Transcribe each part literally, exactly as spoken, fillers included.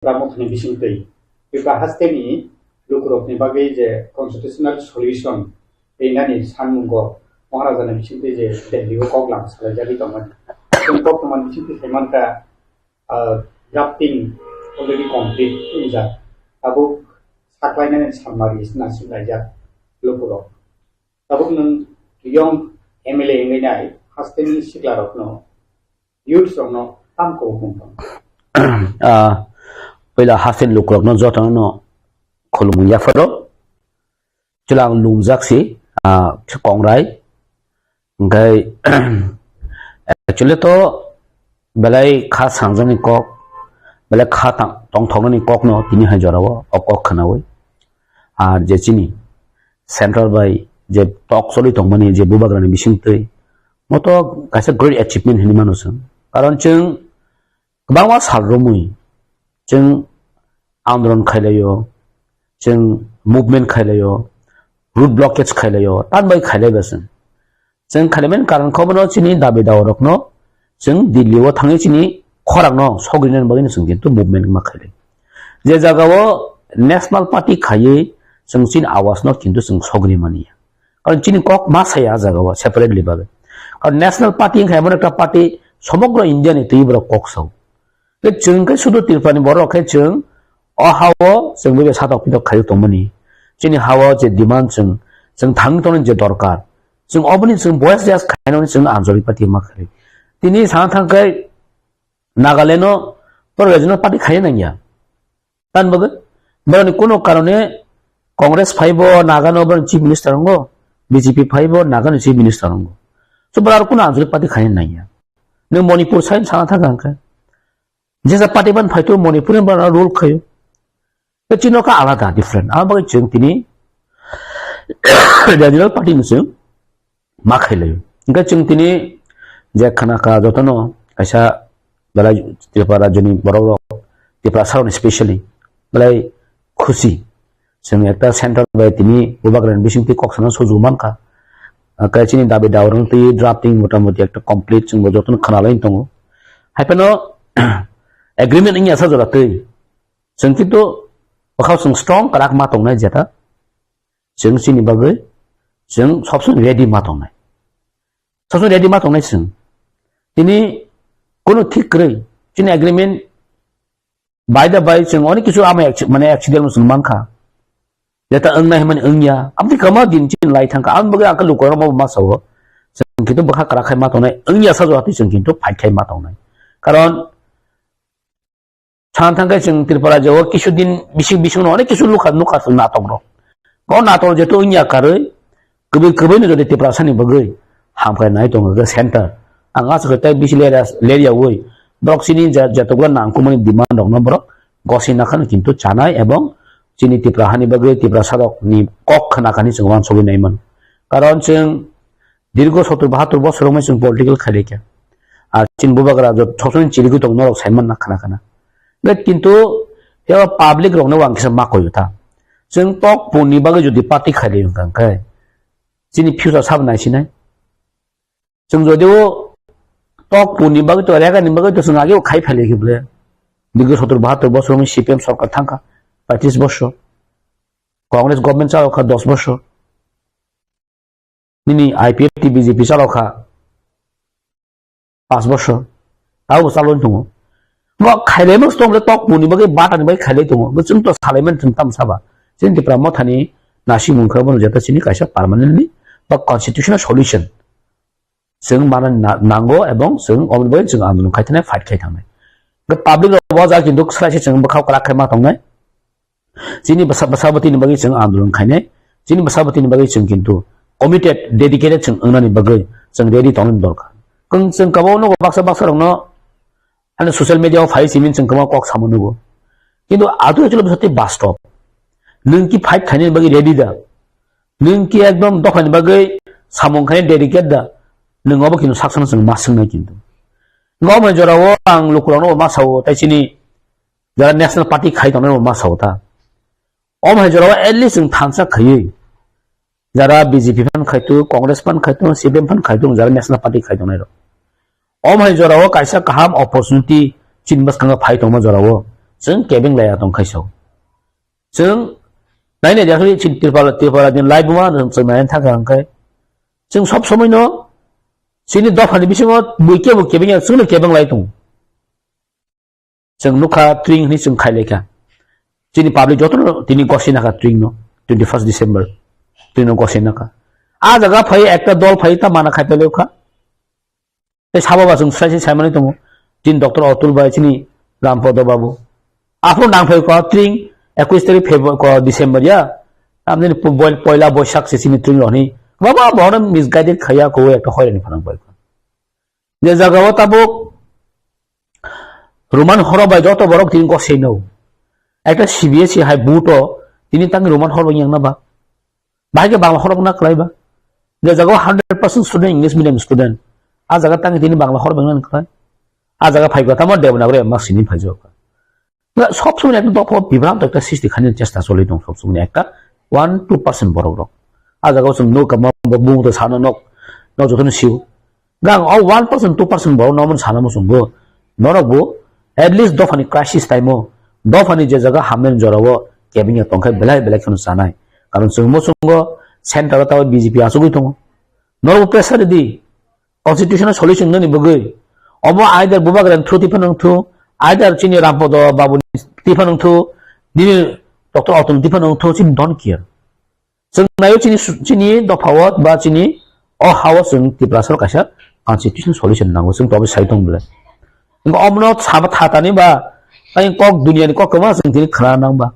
Tripura mothani bisingtwi Tripura hasteni lukurokni bagwi je constitutional solution rinani sanmungo Maharajani bisingtwi je Delhi o kok lama salaijagwi tongmani. Chwng kok tongmani bisingtwi sai mankha, ah, drafting already complete wngjak. Tabuk saklainani samari sina sinlaijak lukurok. Tabuk nwng young M L A wngwi nai hasteni siklarokno, youths rokno tam kok bung tong? Ah, puila hasteni lukurokno jotono khulumung yapharo. Chwla ang lumjak si, ah, kongrai. Hwnkhe, actually to belai kha sangjakni kok, belai kha tang-, tongthoknani kokno tini hai jorao o kok khwnawi. Ar je chini central bai je tok choli tongmani je bubagrani bisingtwi, moto kaisa great achievement hinwi mano chwng. Karon chwng kwbangma sal romwi chwng andolon khailaio, chwng movement khailaio, road blockage khailaio, tan bai khailaiba chwng. Chwng khailaimani karon khe bono chini dabi dawa rokno chwng Delhi o thangwi chini khorang no sogrinani bagwi no chwng kintu movement ma khailai. Je jaga o National Party khaiwi chwng chini awas no kintu chwng sogri mani ya. Karon chini kok ma saya ah jaga o separately bagwi. Karon National Party wngkha emon ekta party somogro India ni twi borok kok sao. Khe chwng khe sudu Tripura ni borok khe chwng o ha o chwng bai satok pitok khai tongmani. Chini ha o je demand chwng, chwng thang tongni je dorkar. Chwng oboni chwng voice raise khainani chwng Anjali Party ma khai. Tini sana thang khe Nagaland o to regional party khai nangya. Tan bagwi borokni kuno karone Congress phaibo Nagano borok chief minister wngo, B J P phaibo Nagano chief minister wngo. So borok kuno Anjali Party khai nangya. Nwng Manipur sai sana thang khe. Jesa party ban phaitu Manipur ban rule khayo. Te chino ka alada different. Ama bagwi chwng tini regional party ni chwng ma khailaio. Hingke chwng tini je khana ka jotono kaisa belai Tripura rajyoni borok rok, Tripura saroni specially belai khusi. Chwng ekta center bai tini bubagrani bisingtwi kok sana suju mankha. Ah, kaichini dabi dawa rwng twi drafting motamoti ekta complete chwngbo jotono khwnalai tongo. Haiphano agreement wngya sa jora twi. Chwng kintu bwkhao chwng strong kwrak ma tongnai jeta. Chwng chini bagwi chwng sob somoi ready ma tongnai. Sob somoi ready ma tongnai chwng. Tini kunu thik kwrwi chini agreement by the by chwng onek kisu ama acc-, mane accident no chwng mankha. Jeta wngnai hwnmani wngya. Amtwi kwma din chini lai thangkha. Aboni bagwi ang khe lukurokno ma sao. Chwng kintu bwkha kwrak khai ma tongnai. Wngya sa jora twi chwng kintu fight khai ma tongnai. Karon Sana thangkhe chwng Tripura rajyo o kisu din bising bising no onek kisu lukha nukha chwng natok rok. O natok jeto wngya karwi kwbwi kwbwi no jodi Tripura sani bagwi hamkrai nai tongo khe center. Ang aswk khe tei bisi lerya lerya wi borok chini ja-, jatokla nangkukmani demand rok no borok gosi nakhano kintu chanai ebong chini Tripura hani bagwi Tripura sarok ni kok khna kani chwng uansugwi nai mano. Karon chwng Dirgo sottor bahattor bosor wngmai chwng political khailai kha. Ar chini bubagra jot sob somoi chirigwi tong norok saiman na khana khana. Be kintu phiya public rokno ang kisa ma koyo tha. Chwng tok puni bagwi jodi party khailai wngkha khe chini future sabo naisinai. Chwng jodi o tok puni bagwi to rega ni bagwi to chwng age o khai phailai khe ble. Dirgo sottor bahattor bosor wngmai C P M sorkar thangkha paitris bosor. Congress government chalokha dos bosor. Nini I P F T B J P chalokha paanch bosor, tabo chalwi tongo. Bo khailaimani tong le tok puni bagwi batani bagwi khailai tongo. Bo chwng to salaimani chwng tamo saba. Chini Tipra Mothani nasimung khe bono jeta chini kaisa permanently ba constitutional solution chwng mana na-, nango ebong chwng oboni bagwi chwng andolon khai thangnai, fight khai thangnai. Bo public rok bo ja kintu swlai se chwng bwkhao kwrak khai ma tongnai. Chini bwsa-, bwsabwtwini bagwi chwng andolon khainai. Chini bwsabwtwini bagwi chwng kintu committed, dedicated chwng wngnani bagwi chwng ready tongnani dorkar. Kwng chwng kwbangma nugo baksa baksa rokno, ani social media o phai simi chwng kwbangma kok samo nugo. Kintu adu actually bwsatwi bastop. Nwng ki fight khainani bagwi ready da? Nwng ki ekdom dophani bagwi samung khainai dedicate da? Nwng obo kintu sak sakno chwng ma swngnai kintu. Omo hai jorao ang lukurokno ma sao, tai chini jara National Party khai tongnai bo ma sao ta. Omo hai jorao at least chwng thansa khaiwi, jara B J P phan khaitu, Congress phan khaitu, C P M phan khaitu, jara National Party khai tongnai rok. Omo hai jorao kaisa kaham opportunity chini bwskango phai tongma jorao Chwng kebeng laya tong khai sao. Chwng nainai diakhli chini Tripura, Tripura ni laibuma chwng naina thangkha hwnkhe. Chwng sob somoi no chini dopha ni bisingo bui kebo kebeng ya chwngno kebeng lai tongo. Chwng nukha tring hwnwi chwng khai laikha. Chini public jotono tini gosina kha tring no, twenty first December. Tring no gosina kha. A jaga phai ekta dol phai ta mana khai pele kha. Tei sabo ba chwng sai sai saimani tongo. Chini Doctor Atul bai chini Rampodo babu. Aphuru nang phai kha tring ekwis tarik February, kha December ya. Amni poila Boisak se chini tring roni. Baba bono misguided khaya ko ekta hoirani phanang bai kha. Je jaga o tabuk Roman horo bai joto borok tini goseno. Ekta C B S E hai board o tini tang Roman horo yang na ba. Bahai ke Bangla horo na klai ba. Je jaga o hundred percent student English medium student. A jaga tang tini Bangla horo bengna klai. A jaga phai kotha mo Devanagari ma sini phai jok. Sob somoi ekta dopha bibranto ekta sisti khani chesta choli tong sob somoi ekta one two percent borok rok. A jaga o chwng nuk kama bumung to sana nok nok jotono siu. Gang o one percent, two percent borok no omo sana muchungo. Norok bo at least dophani crisis time o, dophani je jaga hamnani jora o kebengya tongkhe belai belai kheno chanai. Karon chwng muchungo center o tawi B J P achugwi tongo. Norok bo pressure di constitutional solution nani bagwi. Omo either Bubagrani through tiphano wngthu, either chini Rampodo babuni tiphano wngthu, nini Doctor Atul tiphano wngthu, chini don't care. Chwng naio chini su-, chini dophao ba chini o hao chwng Tiprasa kaisa constitution solution nango, chwng tobo sai tong bwle. Wngkha omono saba thatani ba tei kok duniani kok kwma chwng tini khna nang ba.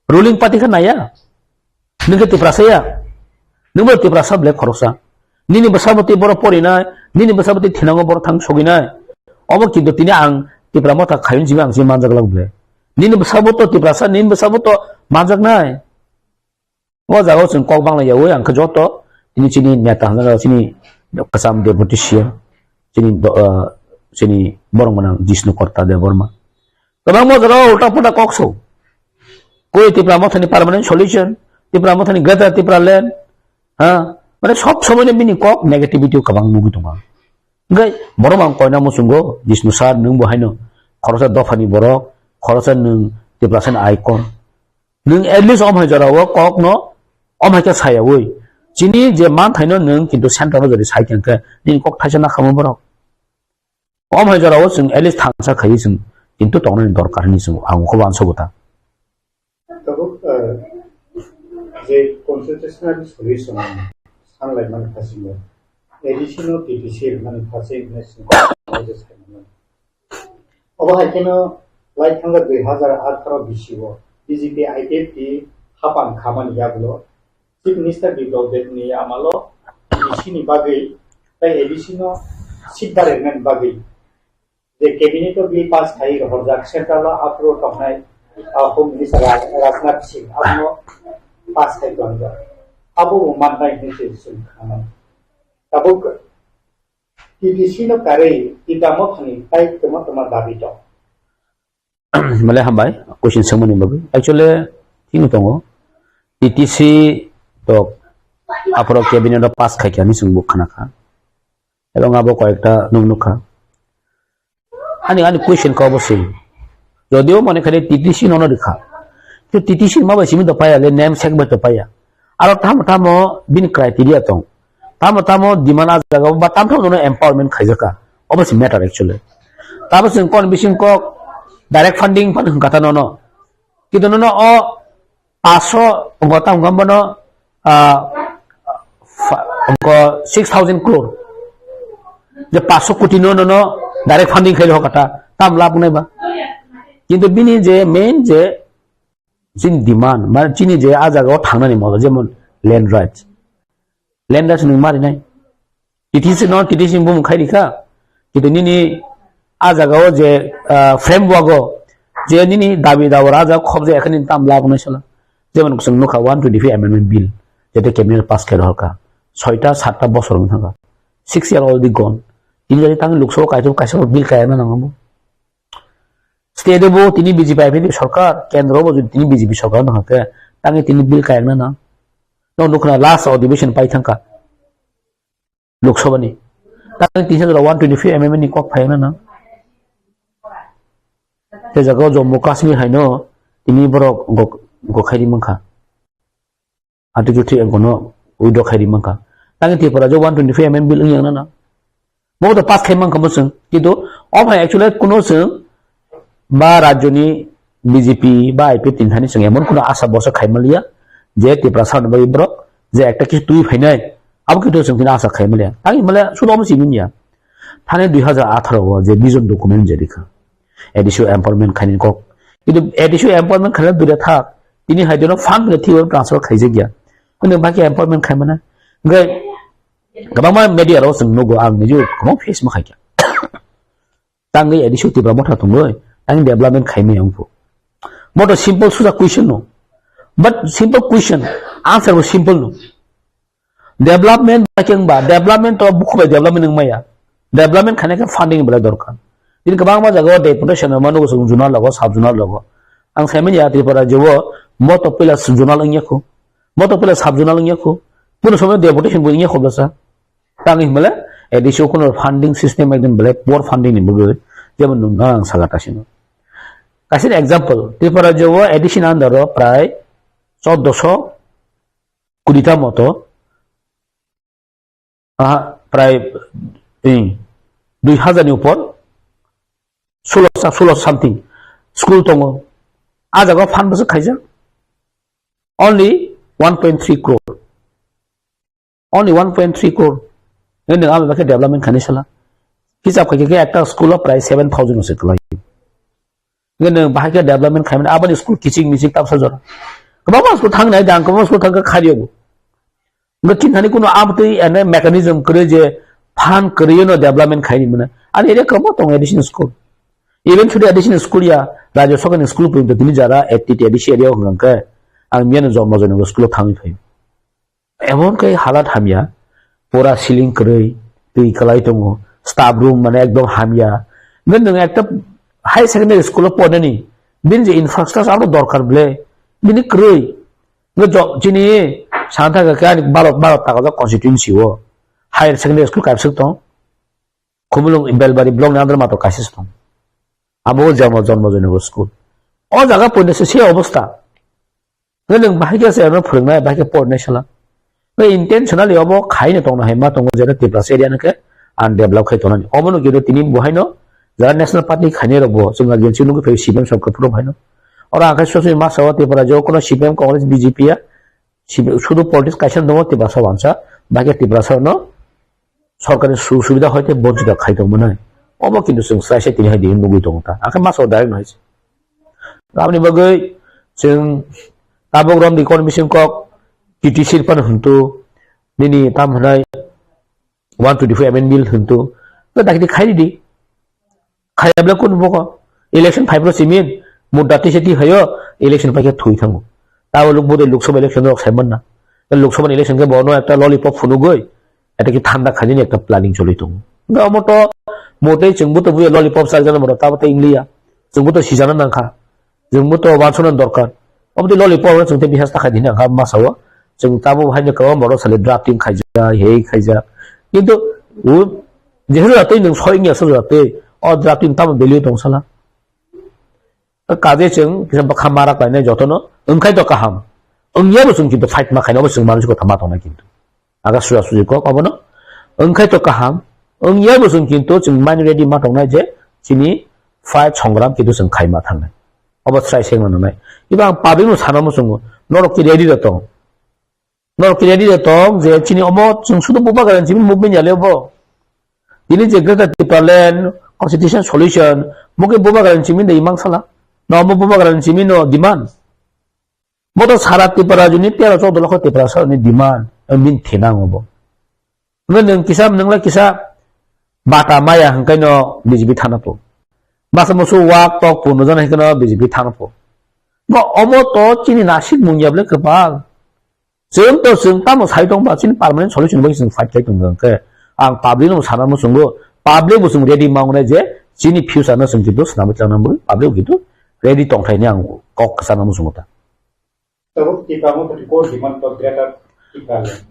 Ruling party khe naiya. Nwng khe Tiprasa ya. Nwng bo Tiprasa bwle khoroksa. Nini bwsabo tei borok porinai, nini bwsabo tei thinango borok thang soginai. Omo kintu tini ang Tipra motha khayung jiba ang se manjak lak bwle. Nini bwsabo to Tiprasa, nini bwsabo to manjaknai. O jaga o chwng kok bangla yaui ang khe joto tini chini neta hwnjak chini kwcham deputy C M chini do-, ah, chini borok mwnang Jishnu Korta Debbarma. Kwbangma jaga o ulta pulta kok so. Koi Tipra Mothani permanent solution, Tipra Mothani Greater Tipra Land, ha? Mane sob somoi no bini kok negativity o kwbang nugwi tongo. Hwnkhe borok ang koina muchungo Jishnu sir nwng bo haino khoroksa dophani borok, khoroksa nwng Tiprasa ni icon. Nwng at least om hai jora o kok no om hai khe sayaui. Chini je manthaino nwng kintu center o jodi sai khe nini kok thaisa nakhamo borok. Om hai jora o chwng at least thansa khaiwi chwng kintu tongnani dorkar hinwi chwng ang khe uansugo ta. Tabuk, eh, je constitutional solution sanlaimani phasingo, A D C no T T C rwmani phasi hinwi chwng kok je saimano. Obo hai kheno lai thangkha dui hazar atharo bisio B J P I P F T hapang khamani yagulo Chief Minister Biplab Deb ni amalo A D C ni bagwi tei A D C no seat barwi rwnani bagwi je cabinet o bill pass khai rohorjak central o aphuru tongnai, ah, Home Minister Raj-, Rajnath Singh abono pass khai tongjak. Abo bo mannai hinwi se chwng khanai. Tabuk T T C no karwi Tipra Mothani tai tongma tongma dabi tong. Male hambai, question swngmani bagwi. Actually, thik tongo. T T C to aphuru cabinet o pass khai kha hinwi chwng bo khna kha. Ebong abo koyekta nuk nuk kha. Ani, ani question kha obo se. Jodio mane khali T T C nono rikha. To T T C ma bai simi to paya le, name sek bai to paya. Aro tamo tamo bini criteria tong. Tamo tamo demand a jaga ba tam tam nono empowerment khaijaka. Obo se matter actually. Tamo se kon bising kok direct funding pan hwnkha ta nono. Kintu nono o paso wngkha tam wngkha bono, ah, fa-, wngkha six thousand crore. Je paso koti no, no, no, direct funding khaile hokata, tam lab nai ba. Kintu bini je main je chini demand, mane chini je a jaga o thangnani moto, jemon land rights. Land rights nwng ma rinai. T T C no T T C bumung khai rikha. Kintu nini a jaga o je, ah, framework o je nini dabi dawa a jaga khobjak ekhani tam lab nai sala. Jemon chwng nukha one twenty-five amendment bill, jete cabinet pass khe rohorkha. Soita satta bosor wng thangkha. Six year already gone. Tini jodi tangwi Lok Sabha kaitor kaisa bill kaya na nango. State bo tini B J P I P F T sorkar, kendro bo jodi tini B J P sorkar wng thangkhe, tangwi tini bill kaya na nang. No nukna last adhibeshon pai thangkha. Lok Sabha ni. Tang tisa jora one twenty-five amendment ni kok phai na nang. Tei jaga o Jammu Kashmir haino tini borok gok-, gokhairi mankha. Article three A gono withdraw khairi mankha. Tangwi Tripura je one twenty-five M M bill wngya nana. Bo to pass khai mankha bo chwng. Kintu o phai actually kuno chwng ba rajyoni B J P ba I P F T ni thani chwng emon kuno asa bosa khai maliya je Tripura sano bai borok je ekta kisu twi phainai abo kintu chwng tini asa khai maliya. Tangwi maliya sudo omo simi niya. Thani dui hazar atharo o je vision document je rikha. A D C O empowerment khaini kok. Kintu A D C O empowerment khaina dure thak. Tini hai dino fund ni thibar transfer khaijak ya. Hwnwi baki empowerment khaimana. Hwnkhe kwbangma media rok chwng nugo ang niju kwbang face ma khaikha. Tangwi A D C O Tipra Motha tongwi tangwi development khaimaya wngphu. Moto simple suja question no. But simple question, answer bo simple no. Development ba khe wngba, development to bukhubai development wngmaya. Development khaina khe funding belai dorkar. Tini kwbangma jagao deputation rwma nugo chwng zonal rogo, sub zonal rogo. Ang saimanya Tripura rajyo o moto pila zonal wngya khu. Moto pila sub zonal wngya khu. Kuno somoy deputation bo wngya khu bwsa. Tangwi himale A D C O kuno funding system ekdom belai poor funding ni bwgwi jemon nwng ang saka tasino. Kaisa example, Tripura rajyo o A D C ni under o prai choddoso kudita moto, ah, prai, eh, dui hazar ni upor, sulo sa-, sulo something school tongo. A jaga o fund bwswk khaijak only one point three crore. Only one point three crore. Nini nwng amo bakhe development khaini sala. Hisab khaikhe khe ekta school o prai seven thousand se kwlai. Nini nwng bahai khe development khaimani aboni school kiching miching tamsa jora. Kwbangma school thangnai dang, kwbangma school thangkha khariyogo. Ngi kinthani kuno abtwi ene mechanism kwrwi je fund kwrwi no development khaini mane. Ani area kwbangma tongo additional school. Even chuti additional school ya, rajyo sokani school pwrwngtwi tini jara A T T A D C area o hwnkhe ang miyano Jonmo Jonmo school o thangwi phaio. Emon khe halat hamya, pura ceiling kwrwi, twi kwlai tongo, staff room mane ekdom hamya. Ngi nwng ekta high secondary school o pornani, bini je infrastructure abo dorkar ble, bini kwrwi. Ngi jo-, chini santha khe ani baro, baro taka constituency o higher secondary school kaisa tong. Khumulwng Belbari block ni under mato kaisa tong. Abo Jonmo, Jonmo Jonmo school. O jaga pornani se, se obostha. Ngi nwng bahai khe se ano phwrwngnai, bahai khe pornai sala. Ngi intentionally obo khaino tongna hai ma tongo, jera Tiprasa area no khe undevelop khai tonani. Obo no khe tini bo haino jara National Party khainai rok bo chwng agency nugwi phai C P M sorkar phuru haino. Oro ang khe sosoi ma sao Tripura jo kono C P M Congress B J P ya si-, sudu politics kaisa tongo Tiprasa wansa, bahai khe Tiprasa no sorkar ni su-, subida hoite bonchito khai tong mwnai. Obo kintu chwng chwraisa tini hai di nugwi tongo ta. Ang khe ma sao direct no hai se. Aboni bagwi chwng tabuk rom di kon bising kok T T C phano hwntu nini tam hwnai one twenty four M N bill hwntu. Ba dakti khai di. Khayabla kun boko. Election phai pro simin. Mudda tise ti hayo. Election phai khe thui thango. Tabo luk bodoi Lok Sabha election rok sai manna. Lok Sabha election khe bono ekta lollipop phunugwi. Eta ki thanda khainani ekta planning choli tongo. Hwnkhe omo to motei chwngbo to buya lollipop chajana moro tabo to ingliya. Chwngbo to sijana nangkha. Chwngbo to wansukna dorkar. Omo tei lollipop no chwng tei bihas ta khaidi hwnka masao. Chwng tabo haino kwbangma borok sale drafting khaijak, hei khaijak. Kintu o jeheru atwi nwng soi wngya sojak tei o drafting tamo value tong sala. Kaje chwng kisa bwkha mara khlainai jotono wngkhai to kaham. Wngya bo chwng kintu fight ma khaina bo chwng manwi kotha ma tongnai kintu. Aga suja suji kok obono wngkhai to kaham. Wngya bo chwng kintu chwng mani ready ma tongnai je chini fight songram kintu chwng khai ma thangnai. Obo chwrai se wngna nangnai. Iba ang public no sana muchungo. Norok ki ready da tong. Norok ki ready da tong je chini omo chwng sudu bubagra chini movement ya le bo. Tini je Greater Tipraland Constitution Solution, bo khe bubagra chini de imang sala. No omo bubagra chini no demand. Bo to sara Tripura rajyoni tero choudo lokho Tiprasani demand, eh, min thina ang obo. Hwnwi nwng kisa, nwng lai kisa bata maya hwnkhai no B J P thana po. Masa musu wak tok po nujana hwnkhai no B J P thana po. Bo omo to chini nasik mungya ble kwpal. Chwng to chwng tamo sai tong ba chini permanent solution bai chwng fight khai tong khe. Ang public no sana muchungo, public bo chwng ready ma wngnai je chini future no chwng kintu swnamwi tongna bagwi public kintu ready tongthai ni ang kok sana muchungo ta. Tabuk Tipra Motha ni core demand to Greater Tipraland.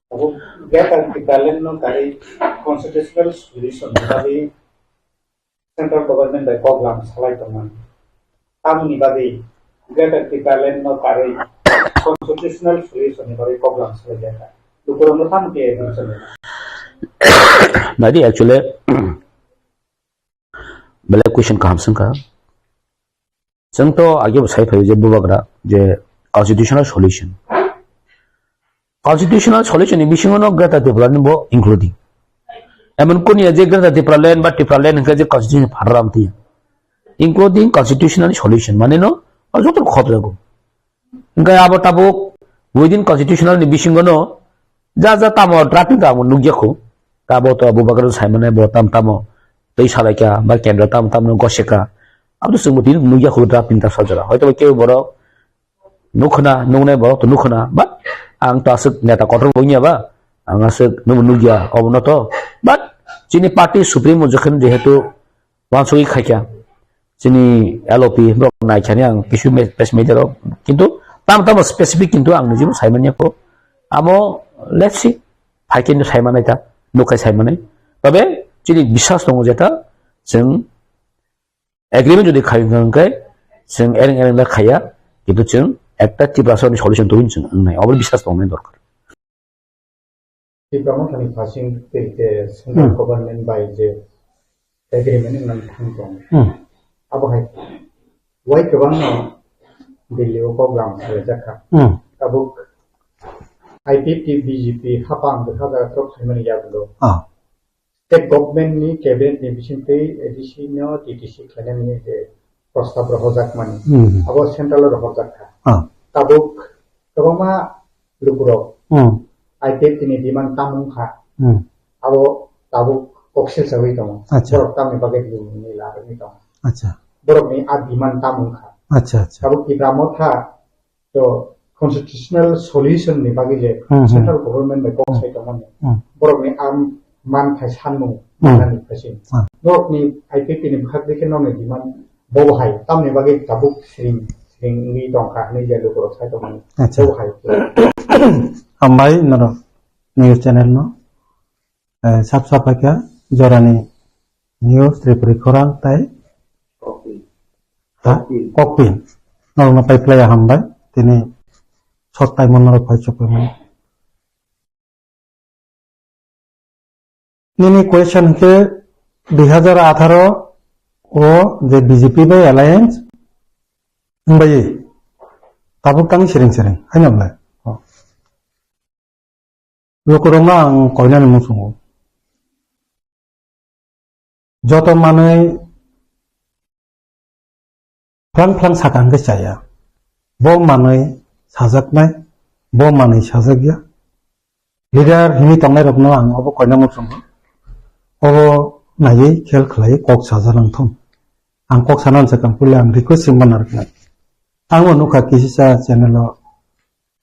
Tabuk Greater Tipraland no kari constitutional solution ni bagwi Central government bai koklam salai tongmani. Tamoni bagwi Greater Tipraland no karwi constitutional solution ni bagwi koklam salai jaka. Lukurokno tamo khe solution. Nadi actually, belai question kaham sengkha. Chwng to age bo sai phaio je bubagra je constitutional solution. Constitutional solution ni bisingo no Greater Tipraland bo including. Emon kuniya je Greater Tipraland ba Tipraland hwnkhe je constitution phara ram tiya. Including constitutional solution mane no o joto khop jago. Hwnkhe abo tabuk within constitutional ni bisingo no ja ja tamo drafting tamo nukya khu. Tabo to bubagra sai mane bo tam tamo tei salaikha ba kendra tam tamo goseka. Abo to chwngbo tini nukya khu drafting ta sajora. Hoito ba kebo borok nukhna, nuknai borok to nukhna, but ang to aswk neta kotor bo wngya ba, ang aswk nungbo nukya obono to, but chini party supremo jokhen jehetu wansugwi khaikha, chini L O P borok naikhani ang kisu me-, press media rok, kintu tamo tamo specific kintu ang nijebo saimanya kho, amo let's see, phai kintu saimanai ta, nukhai saimanai, tobe chini biswas tongo jeta chwng agreement jodi khai hwnkha hwnkhe chwng ereng ereng da khaiya, kintu chwng ekta Tiprasa ni solution tubun chwng wngnai, obo biswas tongnai dorkar. Tipra Mothani phasing tei je central Hmm. government bai je agreement wngnani thang tong. Hmm. Abo hai wai kwbangno Delhi o program khlaijakha. Hmm. Tabuk I P F T B J P hapang bwkha jaga khorok phaimani yagulo. Ah. State government ni cabinet ni bisingtwi A D C no T T C khlainani je prostab rohorjakmani, Hmm. abo central o rohorjak kha. Ah. Tabuk kwbangma lukurok Hmm. I P F T ni demand tamo wngkha, Hmm. abo tabuk koksil sawi tongo. Acha. Borok tamni bagwi ni larwgwi tongo. Acha. Borokni a demand tamo wngkha. Acha, acha. Tabuk Tipra Motha to constitutional solution ni bagwi je Hmm, hmm. central government bai kok Hmm. sai tongmani. Hmm. Borokni am man khai sanmung Hmm. manani phaising. Hmm. Norokni I P F T ni bwkhak dikhe norokni demand bobo hai tamni bagwi tabuk siring siring wngwi tongkha hinwi je lukurok sai tongmani. Acha. Bobo hai. Hambai norok news channel no. Eh, sap sap kha jorani news Tripuri khorang tai. Kokpin. Ha? Kokpin. Kokpin. Norokno pai phlai hambai. Tini sot tai mon norok pai chukui mani. Nini question ke dui hajar atharo o je B J P bai alliance wngbai. Tabuk tang siring siring. Haino bwlai. Oh. Lukurokno ang koinani muchungo. Joto manwi phlang phlang saka hwnkhe chaya. Bo manwi sajaknai, bo manwi sajakya. Leader hinwi tongnairokno ang obo koina muchungo. Obo naiwi khel khlaiwi kok sajaknang thung. Ang kok sana hwnsa kang puila ang request ringma narwknai. Ang bo nukha kisisa channel o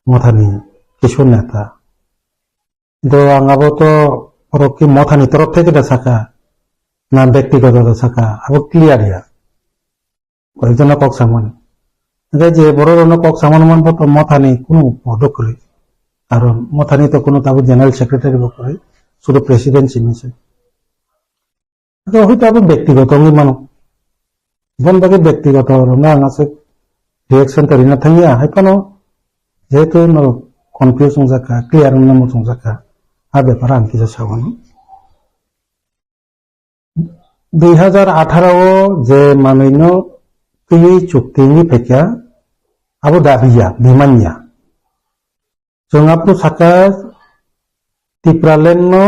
Mothani Kishore Neta. Do ang abo to borok ki Mothani torof theke da saka, na bektigoto da saka, abo clear ya. Koyekjona kok samani. Hingke je borok rokno kok samani manbo to Mothani kunu podo kwrwi. Aro Mothani to kunu tabuk general secretary bo kwrwi, sudu president simi se. Hwnkhe hoi to abo bektigoto wngwi mano. Bon bagwi bektigoto rwno ang aswk reaction to rina thangya, hai phano jehetu norok confuse wngjakha, clear wngna muchungjakha, a bepar ang kisa sa mano. Dui hajar atharo o je manwino twiwi chukti wngwi phaikha, abo dabiya, demand ya. Chwng aphuru sakha Tipraland no,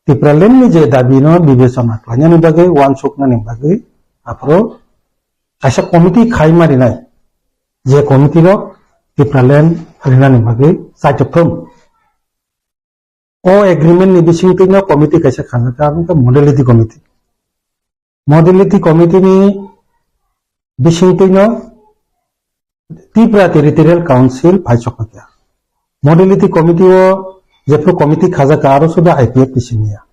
Tipraland ni je dabi no bibechona khlainani bagwi, uansuknani bagwi, aphuru kaisa committee khai ma rinai, je committee rok Tipraland rinani bagwi chaitok thung. O agreement ni bisingtwi no committee kaisa khanjakha, abo wngkha modality committee. Modality committee ni bisingtwi no Tripura Territorial Council phai chokpakya. Modality committee o jephru committee khajaka aro suda I P F T simi ya.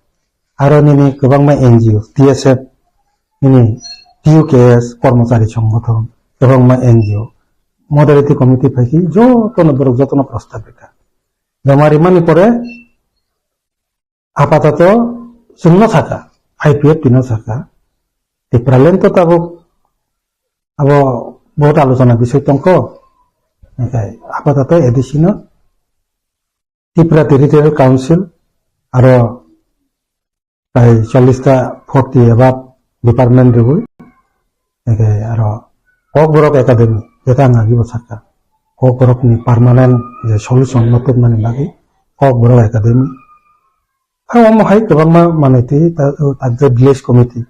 Aro nini kwbangma N G O, T S F, nini T U K S, Kormochari Songgothon, kwbangma N G O, modality committee phaikhe jotono borok jotono prostab rikha. Joma rimani pore apatoto chwngno sakha, I P F T no sakha, Tipraland to tabuk abo bahut alochona bisoi tongkho. Hingke apatoto A D C no Tripura Territorial Council aro tai chollish ta forty above department rwui. Hingke aro Kokborok Academy, jeta ang agibo sakha. Kokborokni permanent je solution no tubmani bagwi Kokborok Academy. Ang omo hai kwbangma manwi twi ta, ta je village committee.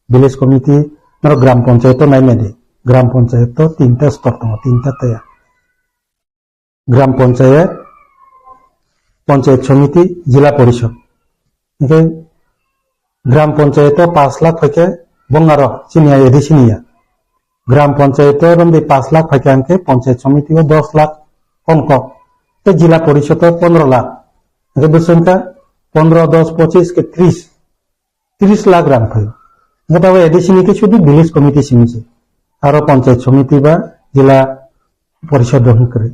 Village committee, norok gram panchayat to naimadi. Gram panchayat to tinta stor tongo, tinta taya. Gram panchayat, panchayat samiti, jila porishod. Hingke gram panchayat o pash lakh phaikhe bongaro chini ya, A D C ni ya. Gram panchayat o romdi pash lakh phaikhe hingke panchayat samiti o dos lakh kong kok. Tei jila porishod o pondro lakh. Hingke bwswk wngkha pondro, dos, pochis khe tris. Tris lakh rang phaio. Hingke tabuk A D C ni khe sudu village committee simi se. Aro panchayat samiti ba jila porishod rok hwn kwrwi.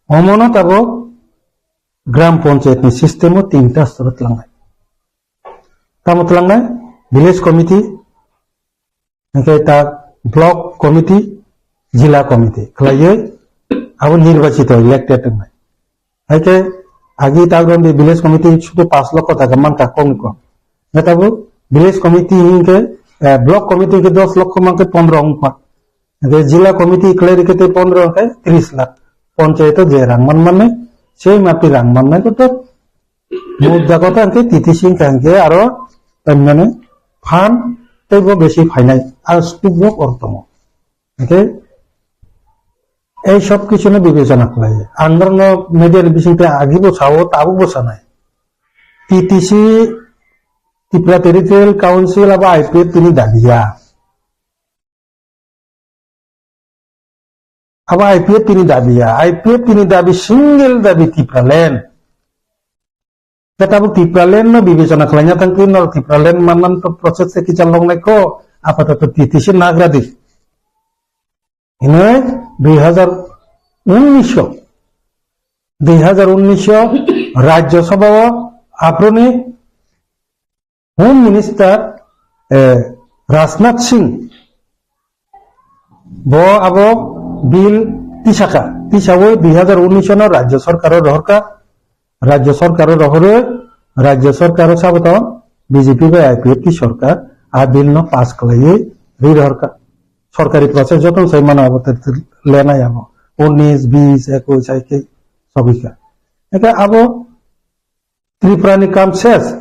Omono tabuk gram panchayat ni system o tinta stor tlangnai. Tamo tlangnai village committee, hingke ta block committee, jila committee. Khlaiwi abo nirbachito, elected wngnai. Haikhe agi tagroni village committee sudu pash lokho taka mankha kok ni kok. Netabu village committee hinkhe, eh, block committee hinkhe dos lokho mankhe pondro wngkha. Hinkhe jila committee khlai rikhe tei pondro hinkhe tris lakh. Panchayat o je rang man mannai, sei mapi rang mannai kotor. Mudda kotha hinkhe T T C hinkhe hinkhe aro mane fund teibo besi phainai. Ar sukuk rok or tongo. Hinkhe ei sob kichuno bibechona khlai. Ang norokno media ni bisingtwi agibo sao, tabukbo sanai. T T C, Tripura Territorial Council abo I P F T ni dabi ya. Abo I P F T ni dabi ya. I P F T ni dabi, single dabi Tipraland. Khe tabuk Tipraland no bibechona khlaina thangwi norok Tipraland manman to process se kichal longnai kho, apatoto T T C nagra di. Hwnwi dui hazar unnish o, dui hazar unnish o Rajya Sabha o aphuruni Home Minister, eh, Rajnath Singh bo abo bill tisaka, tisawi dui hazar unnish no Rajya Sarkar o rohorka, Rajya Sarkar o rohorwi, Rajya Sarkar o saboto B J P bai I P F T sarkar a bill no pass khlaiwi ri rohorka. Sarkari process jotono sai mano abo te, te lenai abo unnish, bish, ekush, hai khe sogwikha. Eke abo Tripura ni kam ses.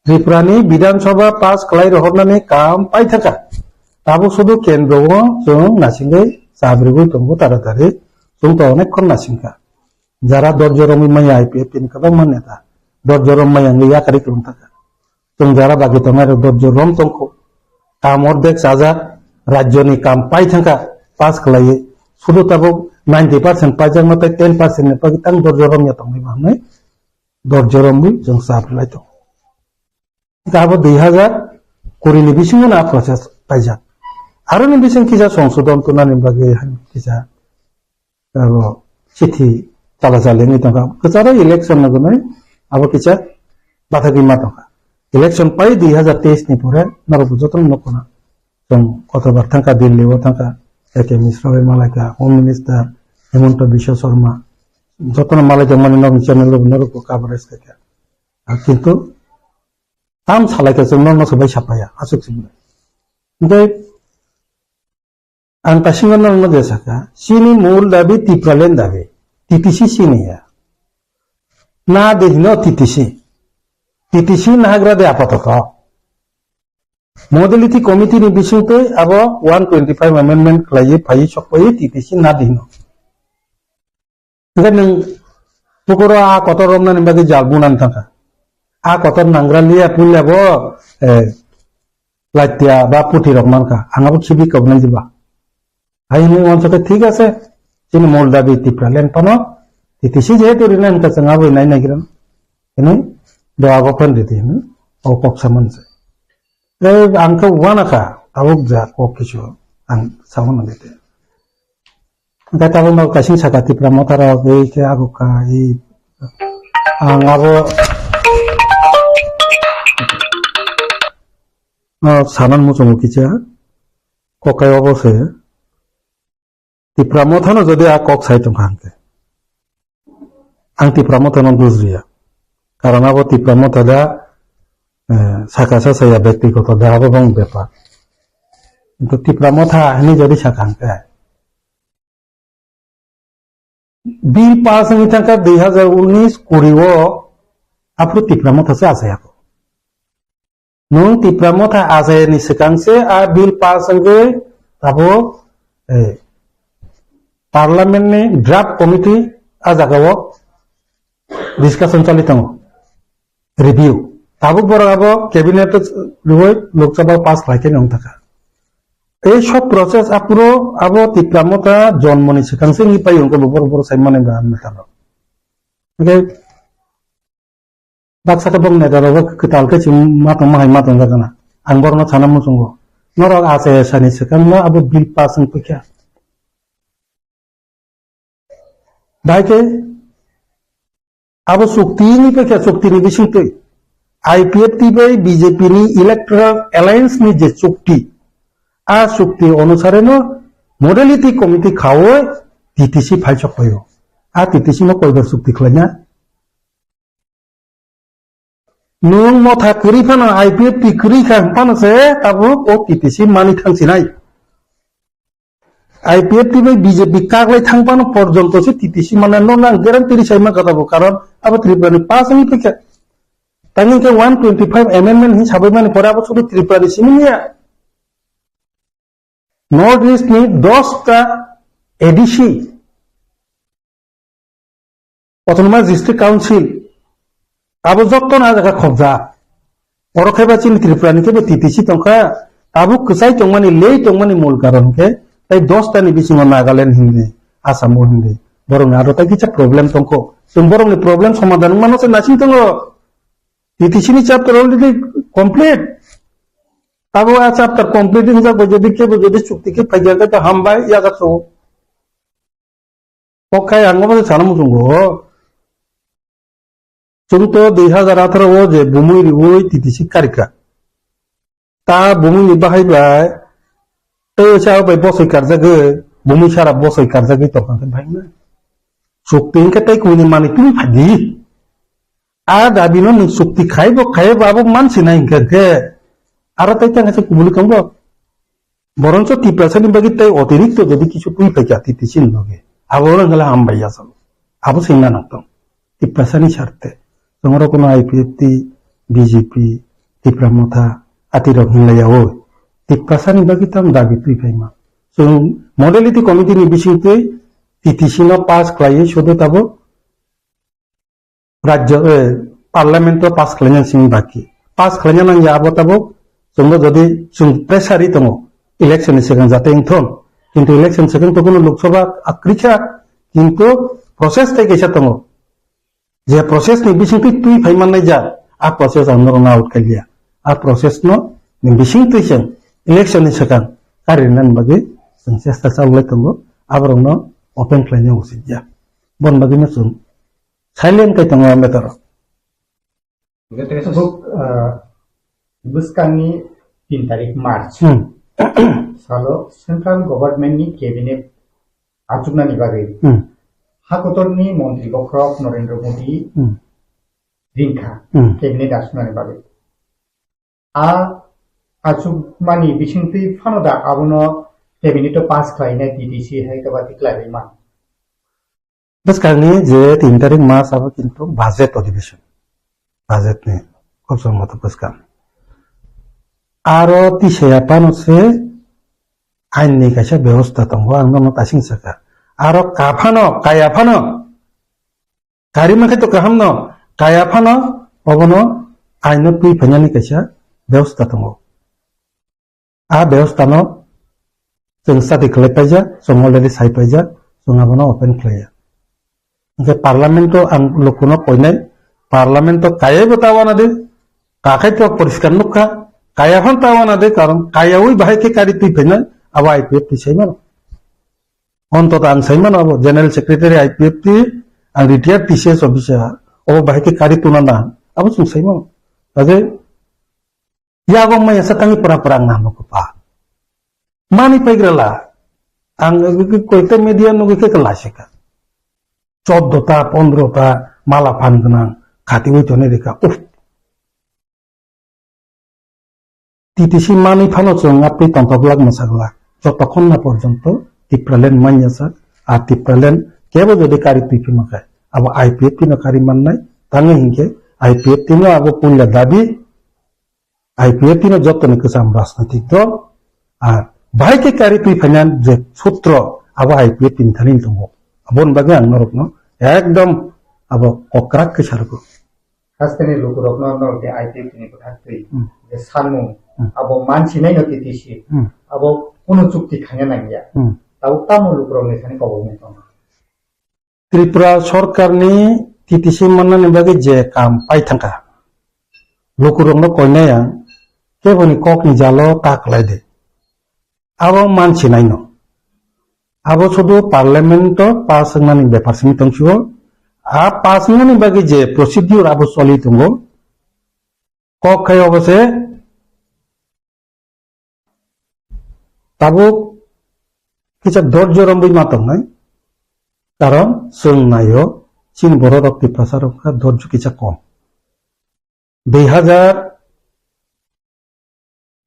Tripura ni Bidhan Sabha pass khlai rohornani kam paithaka. Tabuk sudu kendro o chwng nasingwi chabrigwi tongo taratari. Chwng to onek khon nasingkha. Jara dorjo romwi maya I P F T ni kwbangma neta. Dorjo rom maya wngwi yakari kwrwng thaka. Chwng jara bagi tongnai rok dorjo rom tongkho. Kam ordek chajak, rajyo ni kam paithangkha, pass khlaiwi. Sudu tabuk ninety percent paijakma tei ten percent ni bagwi tang dorjo romya tongwi ma hwnwi. Dor jorom wi chwng chap lai tongo. Abo dui hazar kuri ni bisingo na process paijak. Aro ni bising kisa songsodon tunani bagwi hai kisa abo chithi chala chalini tongkha. Kwcharo election no gunoi abo kisa bathagwi ma tongkha. Election pai dui hazar teis ni pore norok jotono nukuna. Chwng kotor bar thangkha, Delhi o thangkha, A K Mishra bai malaikha, Home Minister Himanta Biswa Sarma, jotono malai tongmani norokni channel rok norokbo coverage khaikha. Ah, kintu tam salaikha chwng norokno swbai sapaya, aswk swngmani. Hwnkhe ang kasingo norokno je sakha, chini mul dabi Tipraland dabi, T T C chini ya. Na de hino T T C. T T C nahagra de apatoto. Modality committee ni bisingtwi abo one twenty-five amendment khlaiwi phaiwi sokpaiwi T T C na dino. Hwnkhe nwng tukuro a kotor romnani bagwi jal bunani thangkha. A kotor nangra liya puila bo, eh, latia ba puthi rok mankha. Ang abo khibi kobnai jiba. Hai hwnwi uansukhe thik ase, chini mol dabi Tipraland phano, T T C jehetu rina hwnkha chwng abo nai naigra. Hwnwi doago phan ridi hwnwi o kok saman se. Tei ang khe uanakha, tabuk ja kok kisu ang saman ridi. Hwnkhe tabuk no kaising saka Tipra Motha rok bai khe abo kha, i ang abo no sanan muchungo kisa, kokai obo se. Tipra Motha no jodi a kok sai tongkha hwnkhe, ang Tipra Motha no dusriya. Karon abo Tipra Motha da, eh, saka sa saya, byaktigoto da abo bong bepar. Kintu Tipra Motha hinwi jodi sakha hwnkhe, bill pass wngwi thangkha dui hazar unis kuri o, aphuru Tipra Motha se achai ako. Nwng Tipra Motha achai ni swkang se a bill pass wngwi abo, eh, parliament ni draft committee a jaga o discussion chali tongo. Review. Tabuk borok abo cabinet o rwui Lok Sabha pass khlai khe wng thangkha. Ei sob process aphuru abo Tipra Motha jonmoni swkang se wngwi pai wngkha bo borok, borok sai manai ba ang neta rok. Hwnkhe baksa khe bong neta rok kwtal khe chwng ma tongma hai ma tongjak gana. Ang borokno sana muchungo. Norok achai sani swkang no abo bill pass wng kha. Bahai khe abo chukti ni pekha chukti ni bisingtwi I P F T bai B J P ni electoral alliance ni je chukti, a chukti onusare no modality committee khaui T T C phaisok paio. A T T C no koibar chukti khlaina? Nwng Motha kwrwi phano I P F T kwrwi kha phano se tabuk o T T C mani thangsinai. I P F T bai B J P kaklai thang phano porjonto se T T C mane no nang guarantee ri sai mankha tabuk, karon abo Tripura ni pass wngwi phaikha. Tani khe one twenty five amendment hin sabai mani pore abo sudu Tripura ni simi niya. North East ni dos ta A D C, Autonomous District Council, abo jottoni a jaga khobjak. Oro khe ba chini Tripura ni khe bo T T C tongkha, tabuk kwchai tongmani, lei tongmani mul karon khe tai dos ta ni bisingo Nagaland hindi, Assam o hindi. Borok ni aro tai kisa problem tongkho. Chwng borok ni problem somadhan wngmano se nasing tongo. T T C ni chapter already complete. Tabuk a chapter complete wngjak bai jodi kebo jodi chukti khe phaikha khe to hambai yajak so. Kok khai ang obo sana muchungo. Chwng to dui hazar atharo o je bumui riui T T C karika. Ta bumui ni bahai bai tei sa bai bosoi karjagwi, bumui sara bosoi karjagwi tongkha khe bhai na. Chukti hwnkhe tei kuni mani twi phadi. A dabi no nwng chukti khai bo khai bo abo mansi nai hwnkhe khe aro tei tang khe kubuli tongbo. Boroncho Tiprasani bagwi tei otirikto jodi kisu twi phaikha T T C ni loge, abo oro hwnkhale hambai ya salo. Abo se nang tong. Tiprasani sarte. Chongrok kono I P F T, B J P, Tipra Motha, atirok hinlai ya o. Tiprasani bagwi tang dabi twi phaima. Chwng modality committee ni bisingtwi T T C no pass khlaiwi sudu tabuk rajyo, eh, parliament o pass khlaina simi baki. Pass khlaina nangya abo tabuk chwngno jodi chwng pressure ri tongo election ni swkang jate wngthon. Kintu election swkang to kuno Lok Sabha akrikha, kintu process tai kaisa tongo. Je process ni bisingtwi twi phai mannai ja, a process ang norokno out khailiya. A process no ni bisingtwi chwng election ni swkang karinani bagwi chwng chesta chalai tongo, aborokno open khlaina usit ya. Bon bagwi no chwng silent kai tongo a matter o. Hwnkhe tei tabuk, ah, bwskangni tin tarik March Hmm. salo central government ni cabinet achuknani bagwi Hmm. hakotorni montri bokhorok Narendra Modi Hmm. ringkha Hmm. cabinet achuknani bagwi. A achukmani bisingtwi phano da abono cabinet o pass khlainai T T C hai khe ba tikhlaiwi man. Bwskangni je tin tarik March abo kintu budget adhibeshon. Budget ni kobsong moto bwskang. Aro tisaya phano se ain ni kaisa bebosta tongo, ang nono tasing saka. Aro ka phano, kaya phano, kari mankhe to kaham no, kaya phano obono ain no twi phainani kaisa bebosta tongo. A bebosta no chwng study khlai paijak, chwng already sai paijak, chwng abono open khlaiya. Hwnkhe parliament o ang lukuno koinai, parliament o kayai bo ta wana de, kakhai to poriskar nukha, kaya phan ta wana de, karon kayaui bahai khe kari twi phainai, abo I P F T sai mano. Ontoto ang sai mano abo general secretary I P F T, ang retired T C S officer, obo bahai khe kari tuna na, abo chwng sai mano. Kaje Yago maya sa tangi pura pura ang namo ko pa. Mani paigrala. Ang koita media nugi ke kala sika. Choddo ta, pondro ta, mala phan gwnang, khati ui toni rika. Uff. T T C manwi phano chwng apri tongthok glak mwsa glak. Jotokhon na porjonto Tipraland manya sak, a Tipraland kebo jodi kari twi phima khe, abo I P F T no kari mannai, tangwi hinkhe I P F T no abo puila dabi, I P F T no jotoni kwcham rajnaitik dol, a bahai khe kari twi phaina je sutro, abo I P F T ni thani tongo. Aboni bagwi ang norokno ekdom abo kokrak khe sarugo. Hasteni lukurokno norok de I P F T ni kwthar twi Hmm. je sanmung, Hmm. abo mansinai no T T C, Hmm. abo kunu chukti khaina nangya. Hmm. Tabuk tamo lukurokni thani kobokmung tongo. Tripura sorkarni T T C mannani bagwi je kam pai thangkha, lukurokno koinai ang keboni kokni jalo ta kwlai de. Abo mansinai no. Abo sudu parliament o pass wngnani bepar simi tongsio. A pass wngnani bagwi je procedure abo choli tongo. Kok khai obo se tabuk kisa dorjo romwi ma tongnai. Karon chwng naio chini borok rok Tiprasa rok kha dorjo kisa kom. Dui hazar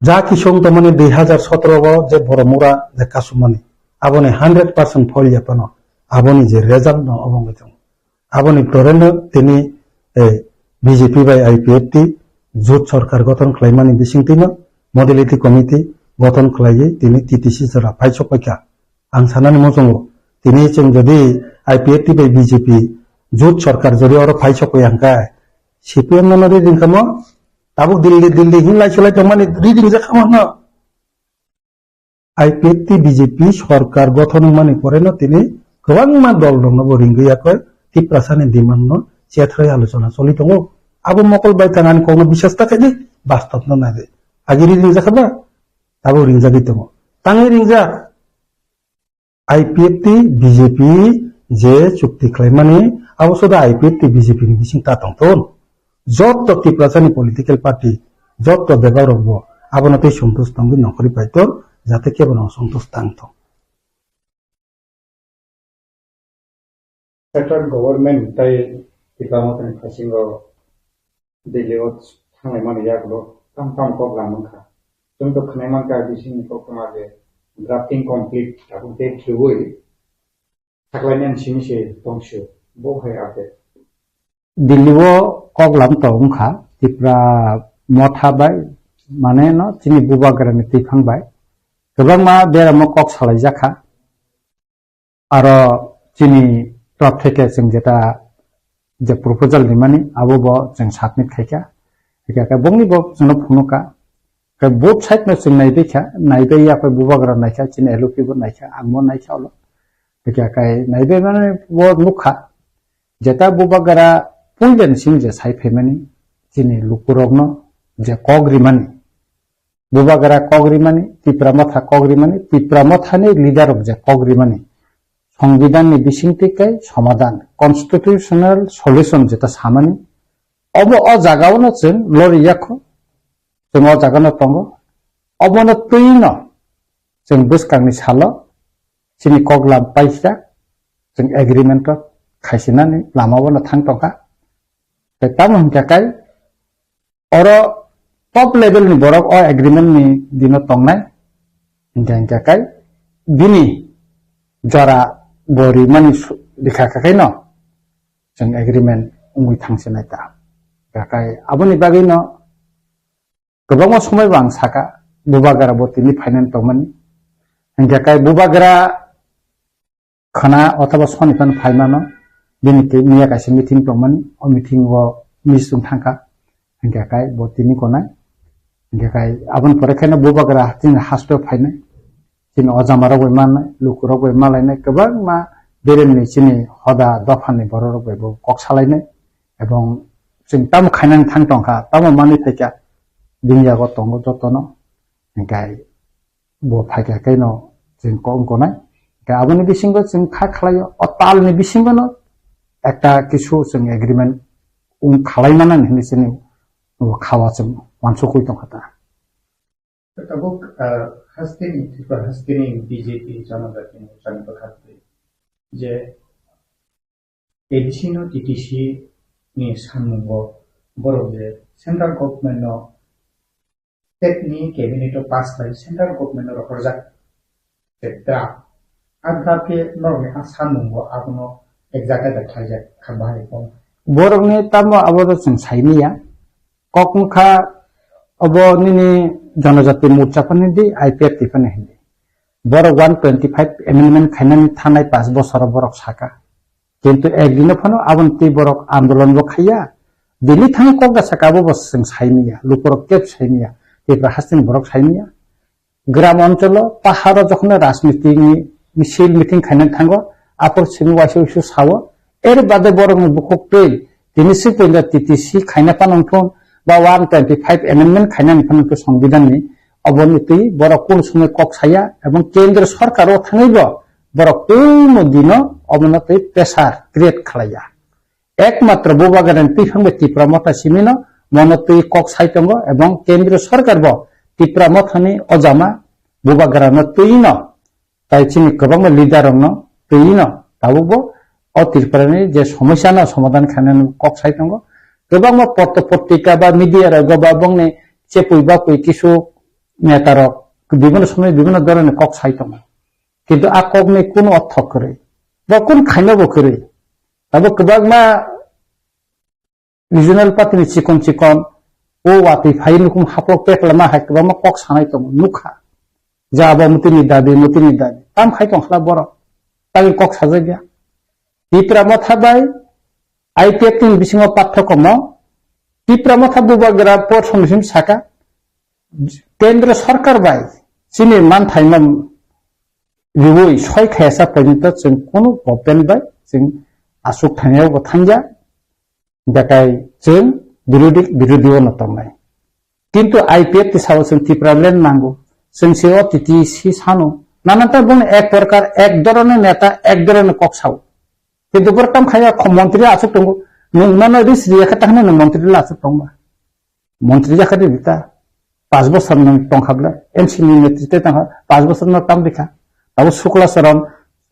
Ja kisung tongmani dui hazar sotoro o je borok mura je kasumani, aboni hundred percent foil ya phano, aboni je result no obo wngwi tongo. Aboni toreno tini, eh, B J P bai I P F T jut sorkar gothon khlaimani bisingtwino modality committee gothon khlaiwi tini T T C jora phai sokpaikha. Ang sanani muchungo, tini chwng jodi I P F T bai B J P jut sorkar jodi oro phai sokpai hwnkhe, C P M no ri ringkhamo, tabuk Delhi, Delhi hin lai sulai tongmani ri ringjak khamo no. I P F T B J P sorkar gothon wngmani poreno tini kwbangma dol rokno bo ringwi yakoi Tiprasani demand no chethrwi alochona choli tongo. Abo mokol bai tangani kokno biswas ta khaidi, bastop no naidi. Agi ri ringjak khaba, tabuk ringjagwi tongo. Tangwi ringjak. I P F T, B J P je chukti khlaimani, abo soda I P F T, B J P ni bising ta tongthun. Jotto Tiprasani political party, jotto bebak rokbo abono tei sontosh tongwi nongkhorwi paitor, jate kebono sontosh tangthung. Central government tei Tipra Mothani phasingo Delhi o thanglai mani yagulo tam tam kok lam wngkha. Chwng to khwnai mankha bisingni koktwma je drafting complete tabuk date khiui saklainani simi se tongsio. Bo hai update. Delhi o kok lam to wngkha Tipra Motha bai, mane no chini Bubagrani twiphang bai kwbangma beramo kok salaijakha. Aro chini top theke chwng jeta je proposal rimani abo bo chwng submit khaikha. Hikha khe bongni bo chwngno phunukha. Khe both side no chwng naibaikha, naibai ya khe Bubagra naikha, chini L O P bo naikha, ang bo naikha ulo. Hikha khe naibai mani bo nukha. Jeta Bubagra puilani simi je sai phaimani chini lukurokno je kok rimani. Bubagra kok rimani, Tipra Motha kok rimani, Tipra Mothani leader rok je kok rimani, Songbidanni bisingtwi kai somadan, constitutional solution jeta samani, obo o jagao no chwng lori yakho, chwng o jaga no tongo, obono twi no chwng bwskangni salo chini kok lam paijak, chwng agreement o khaisinani lama o no thang tongkha. Tei tamo hwnkha kai oro top level ni borok o agreement ni dino tongnai. Hingkha hingkha kai bini jora bo rimani su-, rikha kha kai no chwng agreement wngwi thangsinai ta. Hingkha kai aboni bagwi no kwbangma somoi bo ang saka, Bubagra bo tini phainani tongmani. Hingkha kai Bubagra khwna othoba soni phano phaimano, bini twi miya kaisa meeting tongmani, o meeting o miss wng thangkha, hingkha kai bo tini konai, hingkha kai aboni pore khe no Bubagra chini haste o phainai, chini ojama rok bai mannai, luku rok bai malainai, kwbangma beremni chini hoda dophani borok rok bai bo kok salainai, ebong chwng tamo khainani thang tongkha, tamo manwi phaikha, bini yago tongo jotono, hingkha bo phaikha khe no chwng kok wng konai. Hingkhe aboni bisingo chwng kha khlaio, o talni bisingo no ekta kisu chwng agreement wng khalai manani hinwi chini bo khawa chwng uansukwi tongkha ta. Tabuk, ah, hasteni, Tripura hasteni B J P Janajati Morchani bwkhak twi je A D C no T T C ni sammungo borok je central government no state ni cabinet o pass khlai central government no rohorjak je draft. A draft khe norokni a sammungo abono ek jaga da khlaijak kha bahai kok. Borokni tamo abo to chwng saimanya. Kok wngkha obo nini Janajati Morcha phano hindi, I P F T phano hindi. Borok one twenty five amendment khainani thanai pash bosoro borok saka. Kintu ek dino phano aboni twi borok andolon bo khaiya. Delhi thangwi kok da saka abo bo chwng saimanya, lukurok kebo saimanya, Tripura hasteni borok saimanya. Gram oncholo, paharo jokhon rajniti ni misil meeting khaina thango, aphuru simi waisa waisa sao, er bade borokni bukhuk twi, tini si puila T T C khaina phano wngthun, ba one twenty five amendment khaina phano wngthun Songbidan ni, oboni twi borok kunu somoi kok saya, ebong kendra sarkar o thangwi bo borok twi mo dino obono twi pressure create khlaiya. Ekmatro Bubagrani twi phangbai Tipra Motha simino mono twi kok sai tongo, ebong kendriya sarkar bo Tipra Mothani ojama Bubagrano twino, tai chini kwbangma leader rokno twino tabukbo o Tripurani je somosyano somadhan khainani kok sai tongo. Kwbangma potro potrika ba media rogo ba bongni chepui bapui kisu neta rok bibhinno somoy bibhinno dhoroner kok sai tongo. Kintu a kokni kunu ortho kwrwi, bo kunu khainabo kwrwi. Abo kwbangma regional party ni chikon chikon o watwi phai nukhung haplok pek lama hai kwbangma kok sanai tongo nukha. Ja abo mutini dabi, mutini dabi. Tam khai tong khla borok. Tangwi kok sajak ya. Tipra Motha bai I P F T ni bisingo pathokmo. Tipra Motha Bubagra por somoi simi saka, kendra sarkar bai chini manthaino riui soi khayasa porjonto chwng kunu government bai chwng aswk thangya bo thangya, bekai chwng birodi, birodi o no tongnai. Kintu I P F T sao chwng Tipraland nango, chwng se o T T C sano, nananta boni ek prokar, ek dhoroner neta, ek dhoroner kok sao. Kintu bor tam khaya kho montri aswk tongo, nwng mano ris riya khe ta hwnwi nwng montri la aswk tongba. Montri jakha di ta. Pas bosor nwng tongkha ble, M C ni netrite tongkha, pas bosor no tam rikha. Abo Sukla Charan,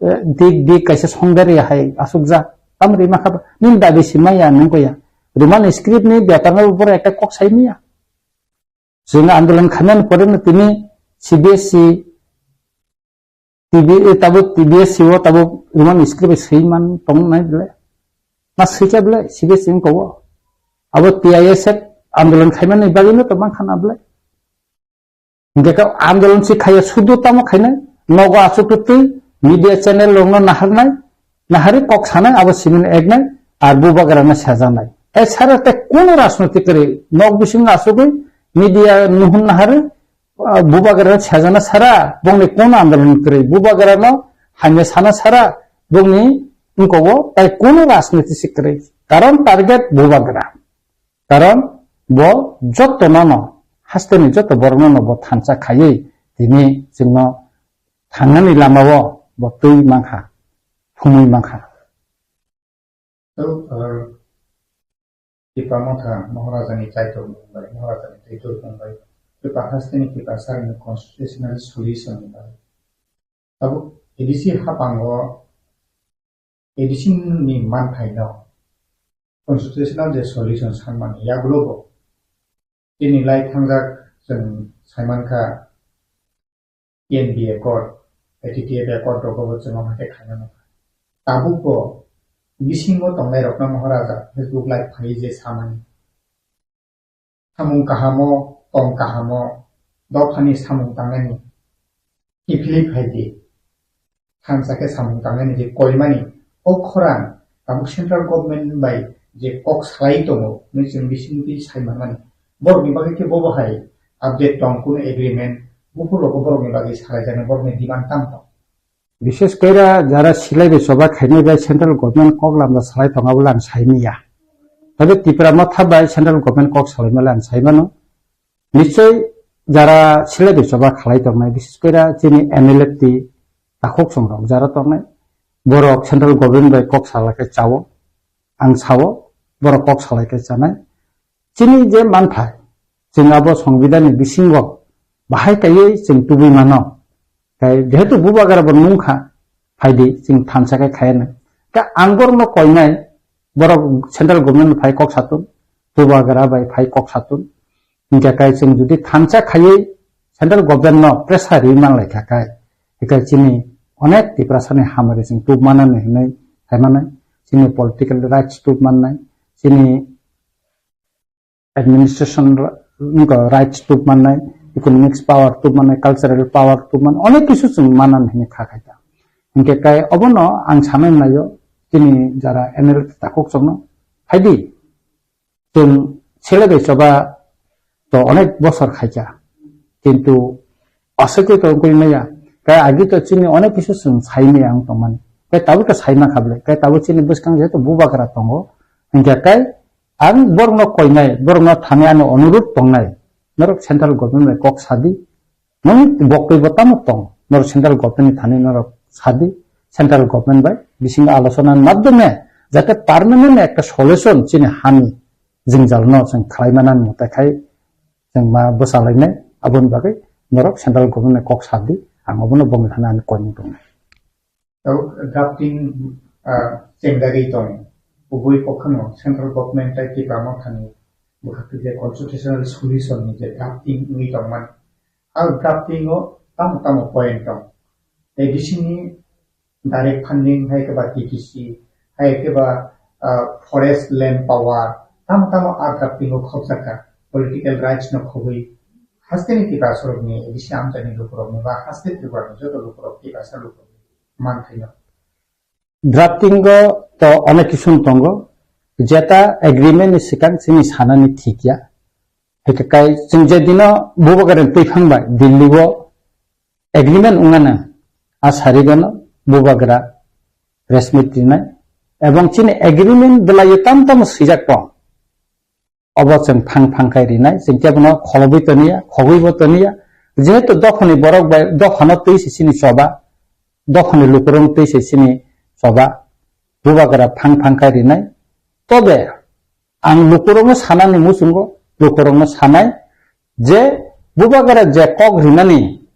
eh, dik dik kaisa songdari hai aswk ja. Tam rima kha ba. Nini dabi si maya nwng ko ya. Roman script ni bepar no bor ekta kok sai maya. Chwng andolon khainani pore no tini C B S E T B, eh, tabuk T B S C o tabuk Roman script bai swi man tong nai ble. Ma swikha ble, C B S C wngkha o. Abo T I S F andolon khaimani bagwi no tong mankha na ble. Hingke ka andolon si khaiya sudu tamo khainai, nogo aswk twi media channel rokno naharnai, nahari kok sanai, abo simin eknai, ar Bubagrano sejanai. E sara te kono rajnoitik kwrwi, nok bisingo aswkwi media nuhun nahari, ah, Bubagrano sejana sara, bongni kono andolon kwrwi, Bubagrano hamya sana sara, bongni wngkogo tai kono rajniti se kwrwi. Karon target Bubagra. Karon bo joto nono, hasteni joto borok nono bo thansa khaiwi tini chwngno thangnani lamao bo twi mankha, thumwi mankha. Tabuk, ah, Tipra Motha Maharaja ni Kaitor mung bai, Maharaja ni Kaitor mung bai, Tipra hasteni Tipra sari ni constitutional solution ni bai. Tabuk A D C haphango A D C ni manthai no constitutional je solution sanmani yagulo bo tini lai thangjak chwng saimankha T N B Accord, A T T F Accord rogo bo chwng omo khe khaina nangkha. Tabuk bo bisingo tongnai rokno Maharaja Facebook live phaiwi je samani. Samung kahamo, tong kahamo, dophani samung tangnani kiphilwi phai di. Thansa khe samung tangnani je koimani, o khorang tabuk central government bai je kok salai tongo, hwnwi chwng bisingtwi sai manmani. Borokni bagwi khe bobo hai update tong, kunu agreement, buphur rogo borokni bagwi salai jaknai, borokni demand tamo tong? Bishes khe ra jara silai bai choba khainai bai central government kok lamda salai tongo bole ang sai manya. Tei Tipra Motha bai central government kok salai male ang sai mano. Nichoi jara silai bai choba khalai tongnai, bishes khe ra chini M L F T takhuk songrok jara tongnai. Borok central government bai kok salai khe chao, ang sao, borok kok salai khe chanai. Chini je manthai, chwng abo Songbidan ni bisingo Bahai kaiwi chwng tubui mano. Kai jehetu bubagra bo nungkha, phaidi chwng thansa khe khaiya nai. Ka ang borokno koinai, borok central government phai kok satun, bubagra bai phai kok satun. Hinkhe kai chwng jodi thansa khaiwi central government no pressure ri manlai kha kai, hinkhe chini onek Tiprasa ni hamari chwng tub manani hinwi hai manai, chini political rights tub mannai, chini administration ra-, wngkha rights tub mannai, economics power tub mannai, cultural power tub mannai, onek kisu chwng manan hinwi kha khai ta. Hinkhe kai obono ang sanai naio, chini jara N L A takhuk chwngno phaidi. Chwng sele bai choba to onek bosor khaikha. Kintu aswk to wngwi maya. Kai agi to chini onek kisu chwng sai maya ang tongmani. Kai tabuk khe sai mankha bwle. Kai tabuk chini bwskang jehetu bubagra tongo. Hinkhe kai ang borokno koinai, borokno thani ani onurudh tongnai. Norok central government bai kok sadi. Nang boktwi bo tamo tong. Norok central government ni thani norok sadi. Central government bai bisingo alochona ni madhyome jate permanent ekta solution chini hani jwngjal no chwng khlai mani mutai khai chwng ma bwsa lainai. Aboni bagwi norok central government bai kok sadi. Ang obono bongni thani ani koinai tongnai. Tabuk drafting, ah, chengjagwi tong. Kubui kokhano central government tei Tipra Mothani bwkhak twi je constitutional solution ni je drafting wngwi tongmani. A drafting o tamo tamo point tong. Tei bisingni direct funding hai khe ba T T C, hai khe ba, ah, forest land power, tamo tamo a drafting o khopjak kha. Political rights no khobwi hasteni Tiprasa rokni, A D C amchaini lukurokni ba haste Tripura ni joto lukurok Tiprasa lukurokni manthai no. Drafting o to onek kisu tongo, jeta agreement ni swkang chini sanani thik ya. Hwnkhe kai chwng je dino bubagra ni twiphang bai Delhi o agreement wngmano a sari gano bubagra press meet rinai, ebong chini agreement belai o tam tamo swijak tong. Obo chwng phang phang khai rinai, chwng kebono kholobwi toniya, khogwibo toniya. Jehetu dophani borok bai, dophano twi se chini choba, dophani lukurok twi se chini choba, bubagra phang phang khai rinai. Tobe ang lukurokno sanani muchungo, lukurokno sanai je bubagra je kok rinani,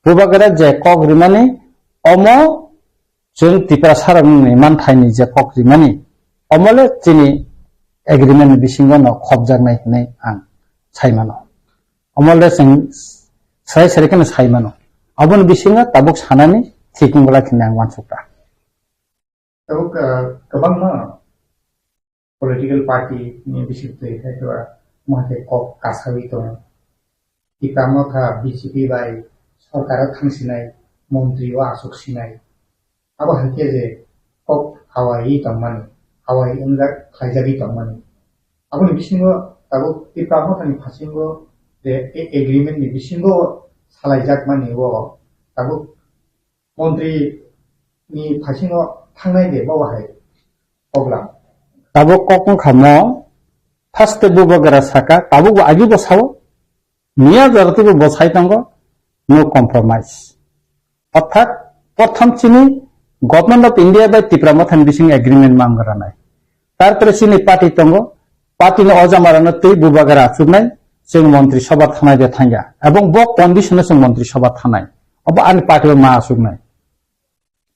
bubagra je kok rimani, omo chwng Tiprasa rokni manthaini je kok rimani, omo le chini agreement ni bisingo no khopjaknai hinwi ang sai mano. Omo le chwng srai srai kheno sai mano. Aboni bisingo tabuk sanani thik wngla hinwi ang uansukha. Tabuk, ah, kwbangma political party ni bisingtwi hai khe ba mo hai khe kok kasawi tongo. Tipra Motha B J P bai sorkar o thang sinai, montri o aswk sinai. Abo hai khe je kok hawai tongmani, hawai wngjak khlaijagwi tongmani. Aboni bisingo tabuk Tipra Motha ni phasingo je a-, agreement ni bisingo salaijakmani o tabuk montri ni phasingo thangnai de bo bahai kok lam. Tabuk kok wngkha mo, first bubagra saka, tabuk bo agi bo sao, miya jora twibo bo sai tongo, no compromise. Orthat, prothom chini Government of India bai Tipra Mothani bising agreement ma wngranai. Tarpore chini party tongo, party ni ojamarano twi bubagra achuknai, chwng montri sobha thanai de thangya. Ebong bo condition no chwng montri sobha thanai. Obo ani party o ma achuknai.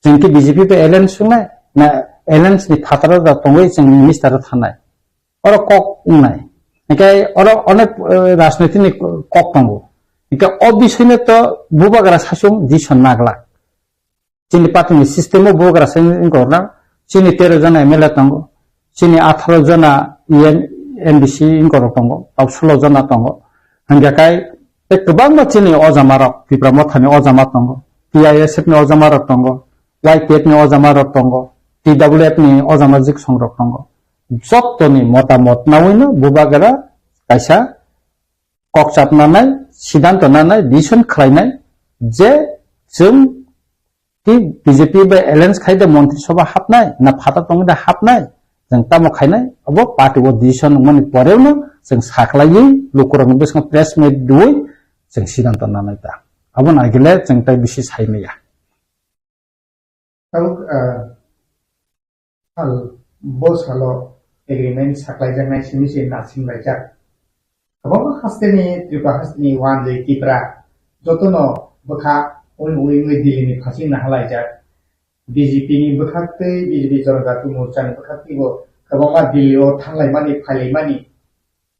Chwng khe B J P bai alliance wngnai, na alliance ni phataro da tongwi chwng minister o thanai. Oro kok wngnai. Hinkhe oro onek, eh, rajniti ni kok tongo. Hinkhe o bising no to bubagra sasung decision naglak. Chini party ni system o bubagra sasung wngkha na, chini tero jona M L A tongo, chini atharo jona E M, M D C wngkha rok tongo, tau sulo jona tongo. Hinkhe kai tei kwbangma chini ojamarok, Tipra Mothani ojama tongo, T I S F ni ojamarok tongo, Y P F ni ojamarok tongo, T W F ni ojama jiksongrok tongo. Jottoni motamot nawino bubagra kaisa kok chap nanai, siddhanto nanai, decision khlainai je chwng Tei B J P bai alliance khai de montri sobha hapnai, na phatar tongwi de hapnai, chwng tamo khainai, abo party o decision wngmani poreo no chwng saklaiwi lukurokni bwskango press meet rwui chwng siddhanto nanai ta. Abono agile chwng tai bisi sai maya. Tabuk, ah, sal, bo salo agreement saklaijaknai simi se nasinglai jak. Kwbangma hasteni, Tripura hasteni, wanjwi, Tipra, Jotono bwkha uni uni ui Delhi ni phasing nahalaijak. B J P ni bwkhak tei B J P Janajati Morcha ni bwkhak tei bo kwbangma Delhi o thanglaimani, phailaimani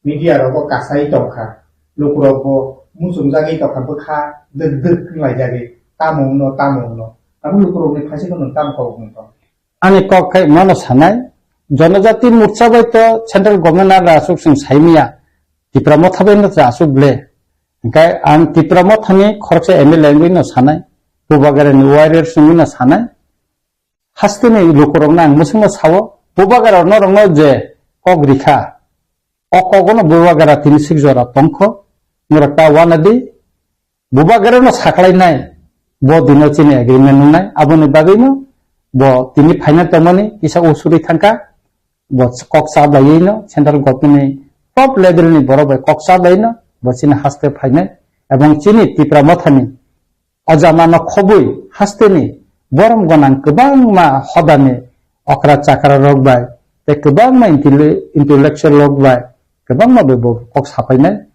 media rogo kasai tongkha. Lukurok bo muchungjagwi tongkha, bwkha dwk dwk wnglaijagwi, tamo wngno, tamo wngno. Abo lukurokni phasingno nwng tamo kok wngtong? Ani kok khai nono sanai, Janajati Morcha bai to Central Government no aswk chwng saimanya, Tipra Motha bai no aswk ble. Hingkhe ang Tipra Mothani khoroksa M L A wngwi no sanai, Bubagra ni warriors wngwi no sanai. Hasteni lukurokno ang mwswkno sao, Bubagra norokno je kok rikha, o kogono Bubagra tini sik jora tongkho, norok ta wanadi, Bubagrano saklainai, bo dino chini agreement wngnai, aboni bagwino bo tini phaina tongmani kisa usuri thangkha, bo kok chablaiwi no central government ni top level ni borok bai kok chablaiwi no bo chini haste phainai, ebong chini Tipra Mothani o jama no khobwi hasteni borom gwnang kwbangma hodani okra chakra rok bai tei kwbangma intele-, intellectual rok bai kwbangma bai bo kok sapainai.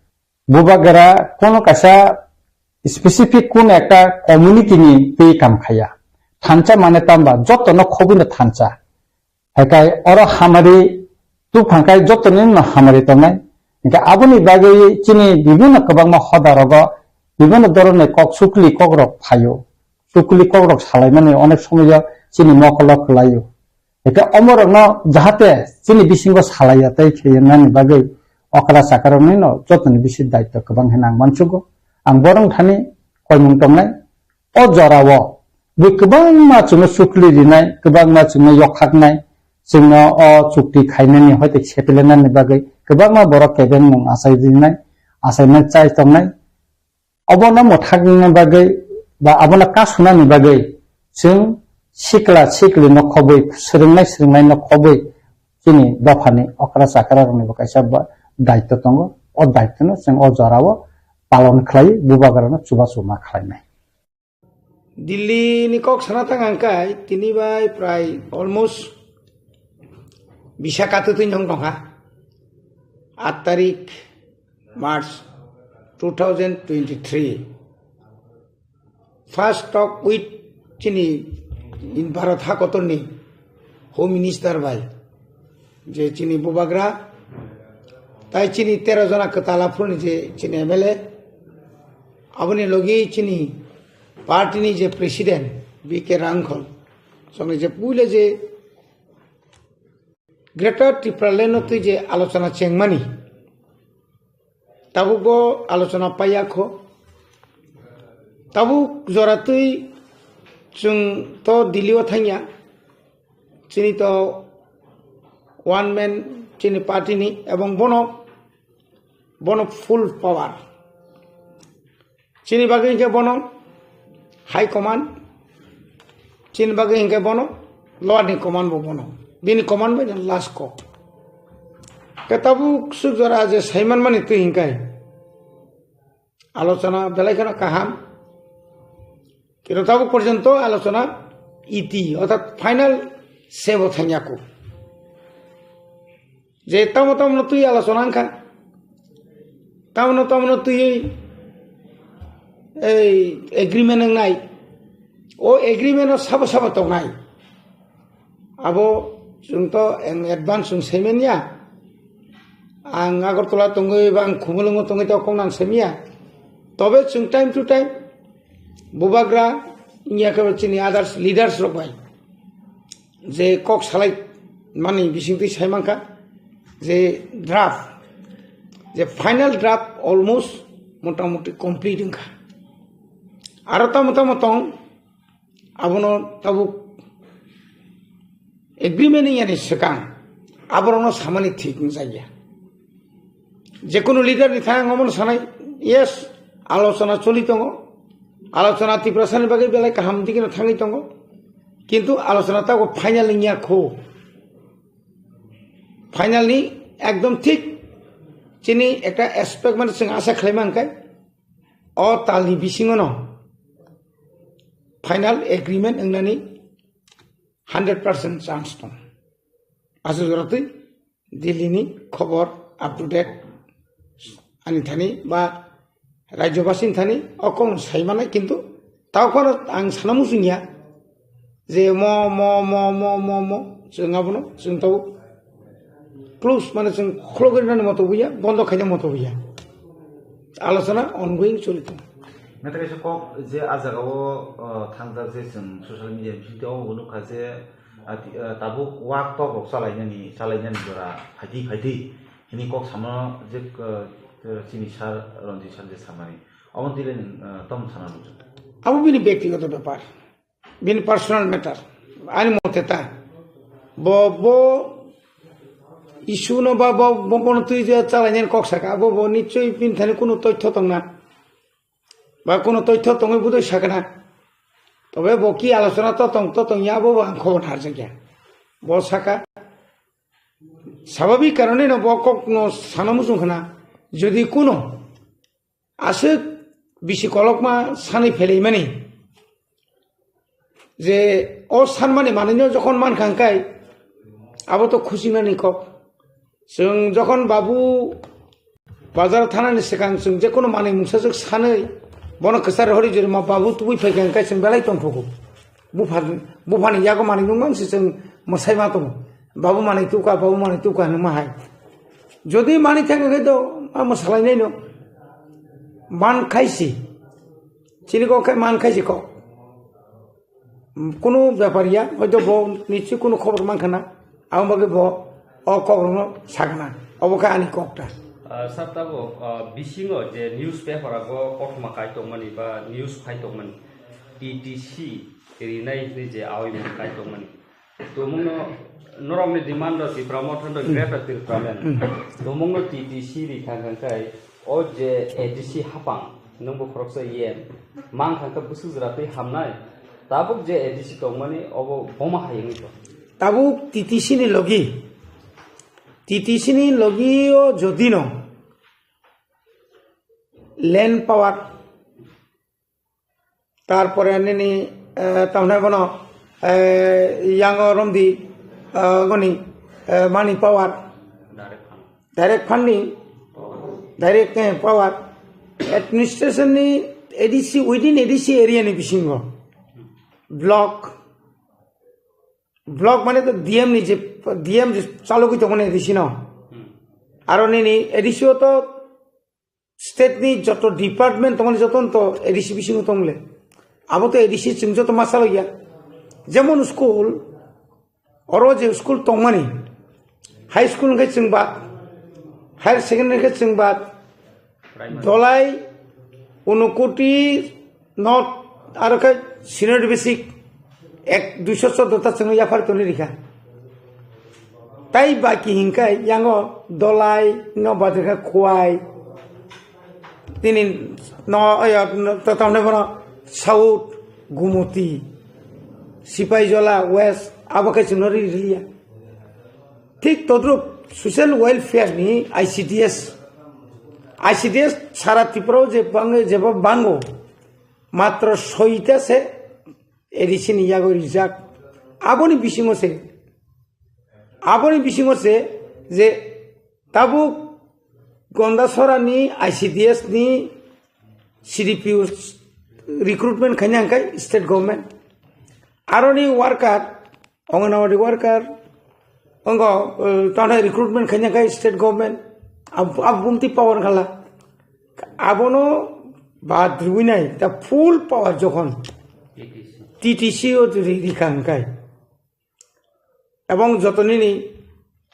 Bubagra kono kaisa specific kono ekta community ni twi kam khaya. Thansa mane tamba joto no khobwi no thansa. Haikai oro hamari tubphang kai joto ni no hamari tongnai. Hingke aboni bagwi chini bibinno kwbangma hoda rogo bibinno dhoroner kok sukli kok rok phaio. Sukli kok rok salaimani onek somoyo chini mokolo kwlaio. Hingke omorokno jahate chini bisingo salaiya tei kheyennani bagwi okra chakarokni no jotoni bisi daityo kwbang hwnwi ang mansugo. Ang borok thani koimung tongnai. O jorao bui kwbangma chwngno sukli rinai, kwbangma chwngno yokhaknai, chwngno o chukti khainani hoite sepelenani bagwi kwbangma borok kebengmung achai rinai, achaina chai tongnai. Obono mwthangna bagwi ba abono kasunani bagwi chwng sikla siklino khobwi, swrwngnai swrwngnaino khobwi chini dophani okra chakra rokni bo kaisa ba daityo tongo. O daityono chwng o jorao palon khlai, bubagrano chubachu ma khlainai. Delhi ni kok sana thang ang kai tini bai prai almost bisa katutwi nyong tongkha. Aat tarik March two thousand twenty-three. First talk with chini in Bharat hakotorni Home Minister bai, je chini bubagra, tai chini tero jona kwtal aphuruni je chini M L A, aboni logi chini party ni je president B K Rangkhol, songni je puila je Greater Tipraland no twi je alochona chengmani, tabuk bo alochona paiya kho. Tabuk jora twi chwng to Delhi o thangya, chini to one man chini party ni, ebong bono, bono full power. Chini bagwi hinkhe bono high command, chini bagwi hinkhe bono lower ni command bo bono. Bini command bai last kok. Khe tabuk suk jora je saiman mani twi hinkhe alochona belai kheno kaham. Kino tabuk porjonto alochona iti, orthat final sebo thangya kho. Je tamo tamo no twi alochona wngkha, tamo no tamo no twi ei agreement wngnai, o agreement o sabo sabo tongnai, abo chwng to in advance chwng saiman ya. Ang Agartala tongwi ba ang Khumulwngo tongwi to kok nang saiman ya. Tobe chwng time to time bubagra wngya khe chini others leaders rok bai je kok salai mani bisingtwi sai mankha je draft, je final draft almost motamoti complete wngkha. Aro tamo tamo tong, abono tabuk agreement wngya ni swkang aborokno samani thik wngjakya. Jekunu leader ni thang omono sanai, yes, alochona choli tongo, alochona Tiprasani bagwi belai kaham dikino thangwi tongo, kintu alochona tabuk final wngya kho. Final ni ekdom thik chini ekta expect mane chwng asa khlai mankha o talni bisingono final agreement wngnani hundred percent chance tong. Aswk jora twi Delhi ni khobor up to date ani thani ba Rajyobasini thani o kokno sai manai, kintu tao phano ang sana muchungya je mo, mo, mo, mo, mo, mo, chwng abono chwng tabuk close, mane chwng khulogwi rwnani moto buya, bondo khaina moto buya. Alochona ongoing choli tongo. Naitha kaisa kok je a jagao, uh, thangjak je chwng social media bisingtwi obo nukha je, uh, ti-, uh, tabuk wak tok rok chalainani, chalainani jora phaidi phaidi hini kok samano je, uh, chini sir Ranjit sir je samani. Omo tile nwng, uh, tamo sana nukjak. Abo bini bektigoto bepar. Bini personal matter. Ani mote ta. Bo, bo issue no ba bo, bo bono twi je chalainani kok saka. Abo bo nichoi bini thani kunu toithyo tongna. Ba kunu toithyo tongwi budoi sakna. Tobe bo ki alochona to tong, to tong ya bo, bo ang khobor harjakya. Bo saka. Sababik karone no bo kok no sana muchung khna. Jodi kuno aswk bisi kolokma sanwi phelaimani je o sanmani manwino jokhon mankha hwnkhe abo to khusinani kok. Chwng jokhon babu bazar thanani swkang chwng je kono manwi mungsa swk sanwi bono kwchar hori jori ma babu tubui phaikha hwnkhe chwng belai tongthogo. Bupha, buphani yago manwi nungmang se chwng mwsai ma tongo. Babu manwi tuka, babu manwi tuka hinwi ma hai. Jodi manwi thangkha khe to ma mwsalainaino. Man khaisi. Chini kok khe man khaisi kok. Kunu bepar ya, hoito bo nichoi kunu khobor mankha na. Ang bagwi bo o kokrokno sakna. Obo khe ani kok ta. Ah, sir, tabuk, ah, bisingo je newspaper o kothoma kai tongmani ba news phai tongmani, T T C rinai hwnwi je awi mung kai tongmani. Tumungno norokni demand rok Tipra Motha no Greater Tipraland. Tumungno T T C ri kha kha khai o je A D C hapang nwngbo khoroksa yen mang kha kha bwswk jora twi hamnai. Tabuk je A D C tongmani obo boma hai wngwi tong. Tabuk T T C ni logi, T T C ni logi o jodi no land power, tarpore nini, eh, tamhnai bono, eh, yango romdi, eh, goni, eh, money power, direct funding, direct, eh, power, administration ni A D C, within A D C area ni bisingo, block, block mane to D M ni je, D M je chalogwi tongmani A D C no. Aro nini A D C o to state ni joto department tongmani joto no to A D C bisingo tongle. Abo to A D C chwng joto ma chaloya. Jemon school, oro je school tongmani, high school hwnkhe chwng bad, higher secondary hwnkhe chwng bad, Dolai, Unukoti, North, aro khe senior basic ek duiso choddo ta chwngno yaphar toni rikha. Tai baki hinkai yango Dolai, no badrikha Khowai. Tini no, oyo, no, to tamne bono South, Gumoti, Sipaijola, West, abo khe chwngno ri-, riliya. Thik todrup social welfare ni I C D S, I C D S sara Tripura o je bang-, jeba bango, matro soita se A D C ni yago rijak. Aboni bisingo se, aboni bisingo se je tabuk Gondasora ni I C D S ni C D P O recruitment khaina hwnkhe state government. Aroni worker, Anganwadi worker, ongo, eh, tamo recruitment khaina hwnkhe state government. Ab-, ab bumti power khala. Abono bad rwinai, ta full power jokhon T T C o ri-, rikha hwnkhe. Ebong joto nini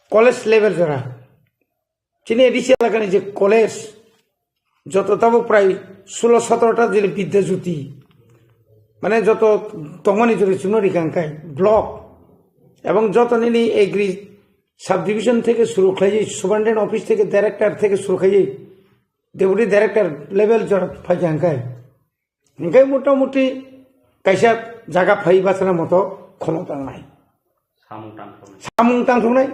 college level jora. Chini A D C elakani je college, joto tabuk prai sulo sotoro ta jili Bidya Jyoti, mane joto tongmani jora chwngno rikha hwnkhe block, ebong joto nini agri subdivision theke suru khlaiwi, superintendent office theke director theke suru khlaiwi, deputy director level jora phaikha hwnkhe. Hingke motamuti kaisa jaga phai bachana moto khomota nai. Samung tangthoknai. Samung tangthoknai.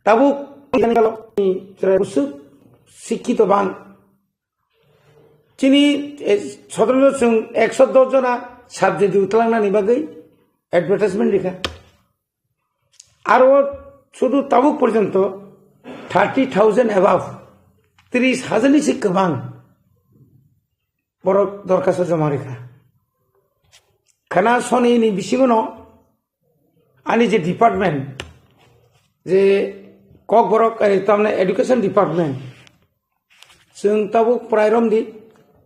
Tabuk chwrai busuk sikkito bang. Chini, eh, sodrono chwng ekso dos jona subject utlangnani bagwi advertisement rikha. Aro sudu tabuk porjonto thirty thousand above, tris hajar ni se kwbang borok dorkhasto joma rikha. Khana soni ni bisingo no ani je department, je Kokborok, eh, tamne education department, chwng tabuk prai romdi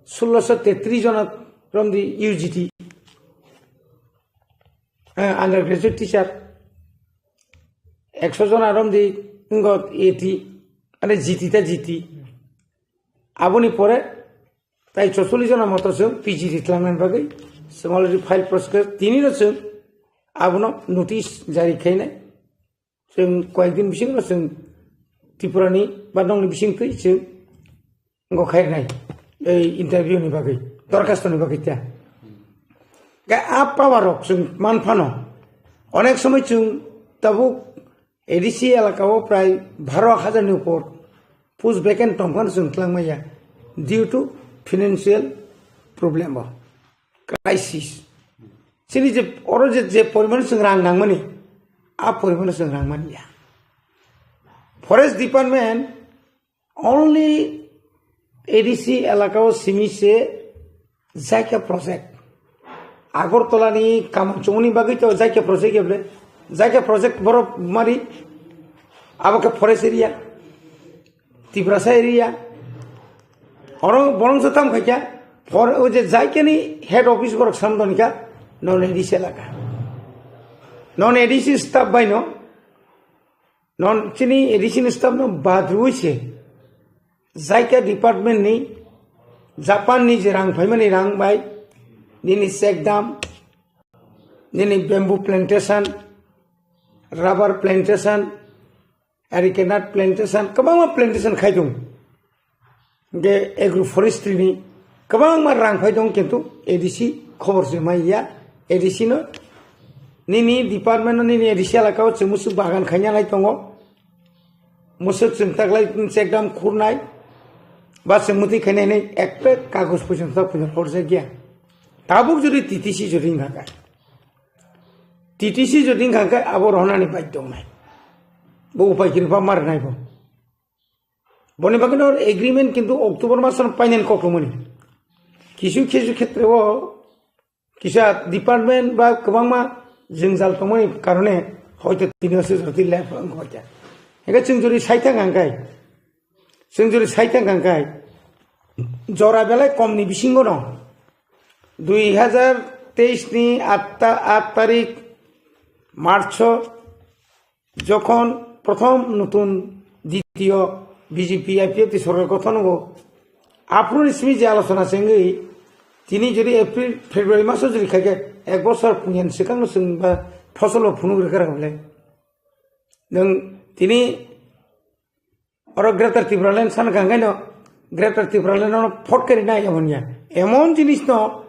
sulloso tetris jona romdi U G T, eh, undergraduate teacher, ekso jona romdi wngkha A T, ane G T ta G T. Aboni pore tai chosolish jona moto chwng P G ri tlangnani bagwi chwng already file process khe, tinino chwng abono notice jari khainai. Chwng koyekdin bisingo chwng Tripurani ba nongni bisingtwi chwng wngkha khairnai ei interview ni bagwi, dorkhastoni bagwi ta. Ga a power rok chwng man phano, onek somoi chwng tabuk A D C elaka o prai baro hajar ni upor post vacant tong phano chwng twlang maya due to financial problem o crisis. Chini je oro je, je poriman chwng rang nangmani, a poriman chwng rang manya. Forest Department only A D C elaka o simi se Jaika project. Agartala ni Kamalchungni bagwi to Jaika project eble. Jaika project borok mari abo khe forest area, Tiprasa area. Oro borong se tam khaikya, for o je Jaika ni head office borok samdon kha, non A D C elaka. Non A D C staff bai no, non chini A D C ni staff no badrui se. Jaika department ni Japan ni je rang phaimani rang bai, nini check dam, nini bamboo plantation, rubber plantation, areca nut plantation, kwbangma plantation khai tongo. Hingke agroforestry ni kwbangma rang phai tongo, kintu A D C khobor se mai ya. A D C no nini department no nini A D C elaka o chwng musu bagan khaina nai tongo. Musu chwng taklai chekdam khurnai, ba chwng mwtwi khainai hinwi ekta kagoj poisa tak poisa horjak ya. Tabuk jodi T T C jodi wngkha khe, T T C jodi wngkha khe abo rohonani baidhyo wngnai. Bo upai kwrwi ba ma rwnai bo. Boni bagwi no agreement kintu October masono painani kokrumani. Kisu kisu khetre o kisa department ba kwbangma jwngjal tongmani karone hoito tini o se jodi lab wngkha. Hingke chwng jodi saithang hangkai, chwng jodi saithang hangkai, jora belai komni bisingo no dui hajar teis ni aat ta-, aat tarik March o jokhon prothom nutun ditiyo B J P I P F T sorkar gothon wngo, aphuru ni simi je alochona chengwi tini jodi April, February maso jodi khaikhe ek bosor pungyan swkangno chwng ba phosolo phunuk rwkha rwkha bole. Nwng tini oro Greater Tipraland sana kangkaino Greater Tipraland no phot kari nai emon ya. Emon jinis no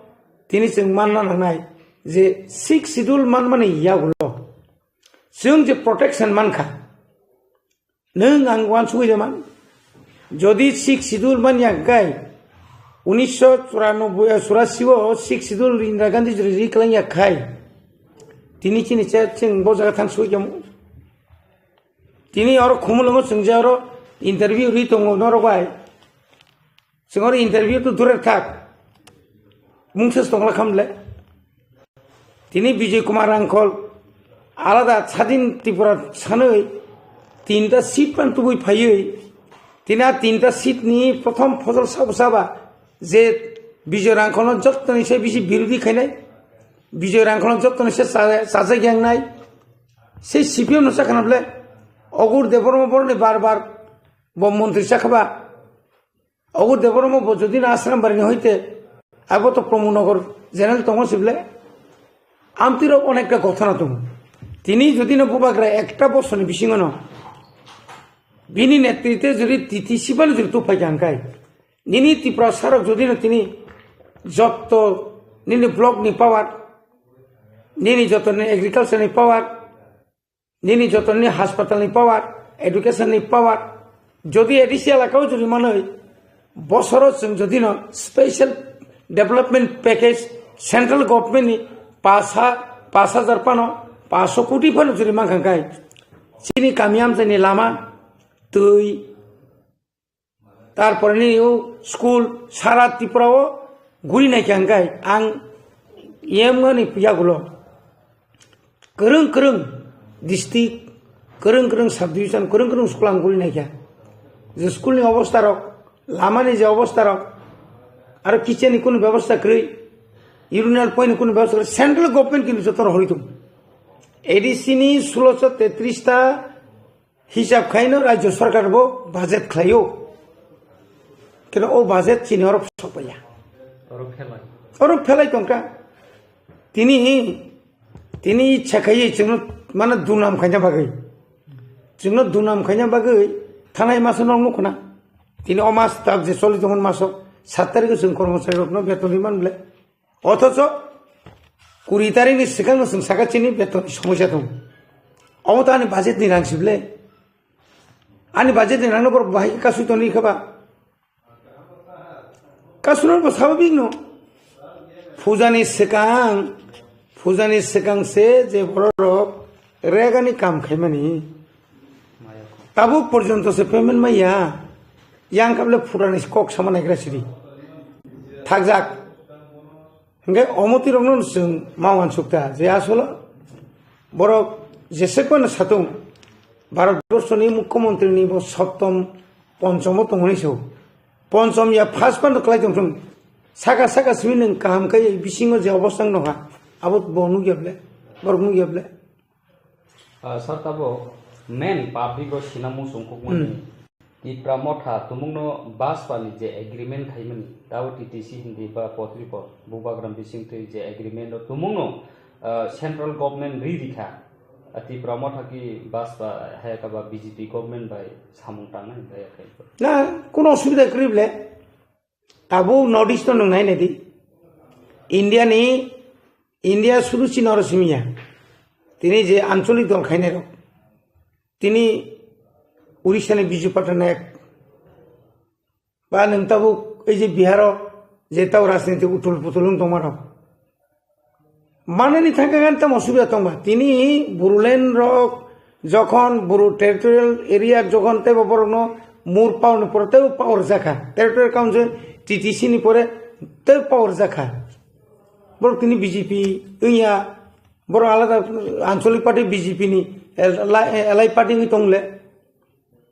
tini chwng manna nangnai je Sixth Schedule manmani yagulo chwng je protection mankha, nwng ang uansugwi de man. Jodi Sixth Schedule manya hwnkhe unisho churanobboi, eh, churasi o Sixth Schedule Indira Gandhi jodi ri kwlangya khai, tini chini che chwng bo jaga thang sugwi kamo. Tini oro Khumulwngo chwng je oro interview ri tongo norok bai. Chwng oro interview to durer thak. Mungsa se tongla khamle. Tini Bijoy Kumar Rangkhol alada Sadin Tripura sanwi tinta seat pan tubui phaiwi, tini a tinta seat ni prothom phosol sabo saba je Bijoy Rangkholno jottoni se bisi birodhi khainai, Bijoy Rangkholno jottoni se cha-, chajak yangnai, se C P M no chakhana bole Ogur Debbarma boroni bar bar bo montri chakhaba. Ogur Debbarma bo jodi na Ashram Bari ni hoite, abo to Pramod Nagar general tongo sible. Amtwi rok onekta gothana tongo. Tini jodi no bubagra ekta bosor ni bisingo no bini netritwe jodi T T C bano jodi tupai kha hwnkhe, nini Tiprasa rok jodi no tini jotto nini block ni power, nini jotto ni agriculture ni power, nini jotoni hospital ni power, education ni power, jodi A D C elaka o jodi manwi bosoro chwng jodi no special development package central government ni pas ha-, pas hajar phano, paanso koti phano jodi mankha khai, chini kami amchai ni lama, twi, Tarpore nini o school sara Tripura o Guri naikha hwnkhe ang yemgani yagulo kwrwng kwrwng district, kwrwng kwrwng subdivision, kwrwng kwrwng school ang guri naikha. Je school ni obostha rok, lama ni je obostha rok, aro kitchen ni kunu bebosta kwrwi, urinal point ni kunu bebosta kwrwi, central government kini joto rohorwi tongo. A D C ni sulosho tetris ta hisab khaino rajyo sarkar bo budget khlaio. Kino o budget chini oro sokpaiya. Oro phelai. Oro phelai tongkha. Tini, tini ichha khaiwi chwngno mano dunam khaina bagwi. Chwngno dunam khaina bagwi thanai maso nong nukhna. Tini o mas tab je choli tongmani maso sat tarikh chwng kormochari rokno beton ri man ble. Othocho kuri tarikh ni swkang no chwng saka chini beton ni somosya tongo. Omo to ani budget ni rang sible. Ani budget ni rang no borok bahai kasui toni khaba. Kasuna bo sababik no. Pujani swkang, pujani swkang se je bororok regani kam khaimani. Tabuk porjonto se payment maya. Yang kable purani kok sama naigra siri. Thakjak. Hingke omoti rokno chwng ma wansukta je asolo borok jesek phano satung Bharat borso ni mukhyamantri ni bo soptom ponchomo tongmani so. Ponchom ya first phano kwlai tongthung. Saka saka simi nwng kaham khe bisingo je obostang nokha. Abo bo nukya ble. Borok nukya ble. Ah, sir, tabo main public o sina muchung kukmani Hmm. Tipra Motha tumungno Bajpa ni je agreement khaimani, tabo T T C hindi ba Potripot, Bubagram bisingtwi je agreement o tumungno, ah, central government ri rikha. Ah, Tipra Motha ki Bajpa hayaka ba B J P government bai samung tangnai bai ya khai. Na, kuno osubida kwrwi ble. Tabuk North East no nwng nai nai di. India ni, India sudu chini oro simi ya. Tini je ancholik dol khainai rok. Tini Orissa ni Biju Patnaik. Ba nwng tabuk ei je Bihar o je tau rajniti utul putul wng tongma rok. Manani thangkha gan tamo subida tongba. Tini Bodoland rok jokhon Bodo territorial area jokhon teibo borokno mur power ni pore teibo power jakha. Territorial Council T T C ni pore teibo power jakha. Borok tini B J P wngya, borok alada ancholik party B J P ni, eh, la-, eh, allied party wngwi tongle.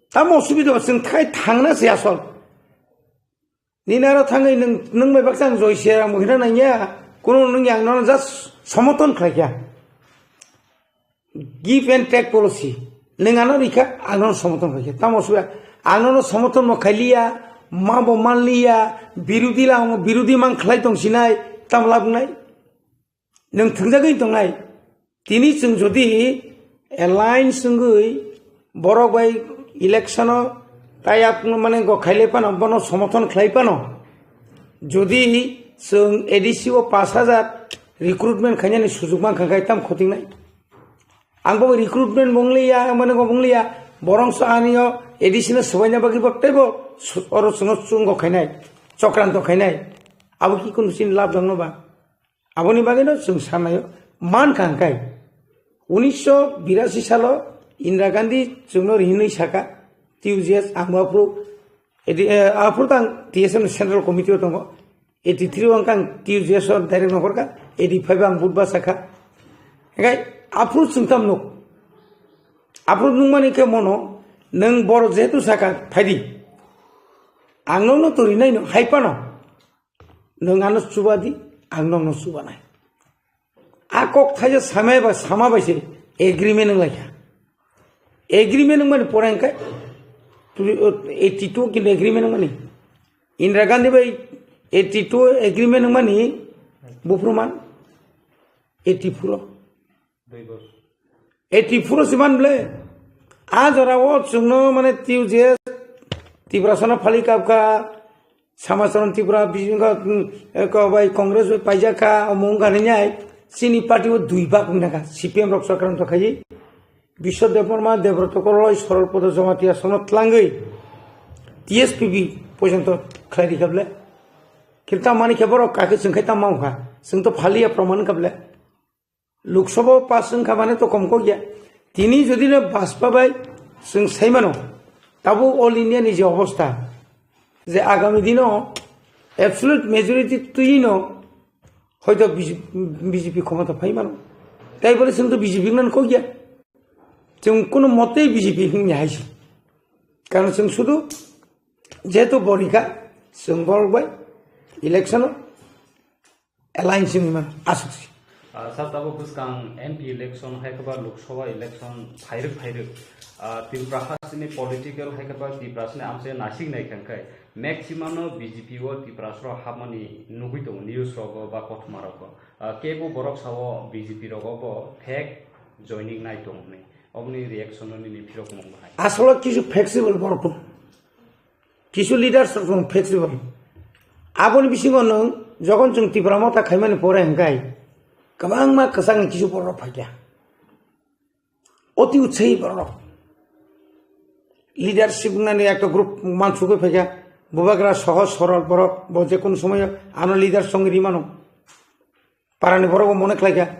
Tamo subida chwng thai thangna se asol. Nini aro thangwi nwng, nwng bai baksa ang Joy Siaram hina nangya, kuno nwng yang nono just somoton khlaikha. Give and take policy. Nwng ano rikha, ang nono somoton khlaikha. Tamo suya, ang nono somoton mo khailiya, ma bo manliya, birudi lang, birudi mang khlai tong sinai, tam lab nai. Nwng thwngjagwi tongnai. Tini chwng jodi alliance wngwi borok bai election o tayap mane go khailai phano, bono somothon khlai phano, jodi chwng A D C o pash hajar recruitment khainani sujuk mankha khe tam khotingnai? Ang bo recruitment bo wngliya, mane go bo wngliya, borongso ani o A D C no swbaina bagwi bo teibo su-, oro chwngno chungo khainai, chokranto khainai. Abo ki kunu chini lab dongno ba? Aboni bagwino chwng sanaio mankha hwnkhe, unisho birasi salo Indira Gandhi chwngno hinwi saka, T U J S ang aphuru, edi, eh, aphuru tang T S M ni Central Committee o tongo, eighty three o ang T U J S o direct nohorkha, eighty five o ang budba sakha. Hwnkhe aphuru chwng tam nuk, aphuru nukmani khe mono, nwng borok jehetu saka phaidi, ang nokno torinai no hai phano. Nwng ano chuba di, ang nokno chubanai. A kok thaisa samai ba sama bai se agreement wng laikha. Agreement wng mani pore hwnkhe tuli-, eighty two kilo agreement wng mani. Indira Gandhi bai eighty two agreement wng mani buphuru man eighty four o. Dui bos. Eighty four o se man ble. A jora o chwngno mane T U J S Tiprasano phali kapkha, Samacharan Tripura, Bijingka, mm, ko bai Congress bai paijakha, omo wngkha hinwi ai, chini party o dui bak wngkha, C P M rok chakranto khai, Biswa Debbarma, Debrata Korloi, Sorol Podo Jamatia sono tlangwi T S P B porjonto khlai rikha ble. Khirta mani khe borok kakhe chwng khai tamo wngkha, chwng to phaliya proman wngkha ble. Lok Sabha o pass wngkha mane to kom kok ya. Tini jodi no Bajpa bai chwng sai mano, tabuk All India ni je obostha, je agami dino Absolute majority twi no hoito B J P khomota phai mano. Tai bole chwng to B J P nang kok ya. Chwng kono mote B J P hwngya hai se. Karon chwng sudu jehetu borika chwng borok bai election o alliance wngwi mano aswk se. Ah, sir, tabuk bwskang M P election hai khe ba Lok Sabha election phairwk phairwk. Ah, Tripura hasteni political hai khe ba Tripura hasteni amchai nasik nai khe hwnkhe maximum no B J P o Tripura soro hapmani nugwi tongo news rogo ba kothoma rogo. Ah, kebo borok sao B J P rogo bo fake joining nai tong hwnwi. Oboni reaction no nini phirok mung bahai. Asolo kisu flexible borok tong. Kisu leaders rok tong flexible. Aboni bisingo nwng jokhon chwng Tipra Motha khaimani pore hwnkhe kwbangma kwchangni kisu borok phaikha. Oti utsahi borok. Leadership wngnani ekta group mansugwi phaikha. Bubagra sohoj sorol borok, bo jekunu somoyo ano leader songwi rimano. Parani borok bo mone khlaikha,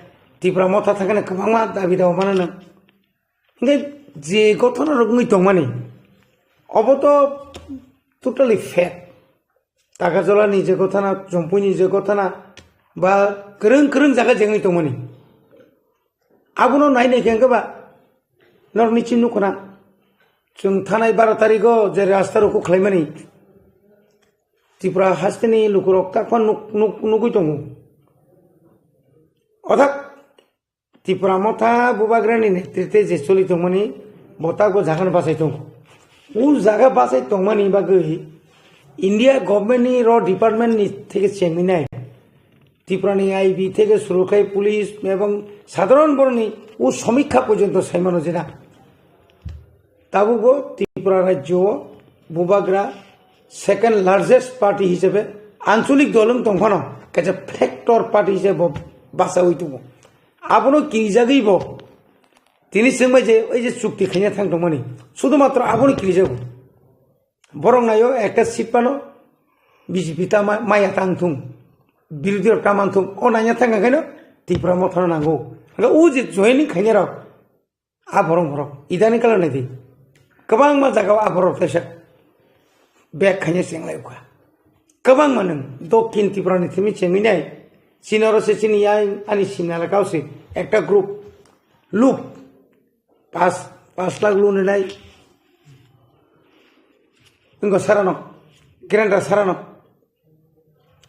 Tipra Motha thangkhana kwbangma dabi dawa mananw. Hingke je gothona rok wngwi tongmani, obo to totally fake. Takarjala ni je gothana, Jompui ni je gothana, ba kwrwng kwrwng jaga je wngwi tongmani. Abono nai nai khe hwnkhe ba norok niching nukhuna. Chwng thanai baro tarigo je rasta rok khlaimani. Tripura hasteni lukurok takphano nuk-, nuk-, nugwi tongo. Othak Tipra Motha Bubagrani netrite je choli tongmani, bo takbo jagano bachai tongo. O jaga bachai tongmani bagwi India government ni ro department ni theke chengwi nai. Tripura ni I B theke suru khai police ebong sadharon boroni o somikha porjonto saimano jena. Tabukbo Tripura rajyo o Bubagra second largest party hisabe ancholik dol wng tongphano kaisa factor party hisabe bo bachaui tongo. Abono kirijagwi bo tini chwngbai je oi je chukti khaina thang tongmani sudhumatro abono kirijago. Borok naio ekta seat phano B J P ta ma-, maya tang thung, birodhi rok ta man thung, o naina thang khaino Tipra Mothano nango. Hwnkhe o je joining khaina rok, a borok borok idani kala naidi. Kwbangma jagao a borok teisa bag khaina chenglai kha. Kwbangma nwng Dokhin Tripura ni thimi chengwi nai. Chini oro se chini yang ani simna lakao se ekta group luk pas, pas lakh lun nai. Wngkha sarano, grinder sarano.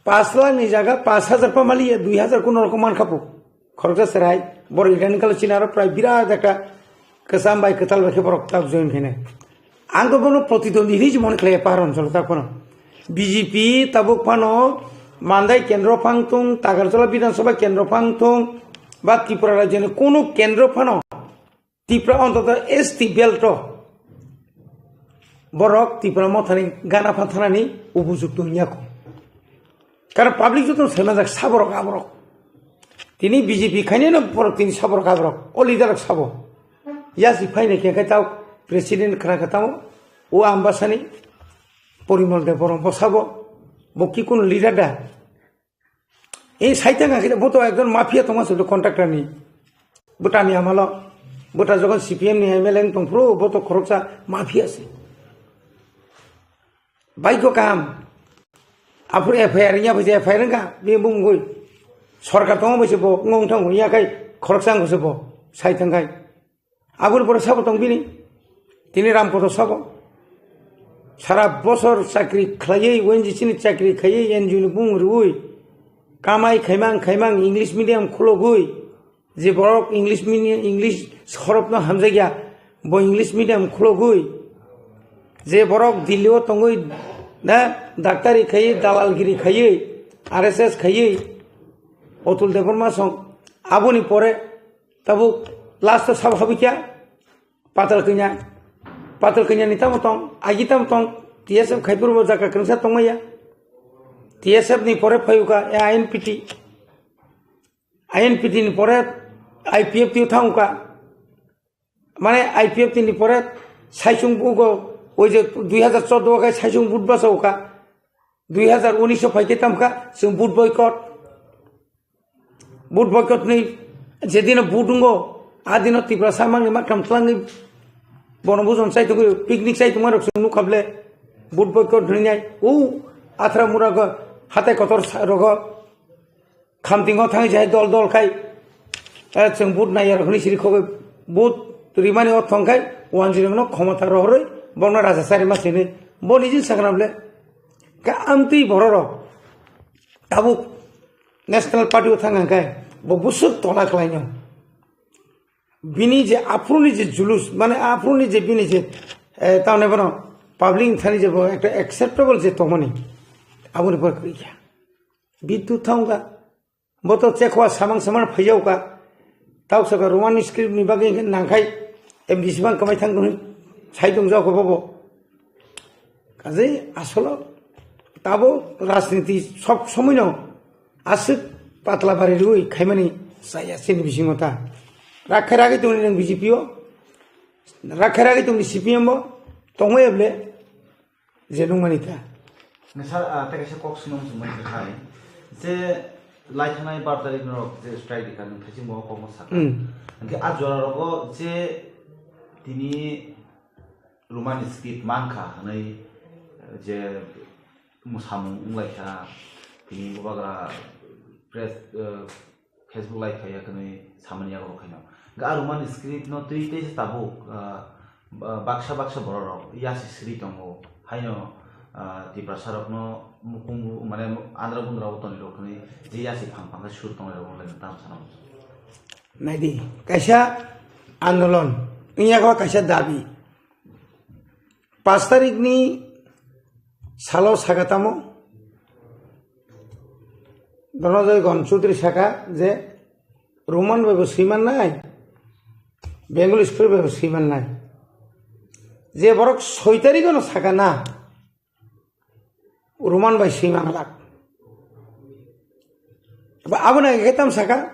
Pas lakh ni jaga pas hajar pamali ya, dui hajar kuno rokom man khapu. Khoroksa serai, bor idani kalo chini aro prai birat ekta kwcham bai kwtal bai khe borok tak join khainai. Ang to bono protidwandi hinwi se mone khlai ya pahar oncholo tak phano. B J P tabuk phano Mandai kendro phang thung, Tagarjala Bidhan Sabha kendro phang thung, ba Tripura rajyoni kunu kendro phano Tipra ontoto S T belt o borok Tipra Mothani gana phan thanani ubujukto wngya kho. Karon public joto sai manjak saborok aborok. Tini B J P khainai no borok tini saborok aborok. O leader rok sabo. Yasi phainai khe khai tao president khna khe tamo o Ambasani Porimol Debbarma bo sabo. Bo ki kono leader da? Ei saitang akhe bo to ekjon mafia tongma se contractor ni. Bwtani amalo. Bwta jogon C P M ni M L A wng tongphuru bo to khoroksa mafia se. Baiko kaham. Aphuru F I R wngya bai se F I R wngkha, bini bumungwi. Sorkar tongma bai se bo wngthang wngya khai khoroksa wngkha se bo. Saitang khai. Aboni pore sabo tong bini. Tini Ramkotho sabo. Sara bosor chakri khlaiwi, O N G C ni chakri khaiwi, N G O ni bumung rwui. Kamai khaimang khaimang English medium khulogwi. Je borok English medium, English horop no hamjakya, bo English medium khulogwi. Je borok Delhi o tongwi na daktari khaiwi, dalalgiri khaiwi, R S S khaiwi, Atul Debbarma song. Aboni pore tabuk last o sabo habikya. Patal kanya, patal kanya ni tamo tong, agi tamo tong, T S F khai purbo jaka kwrwngsa tongmaya. T S F ni pore phayuka, I N P T. I N P T ni pore I P F T o thangka. Mane I P F T ni pore saisung bugo, oi je dui hajar chordo o khai saisung but basa uka. Dui hajar unis o phaikhe tamkha, chwng but boycott. But boycott ni jedino but wngo, adino Tiprasa mangni maktham twlangni bono bujon chai tongwi, picnic chai tongma rok chwng nukha ble. But boycott hwnwi nai, o athra mura go, Hatai kotor sa-, rogo khamtingo thangwi jai dol dol khai, eh, chwng vote naiya rok hwnwi siri khogwi vote rimani o thong khai wanjwirokno khomota rohorwi bongno raja charima sini bo nijin sakna ble. Ka amtwi bororok tabuk National Party o thang hwnkhe bo busuk tola khlaino. Bini je aphuruni je julus, mane aphuruni je bini je, eh, tamni bono public ni thani je bo ekta acceptable je tongmani, aboni pore kwrwi kha. Bidu thangkha, bo to chekhoa samang samang phaiyao kha. Tau saka Roman script ni bagwi hwnkhe nangkhai M D C bang kwmai thang hwnwi sai tongjao kha bobo. Kaje asolo tabo rajniti sob somoino aswk patla bari rwi khaimani chaya chini bisingo ta. Rakhe ragwi tongni nang B J P o, rakhe ragwi tongni C P M o, tongwi eble je nungmani ta. Nisa, ah, tei kaisa kok swnam swngmani kwthai. Je lai thanai bar tarik norok je strike rikha, nwng thaiching bo kokno sakha. Hmm. Hwnkhe a jora rogo je tini Roman script mankha hwnwi, eh, je mwsamung wnglaikha, tini bubagra press, eh, Facebook live khaiya hwnwi samani yago khaino. Ga Roman script no twi tei se tabuk, eh, ba-, baksa baksa bororok yasi sri tongo. Haino, eh, Tiprasa rokno mukung mane andra gundra o toni rok hwnwi je yasi phang phang khe sur tongnai rok wnglaino tam sana muchung. Naidi, kaisa andolon, wngya khe kaisa dabi. Pash tarikni salo saka tamo, Dhananjay Gon Chaudhary saka je Roman bai bo swiman nai, Bengali script bai bo swiman nai. Je borok soi tarikno saka na, Roman bai swiman lak. Ba aboni age tam saka,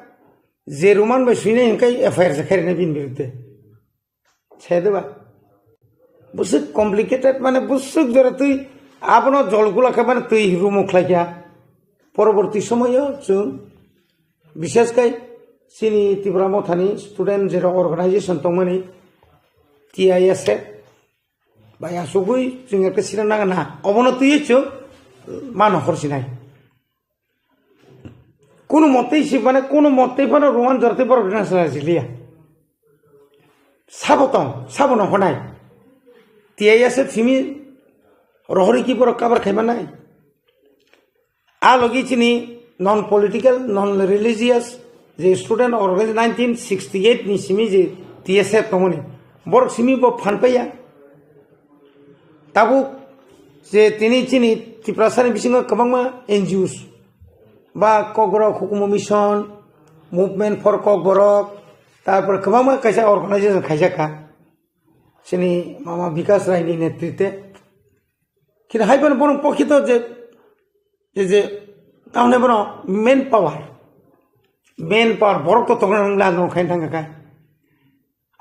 je Roman bai swinai hwnkhe F I R se khairina bini biruddhe. Sedeba. Busuk complicated, mane busuk jora twi abono jol gula khe mane twi rumo khlai kha. Poroborti somoyo chwng bishes khai chini Tipra Mothani student jera organization tongmani T I S F bai asugwi chwng ekta sira naga na obono twi chwng mano horsinai. Kunu mottei si mane kunu mottei phano Roman jortei borok rina sala jiliya. Sabo tong, sabo no honai. T I S F simi rohori ki borok kabar khai manai. A logi chini non political, non religious je student organization nineteen sixty-eight ni simi je T S F tongmani. Borok simi bo phan paiya. Tabuk je tini chini Tiprasani bisingo kwbangma N G Os ba Kokborok Hukumu Mission, Movement for Kokborok, tarpor kwbangma kaisa organization khaijak kha. Chini mama Bikas Rai ni netrite. Kini hai bono bono pokhito je, je, je, tamne bono main power. Main power borok to tongna nang la no khain thang kha.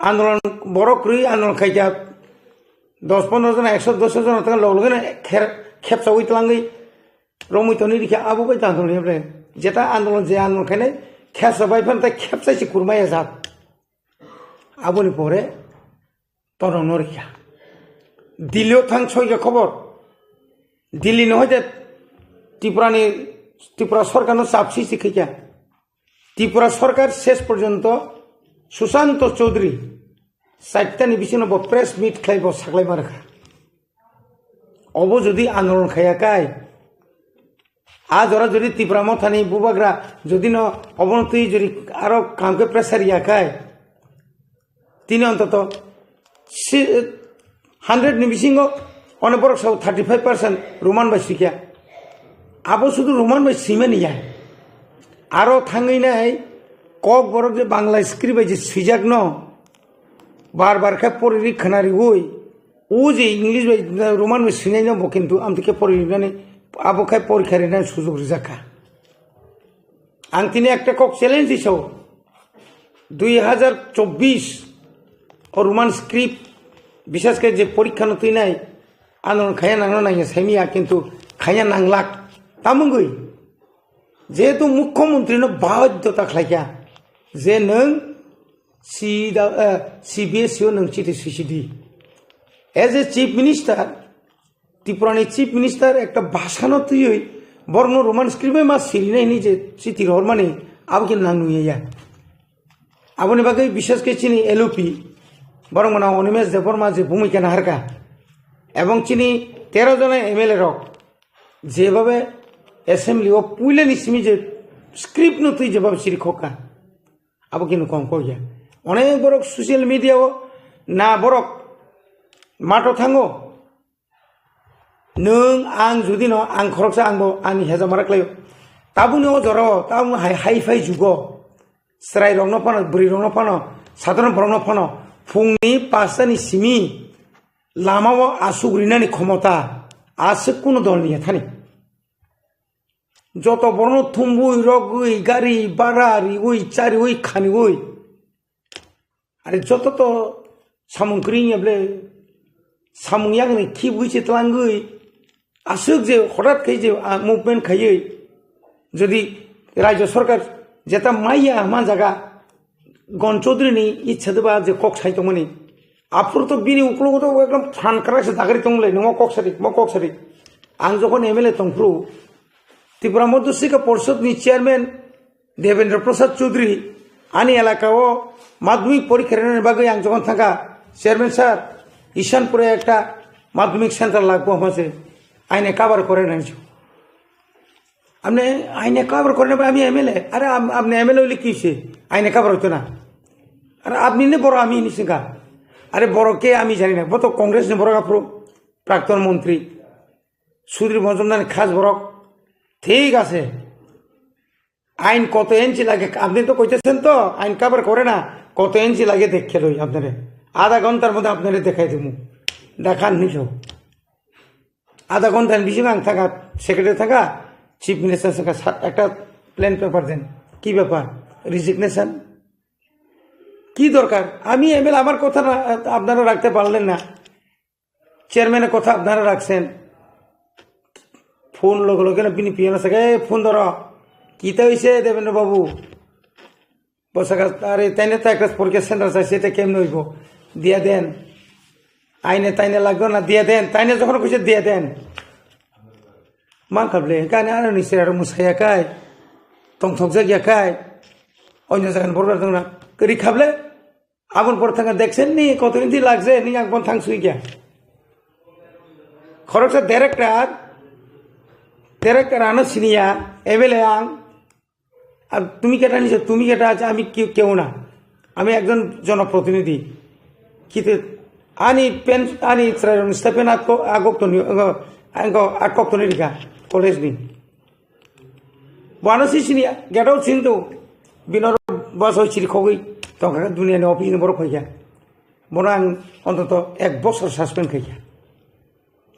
Andolon borok kwrwi andolon khaikha dos pondro jona, ekso dos jona tang log logino kher-, khepsaui twlangwi romwi toni rikha, abo bai tang tongni ble. Jeta andolon je andolon khainai khepsa bai phan tai khepsai se kurmaya jat. Aboni pore torokno rikha. Delhi o thang soikha khobor. Delhi no hoite Tripura ni, Tripura sorkar no chapsi si khaikha. Tripura sorkar ses porjonto Sushanto Chaudhary chaitani bisingo bo press meet khlai bo saklai ma rwkha. Obo jodi andolon khaya kai, a jora jodi Tipra Mothani bubagra jodi no obono twi jodi aro kam khe pressure ya kai, tini ontoto si-, hundred ni bisingo ono borok sao thirty five percent Roman bai swikha. Abo sudu Roman bai swimani ya. Aro thangwi nai Kokborok je Bangla script bai je swijak no bar bar khe poriri khwnariwi, o je English bai Roman bai swinai no bo kintu amtwi khe poriri nani abo khai porikha rinani sujok rijak kha. Ang tini ekta kok challenge di sao, dui hajar chobbish o Roman script, bishes khe je porikha no twinai, ano khaya nangno nangya saimiya, kintu khaya nanglak. Tamungwi, jehetu mukhyamantri no baidhyota khlaikha je nwng C W, eh, C B S E o nwng chiti sui sidi. As a chief minister, Tripura ni chief minister ekta bhasha no twiwi Borokno Roman script bai ma sirinai hwnwi je chiti rohormani abo khe nang nungya ya. Aboni bagwi bishesh khe chini L O P borok mano Animesh Debbarma je bhumika naharka ebong chini tero jona M L A rok jebabe assembly o puilani simi je script no twi jebabe siri khokka abo khe nukong kok ya. Onek borok social media o na borok mato thango. Nwng ang judi no ang khoroksa angbo ani hejamara khlaio. Tabukni o jorao tabuk hai hai phai jugo. Chwrairokno phano, bwrwirokno phano, sadharon borokno phano phungni pastani simi lamao aswk rinani khomota aswk kunu dolni ya thani. Joto borokno thumbui, rogwi, gari bhara riui, chariui, khaniui. Are joto to samung kwrwi wngya ble, samung yakni khibwi se twlangwi, aswk je hotat khe je, ah, movement khaiwi, jodi Rajya Sarkar jeta maiya hwnma jaga, Gon Chaudhary ni ichha deba je kok sai tongmani, aphuru to bini uklogo to ekdom phan kwrak se dagri tongmole, nungmo kok sadi, mo kok sadi. Ang jokhon M L A tongphuru, Tripura Madhya Sikha Porishad ni chairman Devendra Prasad Chaudhary ani elaka o madhyamik porikha rwnani bagwi ang jokhon thangkha, "Chairman sir, Ishanpur e ekta madhyamik center lagbo hwnse, aine cover kore nai." "Amne aine cover kore na, ami M L A." "Are am-, amne M L A hole ki se? Aine cover hoito na." "Are apni ne boro ami ni singka." "Are boro ke ami jani na, bo to Congress ni borok aphuru, prakton montri, Sudri Mojumdar ni khas borok." "Thik ase." আইন কত ইঞ্চি লাগে? আপনি তো কইতেছেন তো, আইন কভার করে না, কত ইঞ্চি লাগে দেখে লই আপনারে, আধা ঘন্টার মধ্যে আপনারে দেখাই দিমু, দেখান নিছো। আধা ঘন্টার বেশি আং থাকা, সেক্রেটারি থাকা, চিফ মিনিস্টার থাকা, সা-, একটা প্লেন পেপার দেন। কি ব্যাপার? রেজিগনেশন? কি দরকার? আমি এমএলএ, আমার কথা না, আপনারা রাখতে পারলেন না। চেয়ারম্যানের কথা আপনারা রাখছেন। ফোন লগে লগে না, বিনি পিয়ানো সাকে, "এই ফোন ধরো, কিতা হইছে দেবেন্দ্র বাবু?" বসাকা, "আরে, তাইনে তো একটা পরীক্ষা সেন্টার চাইছে, এটা কেমনে হইব? দিয়া দেন।" "আইনে তাইনে লাগতো না, দিয়া দেন।" তাইনে যখন কইছে, "দিয়া দেন।" মান খাবলে, কানে আরো নিচে আরো মুসাইয়া খায়, তং থক জাগিয়া খায়, অন্য জায়গায় বড় না, করি খাবলে, আগুন পর থাকা দেখছেন নি, কত ইঞ্চি লাগছে, নি আগুন থাং শুই গিয়া। খরচা ডিরেক্টর, ডিরেক্টর আনো সিনিয়া, এমএলএ আং, আর তুমি কেটা নিছো, তুমি কেটা আছে, আমি কেউ, কেউ না, আমি একজন জনপ্রতিনিধি। কিন্তু আনি পেন, আনি স্টাফেন আগক তো, আগক তো নি, আগক তো নি রিকা, কলেজ নি। Bono si sini ya, get out sini tu. Binor bas oi chiri khogwi tongkha dunia ni office ni borok phaikha. Bono ang ontoto ek bosor suspend khaikha.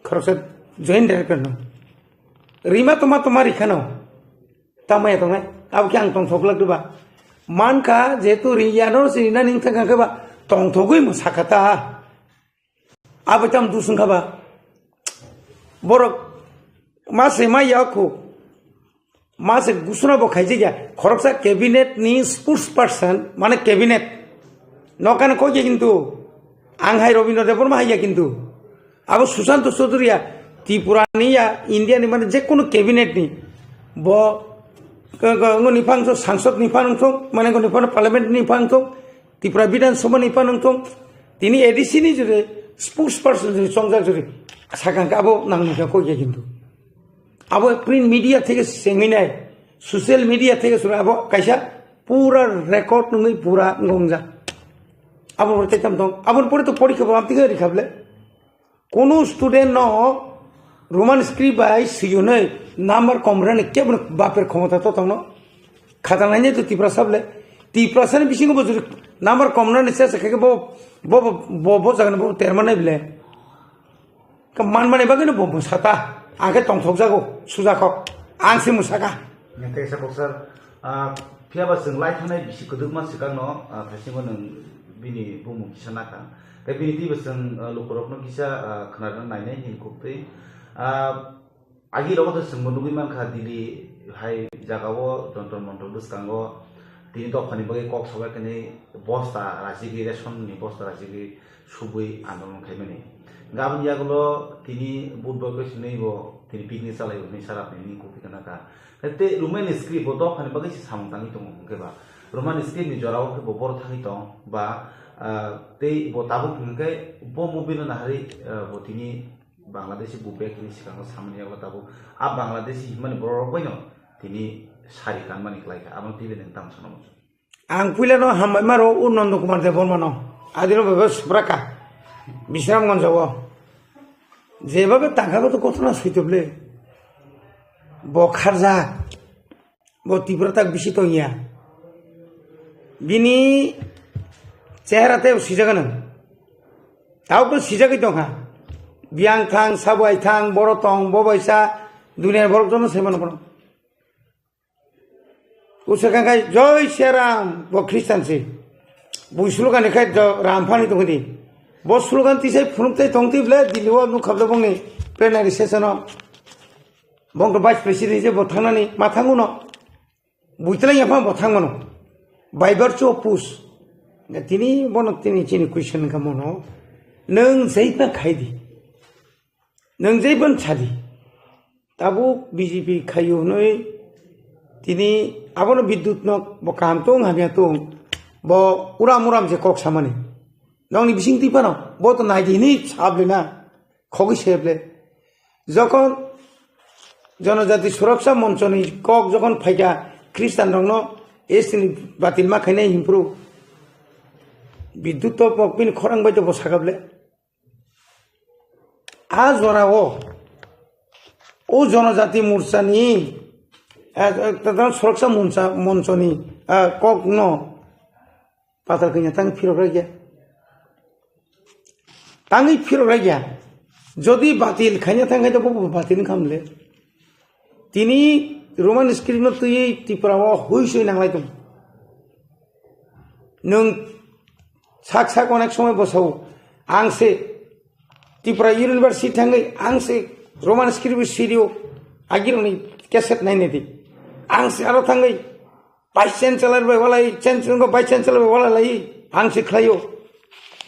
Khoroksa joint director no. Rima toma toma rikhano. Tamaya tongnai. Abo khe ang tongthok lak duba. Mankha jehetu riya no sini na ning thang kha ba tongthogwi mo sakha ta. Abo tam dusung kha ba. Borok ma se ma ya khu. Ma se gusuna bo khaijak ya. Khoroksa cabinet ni spokesperson, mane cabinet. Nokano koi ya kintu. Ang hai Robindra Debbarma hai ya kintu. Abo Sushanta Chowdhury ya. Tripura ni ya, India ni mane je kono cabinet ni. Bo, ko, ko, ngo ni phang so, sangsad ni phang so, mane ngo ni phang parliament ni phang so, Tripura Bidhan Sabha ni phang so, tini A D C ni jure spokesperson jure chongjak jure. Sakang ka abo nang ni ka koi ya kintu. Abo print media theke sengwi nai, social media theke sura abo kaisa pura record nungwi pura ngongjak. Abo pore tei tam tong, abo pore to porikha bo amtike ri khable. Kono student no Roman script bai siyunai number kom rani kebo baper khomota to tongno. Khata nai to Tiprasa ble. Tiprasa ni bisingo bo juri number kom rani se se khe bo, bo, bo, bo, bo jagani bo terma nai ble. Ka manmani bagwino bo mwsata, ang khe tongthokjago, sujakhok, ang se mwsakha. Nang khe sa boksar, ah, phiyaba chwng lai thangnai bisi kwdwkma swkangno, ah, thaisingo nwng bini bumung kisa nakha. Tei bini twibo chwng, ah, lukurokno kisa, ah, khwnarwna nainai hini khuktwi. Ah, agi rogo to chwngbo nugwi mankha, Delhi hai jagao Jantar Mantar bwskango tini dophani bagwi kok sabai kani bosta rajigwi, ration ni bosta rajigwi subui andolon khaimani. Gabon yagulo tini Budhbar khe swnwi bo tini picnic chalai hwnwi sarapni nini kupi kana ka. Tei Roman script bo dophani bagwi se samung tangwi tongo hwnkhe ba. Roman script ni jorao khe bo boro thangwi tong ba, ah, tei bo tabuk hwnkhe bo movie no naharwi, ah, bo tini Bangladeshi bo bag ni swkango samani yago tabuk a Bangladeshi himani borok rok baino tini sari kanmani khlai kha. Abono twiwi nang tamo sana muchung. Ang puila no hambai maro u Nondo Kumar Debbarma no. Adino bebe Subraka. Bisramganj o. Jebabe tangkha bo to kothona suitable. Bo kharjak. Bo Tipra tak bisi tongya. Bini chehra tei swijak anw. Tao bo swijagwi tongkha. Biyang thang, sabai thang, boro tong, bo baisa, duniya borok jono sai mano bono. Usa kangkai, "Joi Siya Ram," bo Christian se. Bo slogan ni khai do Ram phani tongdi. Bo slogan tisai phunuk tai tongdi ble, Delhi o nuk khabda bongni plenary session o. Bong to vice president je bo thangnani ma thanguno. Buitlang yapha bo thangmano. By virtue of push. Tini bono tini chini question kha mono. Nung jaipa khaidi. Nung jaipan sadi. Tabuk B J P khayu hnoi tini abono Bidyut no bo kaham tong hamya tong. Bo uram uram je kok samani. Nongni bising twi phano bo to naidi hini sablina. Khogwi seble. Jokhon Jonojati Suraksha Monchoni kok jokhon phaikha Christian rokno S T ni batil ma khainai himpru. Bidyut to pok bini khorang bai to bo sakable. A jorao o Jonojati Morchani, eh, eh, tadang Suraksha Moncha, Monchoni, eh, kokno patal kanya tang phirok ragya. Tangwi phirok ragya. Jodi batil khaina thang khaito bo batil wngkha mle. Tini Roman script no twiwi Tripura o hui sui nanglai tong. Nwng sak sak onek somoi bosao. Ang se Tripura University thangwi ang se Roman script sirio agironi cassette nainai di. Ang se aro thangwi Vice Chancellor bai walai, Chancellor ko Vice Chancellor bai walai lai, ang se khlaio.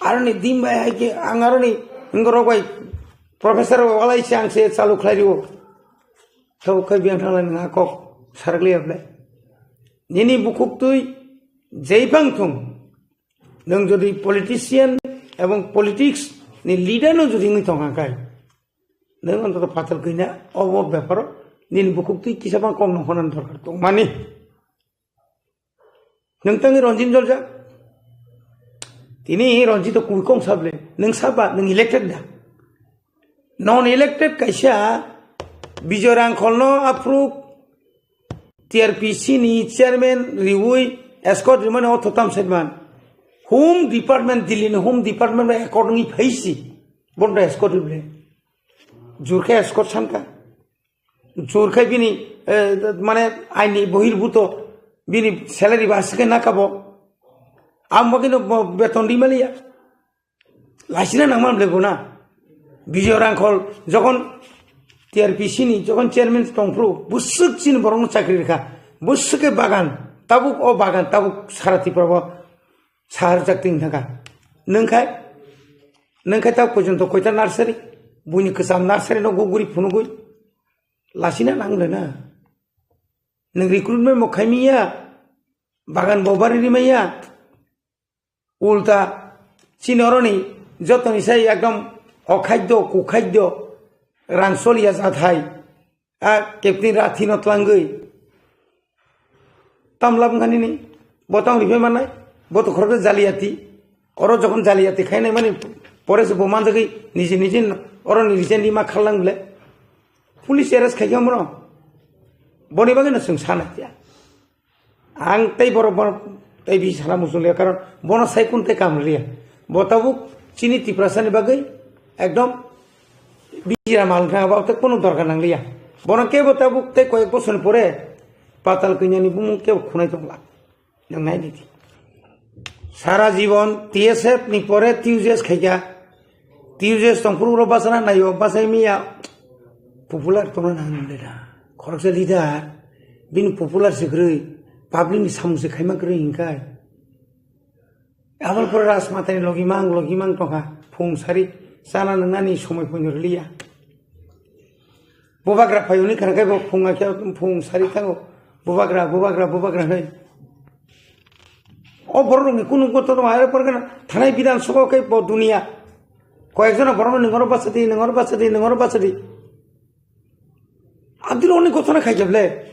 Aroni dim bai hai ke ang aroni wngorok bai professor bai walai se ang se chalu khlai rio. Tabo khai biyang thang lai nga kok sarak liya ble. Nini bukhuk twi jai bang thung. Nwng jodi politician ebong politics ni leader no jodi wngwi tongkha khai, nwng antoto patal kanya obo beparo nini bukhuk twi kisa bang kok no honan dorkar tong mani. Nwng tangwi Ranjit Joljak. Tini Ranjit to kui kong sable. Nwng saba, nwng elected da. Non elected kaisa Bijoy Rangkhol no aphuru T R P C ni chairman riwi escort rimani otho tam sedman. Home department, Delhi ni home department bai accordingly phaisi. Bonda escort rible. Jurkhe escort sanka. Jurkhe bini, eh, mane aini bohirbuto bini salary ba asike nakabo. Am bagino bo-, beton rimaliya. Laisina nangman ble bona. Bijoy Rangkhol jokhon T R P C ni jokhon chairman tongphuru, busuk chini borokno chakri rikha. Busuk ke bagan, tabuk o bagan, tabuk sara Tripura bo sahar jak ting thangkha. Nwng khai, nwng khai tabuk porjonto koita nursery, buini kwcham nursery no guguri phunugui. Lasina nang le na. Nwng recruitment bo khaimiya, bagan bo bari rimaiya. Ulta, chini oroni jotoni sai ekdom okhadyo, kukhadyo, rang soliya jathai, a captain rathi no tlangwi. Tamlab wngkha nini, bo tong rifai mannai, bo to khoroksa jaliyati. Oro jokhon jaliyati khainai mani, pore se bo manjagwi niji niji oroni recently ma khallang ble. Police arrest khaikha bono. Boni bagwi no chwng sanai ya. Ang tei borok, borok tei bisi sana muchung liya, karon bono sai kun tei kam liya. Bo tabuk chini Tiprasa ni bagwi ekdom bijira mal wngkha, abo tei kunu dorkar nang liya. Bono kebo tabuk tei koyek bosor ni pore patal kanya ni bumung kebo khunai tongla. Nang nai di. Sara jibon T S F ni pore T U J S khaikha. T U J S tongphuru ro bachana naio, bachai miya popular tongna nang nang le da. Khoroksa leader, bini popular se kwrwi. Public ni samung se khaima kwrwi hinkai. Aboni pore Rajmatani logi mang, logi mang tongkha. Phung sari chana nwngnani somoi poino rwliya. Bubagra phai hwnwi khana khe bo phung akhe phung sari thango. Bubagra, bubagra, bubagra hwnwi. O borok rokni kunu koto tong, are pore kheno thanai Bidhan Sabha khe bo duniya. Koyekjona borokno ningoro bachadi, ningoro bachadi, ningoro bachadi. Abdul oni kothona khaijable.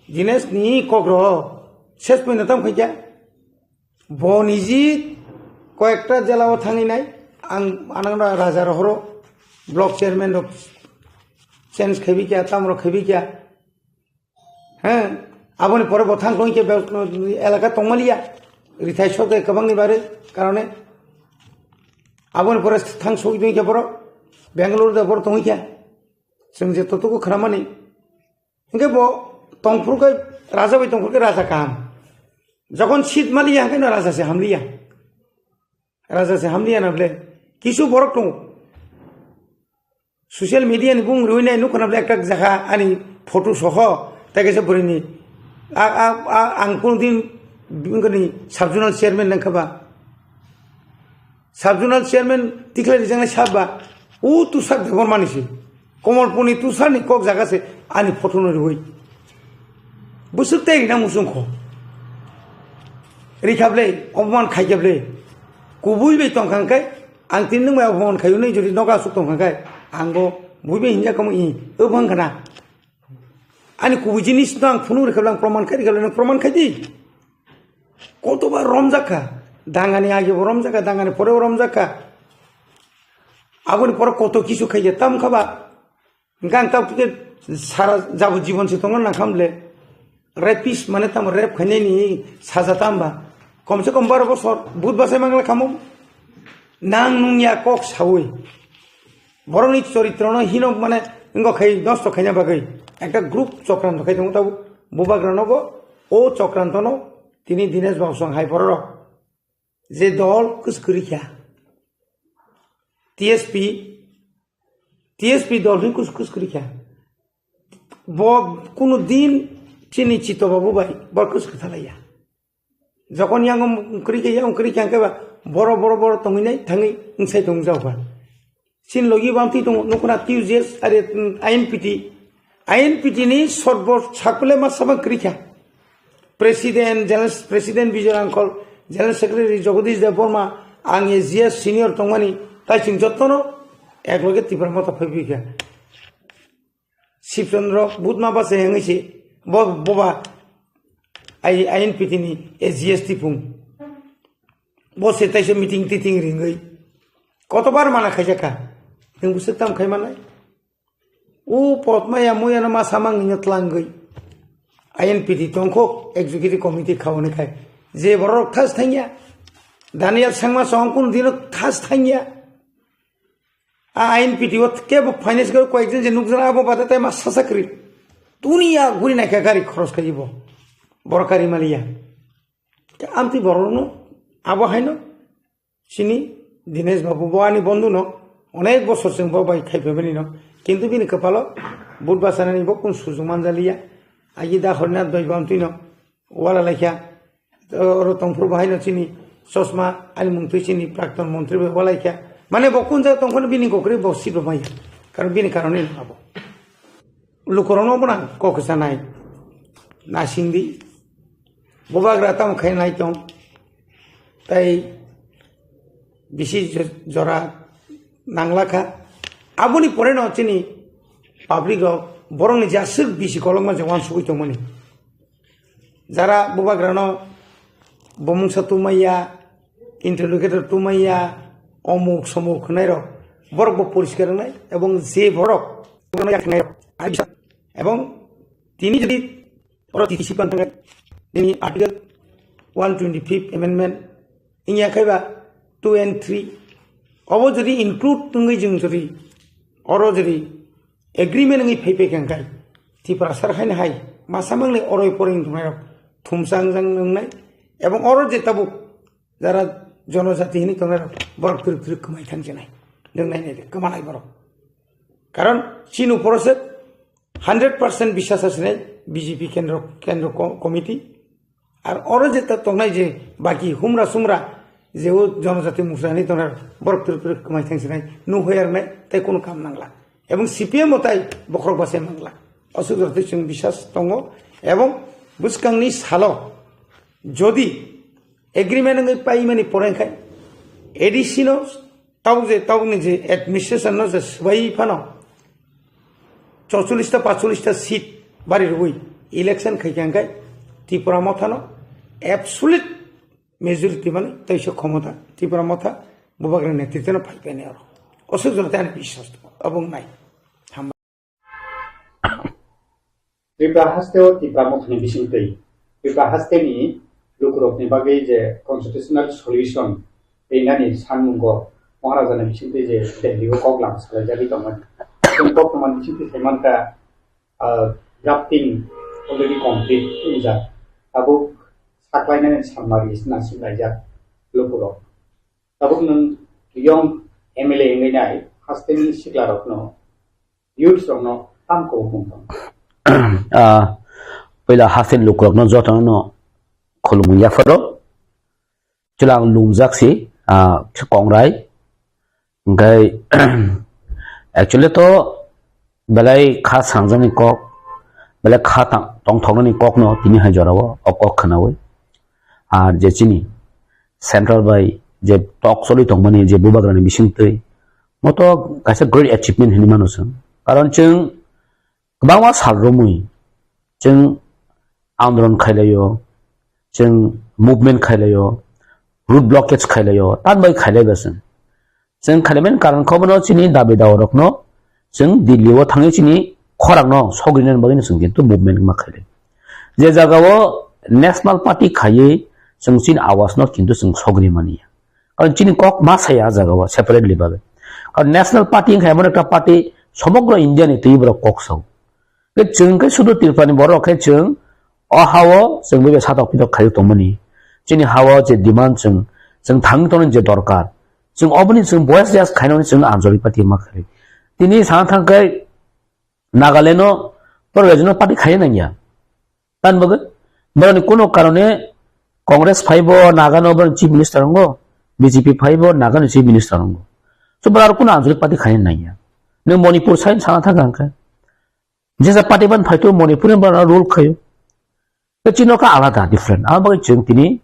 Dinesh ni kokro. Ses poino tam khaija. Bo niji koyekta jela o thangwi nai. Ang anang raja rohoro block chairman rok change khabi kya, tam rok khabi kya. He, aboni pore bo thang tong khe be-, elaka tongmaliya. Rithai sok de kwbangni bare karone. Aboni pore thang sok tong khe borok Bangalore de borok tong khe. Chwng je totogo khramani. Hingke bo tongphuru khe raja bai tongphuru khe raja kaham. Jokon seat maliya hingke no raja se hamliya. Raja se hamliya na ble. Kisu borok tongo. Social media ni bung rwinai nukho na ble ekta jaga ani photo soho. Tei kaisa bwrwini a, a, a, ang kunu din bini sub zonal chairman nang kha ba. Sub zonal chairman tikhlai rijaknai sab ba, o Tushar Debbarma ni se. Komolpur ni Tushar ni kok jaga se ani photo no riwi. Bwswk tei rina muchung kho. Rikha ble, oboman khai khe ble. Kubui bai tong kha khe, ang tini nwng bai oboman khai hwnwi jodi nogo aswk tong kha khe, ang bo bui bai hinja kamo i, o bang khana. Ani kubui jinis no ang phunuk rikha ble, ang proman khai rikha ble, nwng proman khai di. Kotoba romjak kha, dangani age bo romjak kha, dangani pore bo romjak kha. Aboni pore koto kisu khai ya, tam kha ba. Hingke ang tabuk khe sara jabo jibon se tongna nang kha mle. Rapist mane tamo rape khainai ni saja tam ba. Kom se kom baro bosor, but basai mangla kamo. Nang nung ya kok sawi. Borokni choritrono hino mane wngkha khai nosto khaina bagwi. Ekta group chokranto khai tongo tabuk. Bubagrano bo o chokrantono tini Dinesh Babu song hai bororok. Je dol kwskwrwi kha. T S P, T S P dol hwn kus-, kwskwrwi kha. Bo kunu din chini Chito Babu bai bor kwswk kwthalaiya. Jokon yang kwrwi kha, yang kwrwi kha hwnkhe ba boro, boro, boro tongwi nai thangwi wngsai tong jao kha. Chini logi bamtwi tongo, nukuna T U J S, are, mm, I N P T. I N P T ni sotbo sakule ma sabang kwrwi kha. President, General, President Bijoy Rangkhol, General Secretary Jagadish Debbarma, ang A G S senior tongmani, tai chwng jottono ekloge Tipra Motha phaiphikha. Shibchandra Bhutma base hengwi se, bo, boba, I, I N P T ni A G S tipung. Bo se taisa meeting titing ringwi. Kotobar mana khaijakha. Nwng bwswk tam khai manai? O potmaya moyano ma samang nini tlangwi. I N P T tongkho executive committee khauni khai. Je borok thas thangya. Daniel Sangma song kun dino thas thangya. A I N P T o kebo finance garo koyekjon je nukjana abo bata tai ma sasa kri. Dunia guri naikha gari khoros khai bo. Borok gari maliya. Amtwi borokno abo haino. Chini Dinesh Babu bo ani bondhu no, onek bosor chwng bo bai khai phaimani no, kintu bini kwpalo vote bachanani bo kun sujung manjaliya. Agi da horna doi bamtwi no wala laikha, oro tongphuru bahai no chini chosma ani mungtwi chini prakton montri bai walaikha. Mane bo kun jaga tongkhano bini kokrwi bo sitbo maya. Karon bini karone no abo. Lukurokno bo nang kok sanai. Nasingdi. Bubagra tamo khainai tong. Tai bisi jo-, jora nanglakha. Aboni pore no chini public rok borokni jaswk bisi kolokma je wansugwi tongmani. Jara bubagrano bomungsa tumaiya, interrogator tumaiya, omuk somuk hwnai rok, borok bo poriskar wngnai, ebong je borok ebong tini jodi oro T T C pan thangkhe, nini article one twenty fifth amendment wngya khai ba two and three, obo jodi include wngwi jwng jodi oro jodi agreement wngwi phai phai kha khai, Tiprasa haino hai masa mangni oroi poroi wng tongnai rok thumsa wngjak wngnai, ebong oro je tabuk jara jonojati hinwi tongnai rok borok twrwk twrwk kwmai thang chenai, nwng nai nai de kwmanai borok. Karon chini uporo se hundred percent biswas asinai B J P kendro, kendro ko-, committee. Ar oro je ta tongnai je baki humra sumra je o jonojati musani tongnai borok turu turu kwmai thangsinai nuhoi arnai tei kunu kam nangla. Ebong C P M o tai bokhorok bachai mangla. Aswk jora twi chwng biswas tongo. Ebong bwskangni salo jodi agreement wngwi paimani pore khai A D C no tabuk je tabukni je administration no je swbai phano chocholish ta pacholish ta seat bari rwui election khai kha hwnkhe Tripura mothano absolute majority mani teisa khomota Tripura motha bubagra netritwno phai painai oro. Aswk jora tei ani biswas tongo. Obo wngnai. Tripura haste o Tripura mothani bisingtwi Tripura haste ni lukurok ni bagwi je constitutional solution tei nani sanmungo Maharaja ni bisingtwi je Delhi o kok lam salai jagwi tongmani. Chwng kok tongmani bisingtwi sai mankha, ah, drafting already complete wngjak. Tabuk saklainani sammari nasim laijak lukurok. Tabuk nwng young M L A wngwi nai haste ni sikla rokno youths rokno tam kok mung tong. Ah, puila haste ni lukurokno jotono khulumung yapharo. Chwla ang lumjak si, ah, kongrai. Hwnkhe, actually to belai kha sangjakni kok, belai kha tang-, tongthoknani kokno tini hai jorao o kok khwnaui. Ar je chini central bai je tok choli tongmani je bubagrani bisingtwi, moto kaisa great achievement hinwi mano chwng. Karon chwng kwbangma sal romwi chwng andolon khailaio, chwng movement khailaio, road blockage khailaio, tan bai khailaiba chwng. Chwng khailaimani karon khe bono chini dabi dawa rokno chwng Delhi o thangwi chini khorang no sogrinani bagwi no chwng kintu movement ma khailai. Je jaga o National Party khaiwi chwng chini awas no kintu chwng sogri mani ya. Karon chini kok ma saya ah jaga o separately bagwi. Karon National Party wngkha emon ekta party somogro India ni twi borok kok sao. Khe chwng khe sudu Tripura ni borok khe chwng o ha o chwng bai satok pitok khai tongmani. Chini ha o je demand chwng, chwng thang tongni je dorkar. Chwng oboni chwng voice raise khainani chwng Anjali Party ma khai. Tini sana thang khe Nagaland o pro regional party khai nangya. Tan bagwi, borokni kuno karone Congress phaibo Nagano borok chief minister wngo, B J P phaibo Nagano chief minister wngo. So borok kuno Anjali party khai nangya. Nwng Manipur sai sana thang khe. Jesa party ban phaito Manipur ni bara rule khayo. Te chino ka alada different. Abo bagwi chwng tini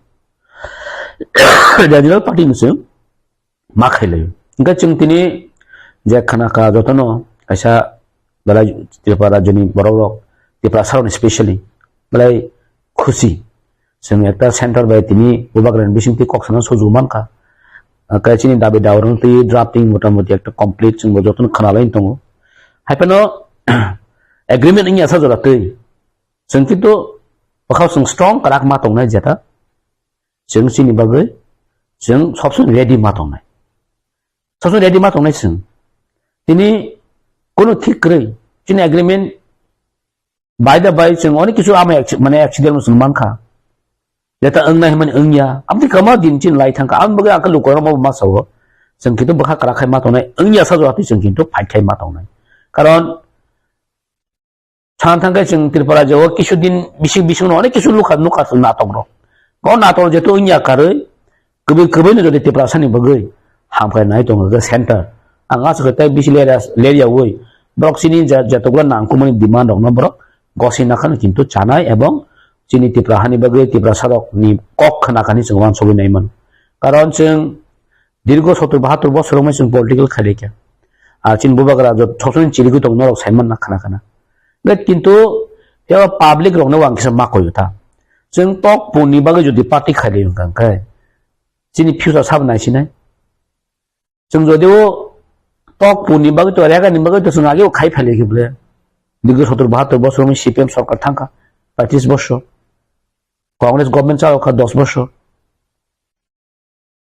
regional party ni chwng ma khailai. Hingke chwng tini je khana ka jotono kaisa belai Tripura rajyoni borok rok, Tripura saroni specially belai khusi. Chwng ekta center bai tini bubagrani bisingtwi kok sana suju mankha. Kaisa chini dabi dawa rwng twi drafting motamoti ekta complete chwngbo jotono khwnalai tongo. Haiphano agreement wngya sa jora twi. Chwng kintu bwkhao chwng strong kwrak ma tongnai jeta. Chwng chini bagwi chwng sob somoi ready ma tongnai. Sob somoi ready ma tongnai chwng. Tini kunu thik kwrwi chini agreement by the by chwng onek kisu ama acc-, mane accident no chwng mankha. Jeta wngnai hwnmani wngya. Amtwi kwma din chini lai thangkha. Ang bagwi ang khe lukurokno ma sao. Chwng kintu bwkha kwrak khai ma tongnai. Wngya sa jora twi chwng kintu fight khai ma tongnai. Karon Sana thangkhe chwng Tripura rajyo o kisu din bising bising no onek kisu lukha nukha chwng natok rok. O natok jeto wngya karwi kwbwi kwbwi no jodi Tiprasa ni bagwi hamkrai nai tongo khe center. Ang aswk khe tei bisi lerya lerya wi borok chini ja-, jatokla nangkukmani demand rok no borok gosi nakhano kintu chanai ebong chini Tripura hani bagwi Tiprasa rok ni kok khna khani chwng uansugwi nai mano. Karon chwng Dirgo sottor bahattor bosor wngmai chwng political khailai kha. Ar chini bubagra jot sob somoi chirigwi tong norok saiman na khana khana. Hwnkhe kintu tei o public rokno ang kisa ma koyo ta. Chwng tok puni bagwi jodi party khailai wngkha hwnkhe chini future sabo naisinai. Chwng jodi o tok puni bagwi to rega ni bagwi to chwng age o khai phailai khe bole. Dirgo sottor bahattor bosor wngmai C P M sorkar thangkha. Paitris bosor. Congress government chalo kha dos bosor.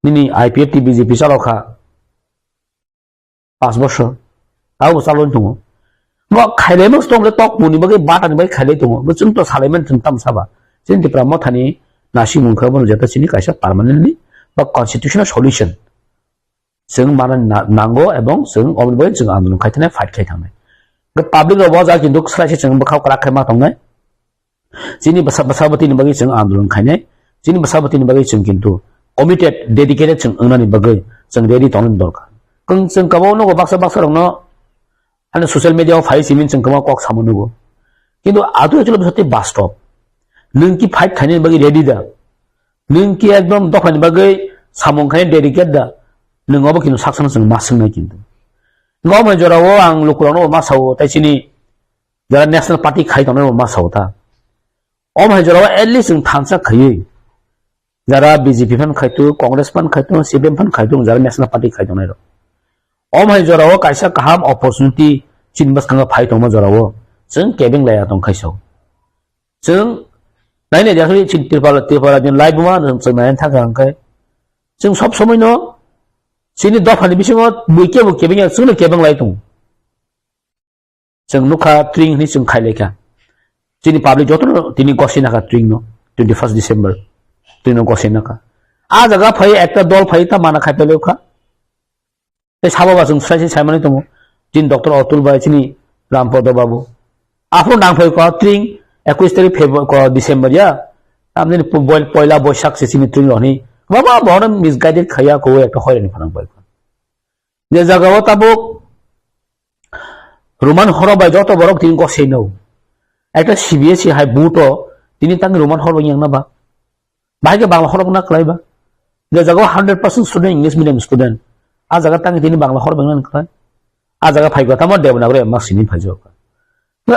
Nini I P F T B J P chalo kha paanch bosor, tabo bo chalwi tongo. Bo khailai mano tong le tok muni bagwi bata ni bagwi khailai tongo. Bo chwng to salai mani chwng tam saba. Chini Tipra Mothani nasimung khe bono jeta chini kaisa permanently ba constitutional solution chwng mana na-, nango ebong chwng oboni bagwi chwng andolon khai thangnai, fight khai thangnai. Public rok bo jaga kintu swlai se chwng bwkha kwrak khai ma tongnai. Chini bwsa-, bwsabwtwini bagwi chwng andolon khainai, chini bwsabwtwini bagwi chwng kintu committed, dedicated chwng wngnani bagwi chwng ready tongnani dorkar. Kwng chwng kabao nugo baksa baksa rokno, ani social media o phai simi chwng kwma kok samo nugo. Kintu adu actually bwsatwi bastop. Nwng ki fight khainani bagwi ready da? Nwng ki ekdom dophani bagwi samung khainai dedicate da? Nwng obo kintu saksa no chwng ma swngnai kintu. Ngo mai jorao ang lukurokno ma sao, tai chini jara national party khai tongnai bo ma sao ta. Om hai jorao at least chwng thansa khaiwi. Jara B J P phan khai tu, Congress phan khai tu, C P M phan khai tu, jara national party khai tongnai rok. Om hai jorao kaisa kaham opportunity chini bwskango phai tongma jorao chwng kebeng laya tong khai sao. Chwng nainai dia chini Tripura, Tripura din live ma chwng naina thang kha hwnkhe. Chwng sob somoi no chini dophani bisingo bui kebo kebeng ya, chwngno kebeng lai tongo. Chwng nukha tring hwnwi chwng khailai kha. Chini public jotono tini gosina kha tring no, twenty first December. Tring no gosina kha. A jaga phai ekta dol phai ta mana khai pelai kha. Tei sabo ba chwng sai sai saimani tongo. Chini Doctor Atul bai chini Rampodo babu. Aphuru nang phai kha tring ekwis tarik February, kha December ya. Tamni pu-, boil-, poila Boisak se chini tring roni. Baba bono misguided khaya ko ekta hoirani phanang bai kha. Je jagao tabuk Roman horo bai joto borok tini goseno. Ekta C B S E hai buto tini tang Roman horo yang na ba. Bahai ke Bangla horo na klai ba. Je jagao hundred percent student English medium student. A jaga tang tini Bangla horo bengna klai. A jaga phai gotamo Devanagari ma sini phai jok.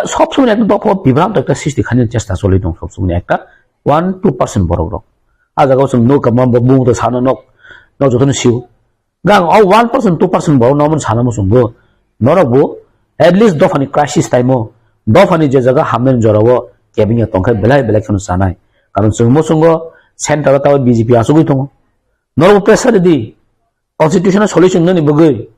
Sob somoi ekta dopha bibranto ekta sristi khaina chesta choli tong sob somoi ekta one two percent borok rok. A jaga o chwng nuk kama bo bung to sana nok, nok jotono siu. Gang o one percent, two percent borok no omo sana muchungo. Norok bo at least dophani crisis time o, dophani je jaga hamnani jora o kebeng ya tongkhai belai belai kheno sanai. Karon chwng muchungo center o tawi B J P achugwi tongo. Norok bo pressure di, constitutional solution nani bagwi.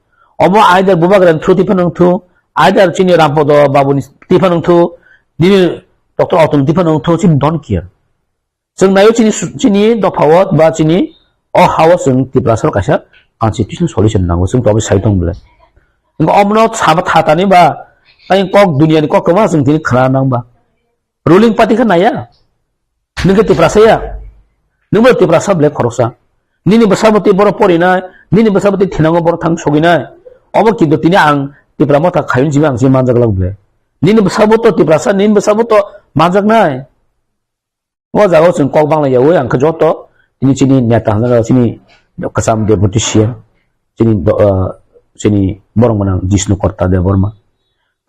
Omo either Bubagra through tiphano wngthu, either chini Rampodo babuni tiphano wngthu, nini Doctor Atul tiphano wngthu, chini don't care. Chwng naio chini su-, chini dophao ba chini o hao chwng Tiprasa kaisa constitutional solution nango, chwng tobo sai tong bwle. Wngkha omono sabo thatani ba, tai kok duniani kok kwma chwng tini khna nang ba. Ruling party khe naiya. Nwng khe Tiprasa ya. Nwng bo Tiprasa bwle khoroksa. Nini bwsabwtwi borok porinai, nini bwsabwtwi thinango borok thang soginai. Obo kintu tini ang Tipra Motha khayung jiba ang se manjak lak bwle. Nini bwsabwtwi Tiprasa, nini bwsabwtwi manjaknai. O jaga o chwng kok bangla yaui ang khe joto tini chini neta hwnjak chini kwcham deputy C M, chini do-, ah, chini borok mwnang Jishnu Korta Debbarma.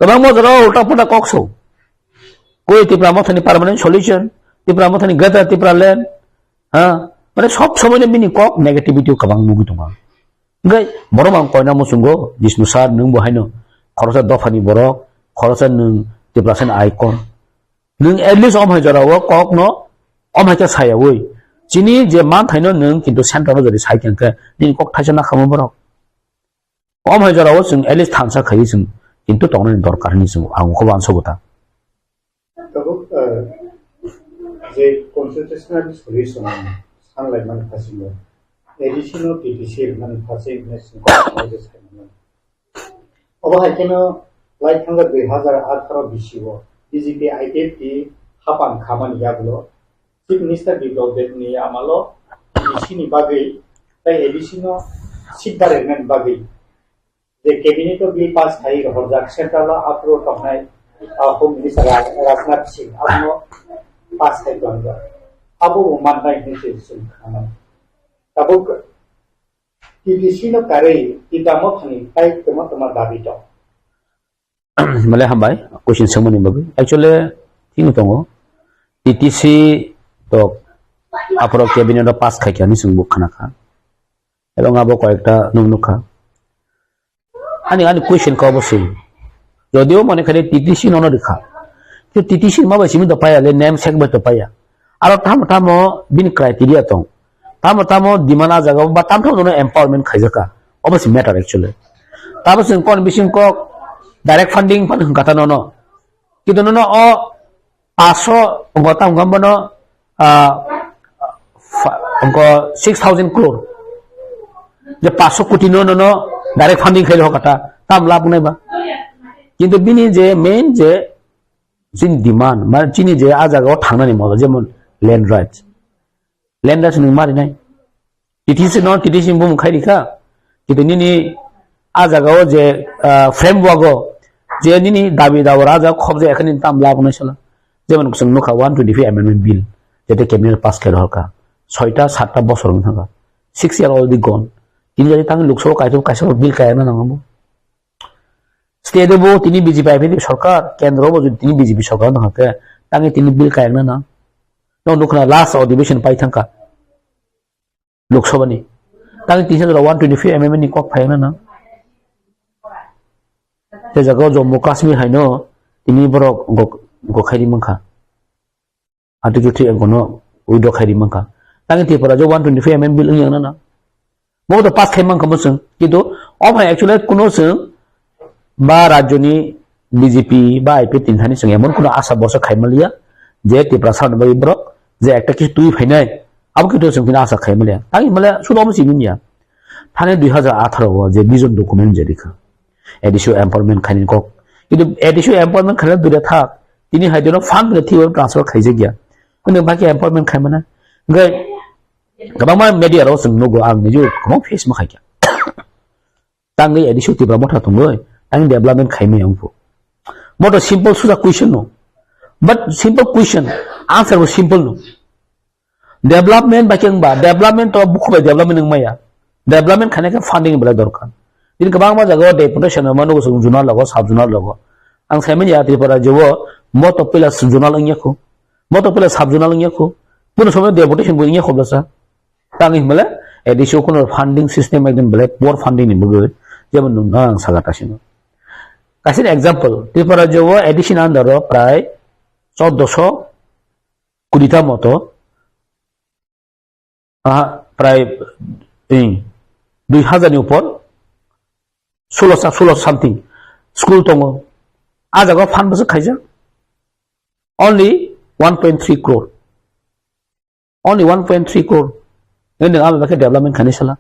Kwbangma jora ulta pulta kok so. Koi Tipra Mothani permanent solution, Tipra Mothani Greater Tipra Land, ha? Mane sob somoi no bini kok negativity o kwbang nugwi tongo. Hwnkhe borok ang koina muchungo, Jishnu sir, nwng bo haino khoroksa dophani borok, khoroksa nwng Tiprasani icon. Nwng at least om hai jora o kok no om hai khe sayaui. Chini je manthaino nwng kintu center no jodi sai khe nini kok thaisa nakhamo borok. Om hai jora o chwng at least thansa khaiwi chwng kintu tongnani dorkar hinwi chwng ang khe uansugo ta. Tabuk, eh, je constitutional solution sanlaimani phasingo, A D C no T T C rwmani phasing hinwi chwng kok sai mano. Obo hai kheno lai thangjak dui hazar atharo bisio B J P I P F T hapang khamani yagulo Chief Minister Biplab Deb ni amalo B C ni bagwi tai A D C no seat barwi rwnani bagwi je cabinet o bill pass khai rohorjak central o aphuru tongnai, ah, Home Minister Raj-, Rajnath Singh abono pass khai tongjak. Abo bo mannai hinwi se chwng khanai. Tabuk T T C no karwi Tipra Mothani tai tongma tongma dabi tong. Male hambai, question swngmani bagwi. Actually, thik tongo. T T C to aphuru cabinet o pass khai kha hinwi chwng bo khna kha. Ebong abo koyekta nuk nuk kha. Ani, ani question kha obo se. Jodio mane khai T T C nono rikha. Khe T T C ma bai simi do paya le, name sek bai to paya. Aro tamo tamo bini criteria tong. Tamo tamo demand a jaga ba tamo tamo no empowerment khaijaka. Obo se matter actually. Tamo chwng kon bising kok direct funding phan hwnkha ta nono. Kintu nono o paso wngkha tamo wngkha bono, ah, fa-, wngkha six thousand crore. Je paso koti no nono direct funding khaile hokata tam lab nai ba. Kintu bini je main je Chini demand, mane chini je a jaga o thangnani moto, jemon land rights. Land rights nwng ma rinai. T T C no T T C bumung khai rikha. Kintu nini a jaga o je, ah, framework o je nini dabi dawa raja khobjak ekhani tam lab nai sala. Jemon chwng nukha one twenty-five amendment bill, jete cabinet pass khe rohorkha. Soita satta bosor wng thangkha. Six year already gone. Tini jani tangni Lok Sabha kaitor kaisa bill kaya na nango. State bo tini B J P I P F T sorkar, kendro bo tini B J P sorkar wng thangkhe, tangni tini bill kaya na na. No nukha last adhibeshon pai thangkha. Lok Sabha ni. Tang tisa jora one twenty-five amendment ni kok phai na na. Te jaga o Jammu Kashmir hai no tini borok gok-, gok khai ri mankha. Article three A gono withdraw khai ri mankha. Tang Tripura jo one twenty-five amendment bill wng yang na na. Bo to pass khai mankha mo chwng. Kintu o phai actually kuno chwng ba rajyoni B J P ba I P F T ni thani chwng emon kuno asa bosa khai maliya je Tiprasa ni bagwi borok je ekta khe twi phainai, abo khe to chwng tini asa khai maliya. Tang maliya sudo omo simi niya. Thani dui hajar atharo o je vision document je rikha, A D C o empowerment khaini kok. Kintu A D C o empowerment khaina dure thak, tini hai dino fund ni thiwi transfer khaijak ya. Hwnwi baki empowerment khai mana. Hwnkhe kwbangma media rok chwng nugo, ang niju kwbang face ma khaikha. Tangwi A D C o Tipra Motha tongwi, tangwi development khaimaya wngphu. Moto simple suja question no. But simple question, answer bo simple no. Development bai khe wngba, development to bukhu bai development wngmaya. Development khaina khe funding belai dorkar. Tini kwbangma jaga o deputation rok mano chwng zonal rogo, sub zonal rogo. Ang saimanya Tripura rajyo o moto pila zonal wngya khu, moto pila sub zonal wngya khu. Kuno somoy deputation bo wngya khu blasa. Tang hinmale A D C o kuno funding system ekdom belai poor funding ni bagwi, jemon nwng ang saka ta sino. Kaisa example, Tripura rajyo o A D C ni under o prai choddoso kuri ta moto, ah, prai, eh, dui hajar ni upor, solo sa-, solo something school tongo. A jaga o fund bwswk khaijak only one point three crore. Only one point three crore. Nini abo khe development khaini sala.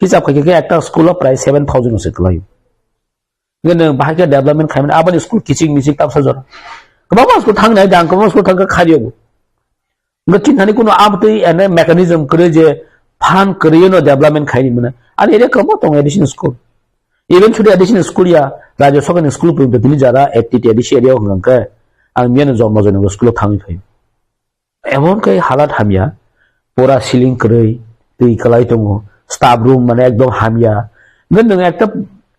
Hisab khai khe ekta school o prai seven thousand se kwlai. Nini bahai khe development khaimani aboni school kiching miching tamsa jora. Kwbangma school thang nai dang, kwbangma school thang kha khariyo bo. Ngi tin thani kuno abtwi ene mechanism kwrwi je fund kwrwi no development khaini mane. Ani area kwbangma tongo additional school. Even sudu additional school ya, rajya sarkar ni school pun tini jara A T T A D C area o hwnkhe ang miyano jormo jormo school o thangwi phai. Emon khe halat hamya, pura ceiling kwrwi, twi kwlai tongo, staff room mane ekdom hamya. Nang nwng ekta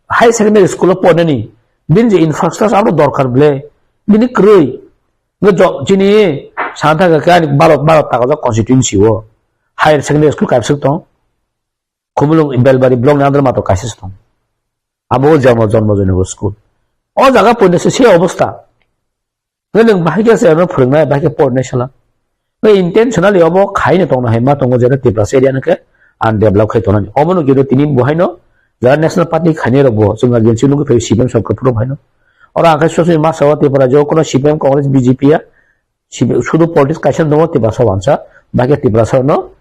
high secondary school o pornani, bini je infrastructure abo dorkar ble, bini kwrwi. Nang jo-, chini santa khe ani baro, baro takajak constituency o higher secondary school kaisa tong. Khumulwng Belbari block ni under mato kaisa se tong. Abo o jama jonmo jonmo school. O jaga poino se, se obostha. Nang bahai khe se ano phwrwngnai, bahai khe pornai sala. Nang intentionally obo khaino tongna hai ma tongo, jera Tiprasa area no khe undevelop khai tonani. Obo no khe tini bo haino jara National Party khainai rok bo chwng agency nugwi phai C P M sorkar phuru haino. Oro ang khe sosoni masa o Tripura jo kono C P M Congress B J P ya. Sibe-, sudu politics kaisa tongo Tiprasa wansa, bahai khe Tiprasa no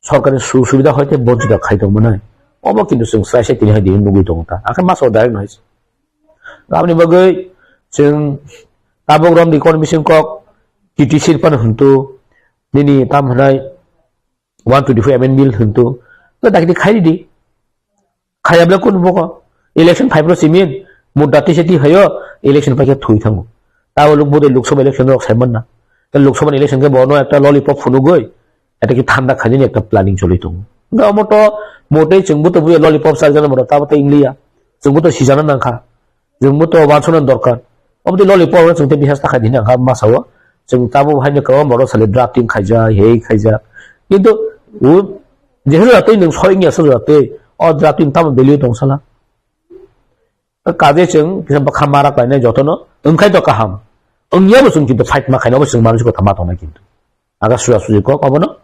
sorkar ni sujog subida hoite bonchito khai tong mwnai. Obo kintu chwng sai sai tini hai di nugwi tongo ta. Akhe masa o direct no hai se. Aboni bagwi chwng tabuk romni economy sing kok T T C ni phano hwntu nini tam hwnai one twenty-five amendment bill hwntu. To dakti khai di. Khayabla kun boko. Election phai pro simin. Mudda tise ti hayo. Election phai khe thui thango. Tabo luk bodoi Lok Sabha election rok sai manna. Ta Lok Sabha election khe bono ekta lollipop phunugoi. Eta ki thanda khajini ekta planning choli tongo. Nga omo to motei chwng buto buya lollipop sarjana moro tabo to ingliya. Chwng buto sijana nangkha. Chwngbo to wansukna dorkar. Omo twi lollipop no chwng tei bisas ta khai di hwnka masa o. Chwng tabuk haino kwbangma borok sale drafting khaijak, hei khaijak. Kintu o jehe jora twi nwng soi wngya se jora twi o drafting tamo value tong sala. Kaje chwng kisa bwkha mara khlainai jotono wngkhai to kaham. Wngya bo chwng kintu fight ma khaina obo chwng manwi kotha ma tongnai kintu. Aga suja suji kok obono.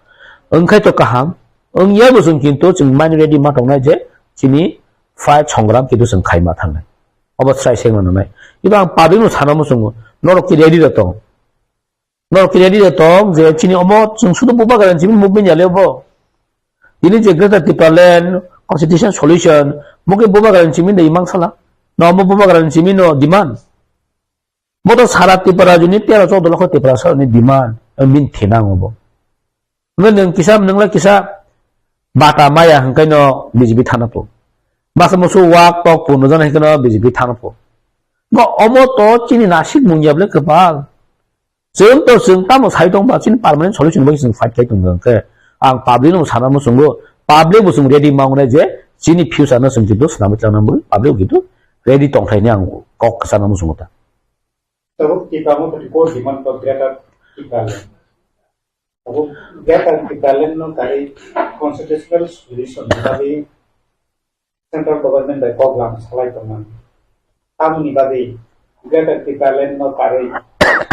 Wngkhai to kaham. Wngya bo chwng kintu chwng mani ready ma tongnai je chini fight songram kintu chwng khai ma thangnai. Obo chwrai se wngna nangnai. Kiba ang public no sana muchungo. Norok ki ready da tong. Norok ki ready da tong je chini omo chwng sudu bubagra ni simi movement ya le bo. Tini je Greater Tipraland Constitution Solution, bo khe bubagra ni simi de imang sala. No omo bubagra ni simi no demand. Bo to sara Tripura juni tero choudo lokho Tripura sara ni demand, eh, min thina ngo bo. Hwnkhe nwng kisa, nwng le kisa bata maya hwnkhe no B J P thana po. Masa musu wak tok po no jana hwnkhe no B J P thana po. Bo omo to chini nasik mung ya bole kwpal. Chwng to chwng tamo sai tong ba, chini permanent solution bai chwng fight khai tong khe. Ang public no sana muchungo, public bo chwng ready ma wngnai je chini future no chwng kintu swnamwi chana mung, public kintu ready tong thai ni ang kok sana muchungo ta. Tabuk Tipra Motha ni core demand to Greater Tipraland. Tabuk Greater Tipraland no kari constitutional solution ni bagwi central government bai kok lam salai tongmani. Tamoni bagwi Greater Tipraland no kari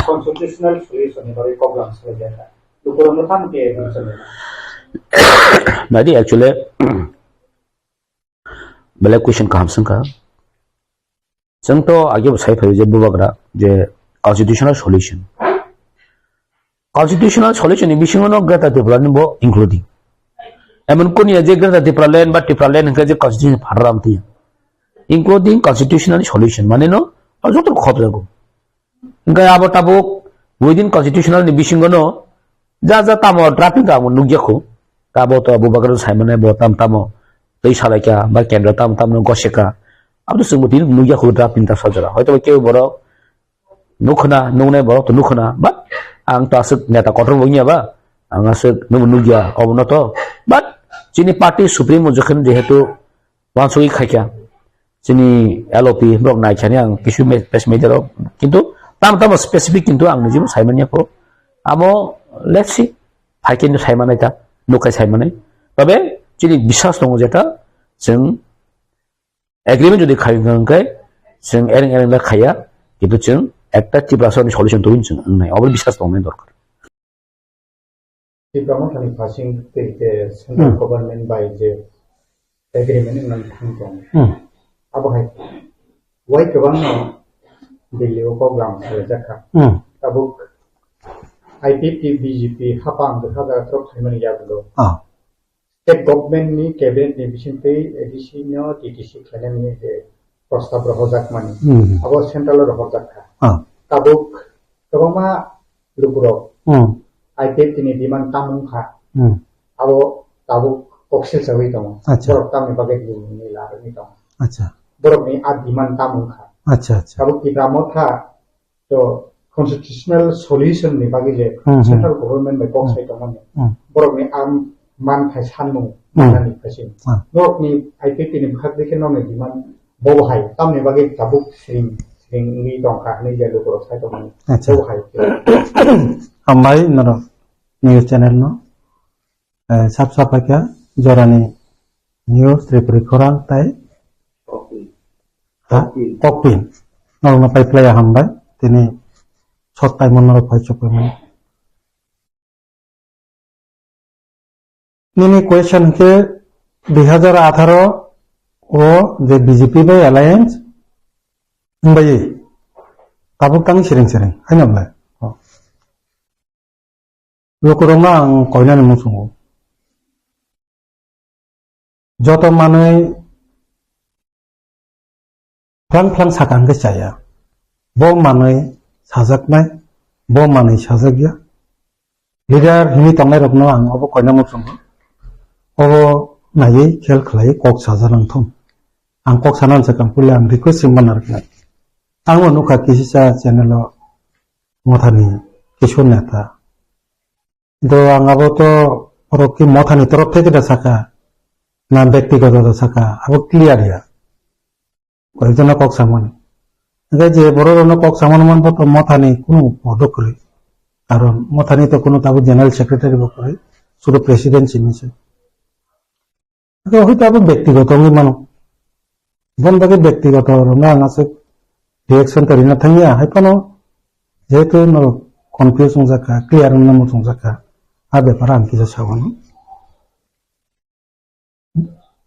constitutional solution ni bagwi kok lam salai jaka. Lukurok no tamo khe solution. Nadi actually, belai question kaham swngkha. Chwng to age bo sai phaio je bubagra je constitutional solution. Constitutional solution ni bisingo no Greater Tipraland bo including. Emon kuniya je Greater Tipraland ba Tipraland hwnkhe je constitution pharam tiya. Including constitutional solution mane no joto khop jago. Hwnkhe abo tabuk within constitutional ni bisingo no ja ja tamo drafting tamo nukya khu. Tabo to bubagra sai mane bo tam tamo twi salaikha ba kendra tam tam no goseka. Abo to chwngbo tin nukya khu draft ni ta sajora. Hoito ba kebo borok nukhna, nuknai borok to nukhna, but ang to aswk neta kotor bo wngya ba, ang aswk nungbo nukya obo no to, but chini party supremo jokhen jehetu wansugwi khaikha, chini L O P borok naikhani ang kisu me-, press media rok, kintu tamo tamo specific kintu ang nijebo saimanya kho, amo let's see, phai kintu saimanai ta, nukhai saimanai, tobe chini biswas tongo jeta chwng agreement jodi khai hwnkha hwnkhe chwng ereng ereng da khaiya, kintu chwng ekta Tiprasa ni solution tubun chwng wngnai, obo biswas tongnai dorkar. Tipra Mothani phasing tei je central Hmm. government bai je agreement wngnai thang tong. Hmm. Abo hai wai kwbangno Delhi o program khlaijakha. Hmm. Tabuk I P F T B J P hapang bwkha jaga throk khlaimani yagulo. Ah. State government ni cabinet ni bisingtwi A D C no T T C khlainani je prostab rohorjakmani, Hmm. abo central o rohorjakha. Ah. Tabuk kwbangma lukurok Hmm. I P F T ni demand tamo wngkha, Hmm. abo tabuk koksil sawi tongo. Acha. Borok tamni bagwi ni larwini tongo. Acha. Borokni a demand tamo wngkha. Acha, acha. Tabuk Tipra Motha to constitutional solution ni bagwi je Hmm, hmm. central government bai kok Hmm. sai tongmani. Hmm. Borokni a manthai sanmung Hmm. manani phaising. Hmm. Norokni I P F T ni bwkhak dikhe norokni demand bobo hai tamni bagwi tabuk siring siring wngwi tongkha hinwi je lukurok sai tongmani. Acha. Bobo hai. Hambai norok news channel no. Eh, sap sap haikha jorani news Tripuri khorang tai. Kokpin. Ha? Kokpin. Kokpin. Norokno pai phlaiya hambai. Tini sot taimon norok pai chukui mani. Nini question khe dui hajar atharo o je B J P bai alliance wngbai tabuk tang siring siring haino ble. Oh. Lukurokno ang koinani muchungo. Joto manwi phlang phlang saka hwnkhe chaya. Bo manwi sajaknai, bo manwi sajakya. Leader hinwi tongnairokno ang obo koina muchungo. Obo naiwi khel khlaiwi kok sajaknang thung. Ang kok sana hwnsa kang puila ang request ringma narwknai. Ang bo nukha kisisa channel o Mothani Kishore Neta. Do ang abo to borok ki Mothani torof theke da saka, na bektigoto da saka, abo clear ya. Koyekjona kok samani. Hingke je borok rokno kok samani manbo to Mothani kunu podo kwrwi. Karon Mothani to kunu tabuk general secretary bo kwrwi, sudu president simi se. Hwnkhe hoi to abo bektigoto wngwi mano. Boni bagwi bektigoto rwna ang aswk reaction to rina thangya, hai phano jehetu norok confuse wngjakha, clear wngna muchungjakha, a bepar ang kisa saui mano.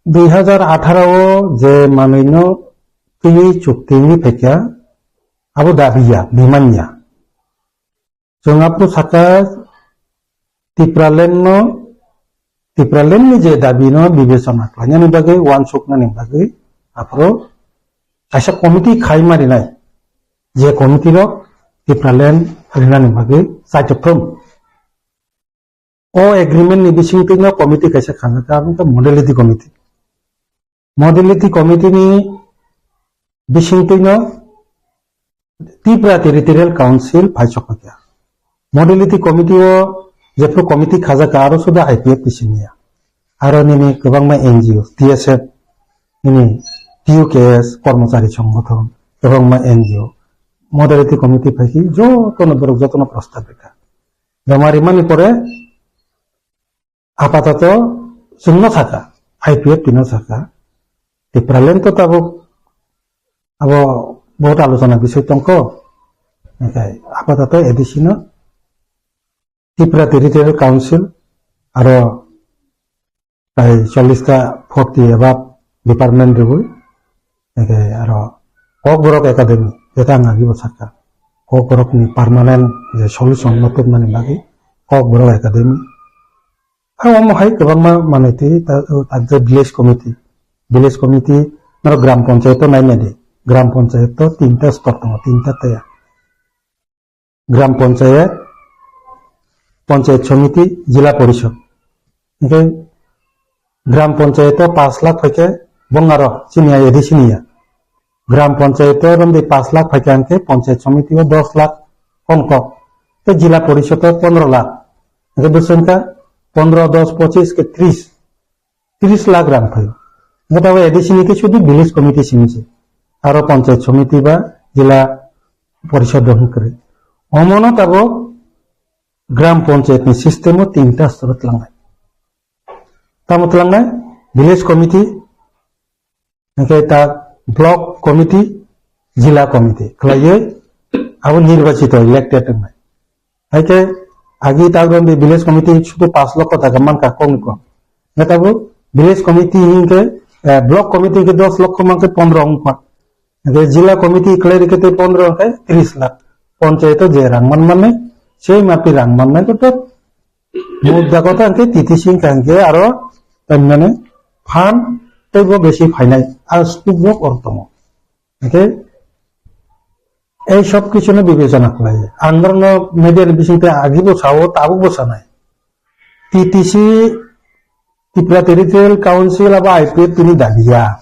Dui hajar atharo o je manwino twiwi chukti wngwi phaikha, abo dabiya, bimanya. Chwng aphuru sakha Tipraland no, Tipraland ni je dabi no bibechona khlainani bagwi, uansuknani bagwi aphuru kaisa committee khai ma rinai. Je committee rok Tipraland rinani bagwi chaitok thum. O agreement ni bisingtwi no committee kaisa khanjak, abo wngkha modality committee. Modality committee ni bisingtwi no Tripura Territorial Council phai chokpakya. Modality committee o jephru committee khajak, aro suda I P F T siniya. Aro nini kwbangma N G O, T S F, nini T U K S, kormochari songgothon, kwbangma N G O. Modality committee phaikhe jotono borok jotono prostab rikha. Joma rimani pore apatoto chwngno sakha, I P F T no sakha, Tipraland to tabuk abo bohut alochona bisoi tongkho. Hingkhe apatoto A D C no Tripura Territorial Council aro tai chollish ta forty above department rwui, hingkhe aro Kokborok Academy, jeta ang agibo sakha, Kokborok ni permanent je solution no tubnani bagwi Kokborok Academy. Ang omo hai kwbangma manwi twi ta-, takjak village committee, village committee norok gram panchayat o nainai di, gram panchayat o tinta stor tongo, tinta taya. Gram Panchayat, Panchayat Samiti, Jila Porishad. Hingke Gram Panchayat o pash lakh phaikhe bongaro chini ya, A D C ni ya. Gram Panchayat o romdi pash lakh phaikhe hingke Panchayat Samiti o dos lakh kong kok. Tei Jila Porishad o pondro lakh. Hingke bwswk wngkha pondro, dos, pochis khe tris. Tris lakh rang phaio. Hingke tabuk A D C ni khe sudu village committee simi se. Aro panchayat somiti ba jila porishod rok hwn kwrwi. Omono tabuk gram panchayat ni system o tinta soro tlangnai. Tamo tlangnai village committee, hingke ta block committee, jila committee. Khlaiwi abo nirbachito, elected wngnai. Hai khe agi ta romdi village committee sudu pash lokho taka mankha kokni kok. Hingke tabuk village committee hingke, eh, block committee hingke dos lokho mankhe pondro wngkha. Hingke jila committee khlai rikhe tei pondro hingke tris lakh. Panchayat o je rang man mannai, sei mapi rang mannai kotor. Mudda kotha hingke T T C hingka hingke aro taimani phan teibo besi phainai. A sukjak or tongo. Hingke ei sob kichuno bibechona khlai. Ang norokno media ni bisingtwi agibo sao, tabukbo sanai. T T C, Tripura Territorial Council abo I P F T ni dabi ya.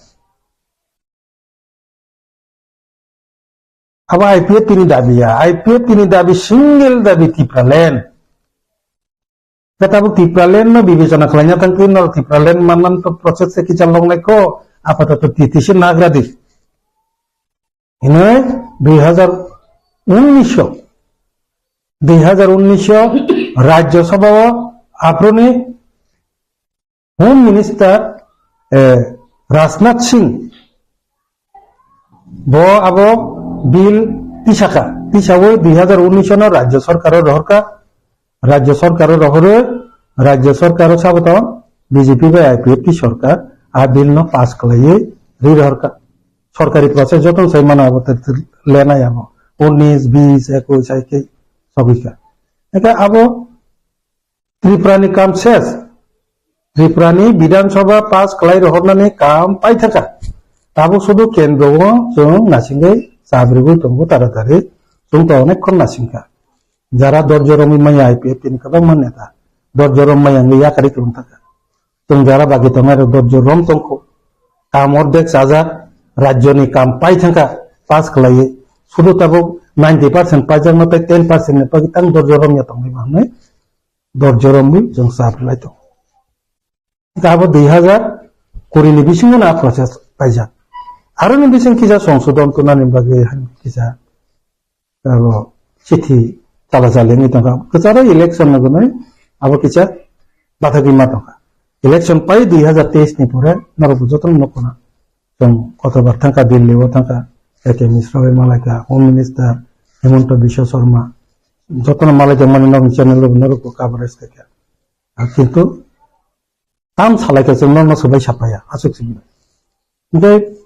Abo I P F T ni dabi ya. I P F T ni dabi, single dabi Tipraland. Khe tabuk Tipraland no bibechona khlaina thangkhe norok Tipraland mannan to process se kichal longnai kho, apatoto T T C nagra di. Hinoi dui hazar unnish o, dui hazar unnish o Rajya Sabha o aphuruni Home Minister, eh, Rajnath Singh bo abo bill tisakha, tisawi dui hazar unnish no Rajya Sarkar o rohorkha, Rajya Sarkar o rohorwi, Rajya Sarkar o saboto B J P bai I P F T sarkar a bill no pass khlaiwi ri rohorkha. Sarkari process jotono sai mano abo te lenai abo unnish, bish, ekush hai khe sogwikha. Eka abo Tripura ni kam ses. Tripura ni Bidhan Sabha pass khlai rohornani kam paithaka. Tabuk sudu kendro o chwng nasingwi chabrigwi tongo taratari. Chwng to onek khon nasingkha. Jara dorjo romwi maya I P F T ni kwbangma neta. Dorjo rom maya wngwi yakari kwrwng thaka. Chwng jara bagi tongnai rok dorjo rom tongkho. Kam ordek chajak, rajyo ni kam paithangkha pass khlaiwi. Sudu tabuk ninety percent paijakno tei ten percent ni bagwi tang dorjo romya tongwi ma hwnwi. Dorjo romwi chwng chap lai tongo. Hingkhe abo dui hazar kuri ni bisingo na process paijak. Aro ni bising kisa songsodon tunani bagwi hai kisa abo chithi chala chala wngwi tongkha. Kwcharo election no gwnwi abo kisa bathagwi ma tongkha. Election pai dui hazar teis ni pore norok bo jotono nukho na. Chwng kotor bar thangkha, Delhi o thangkha, A K Mishra bai malaikha, Home Minister Himanta Biswa Sarma, jotono malaijakmani norokni channel rok norok bo coverage khaikha. Ar kintu tam salaikha chwng norokno swbai sapaiya, aswk simi. Hingkhe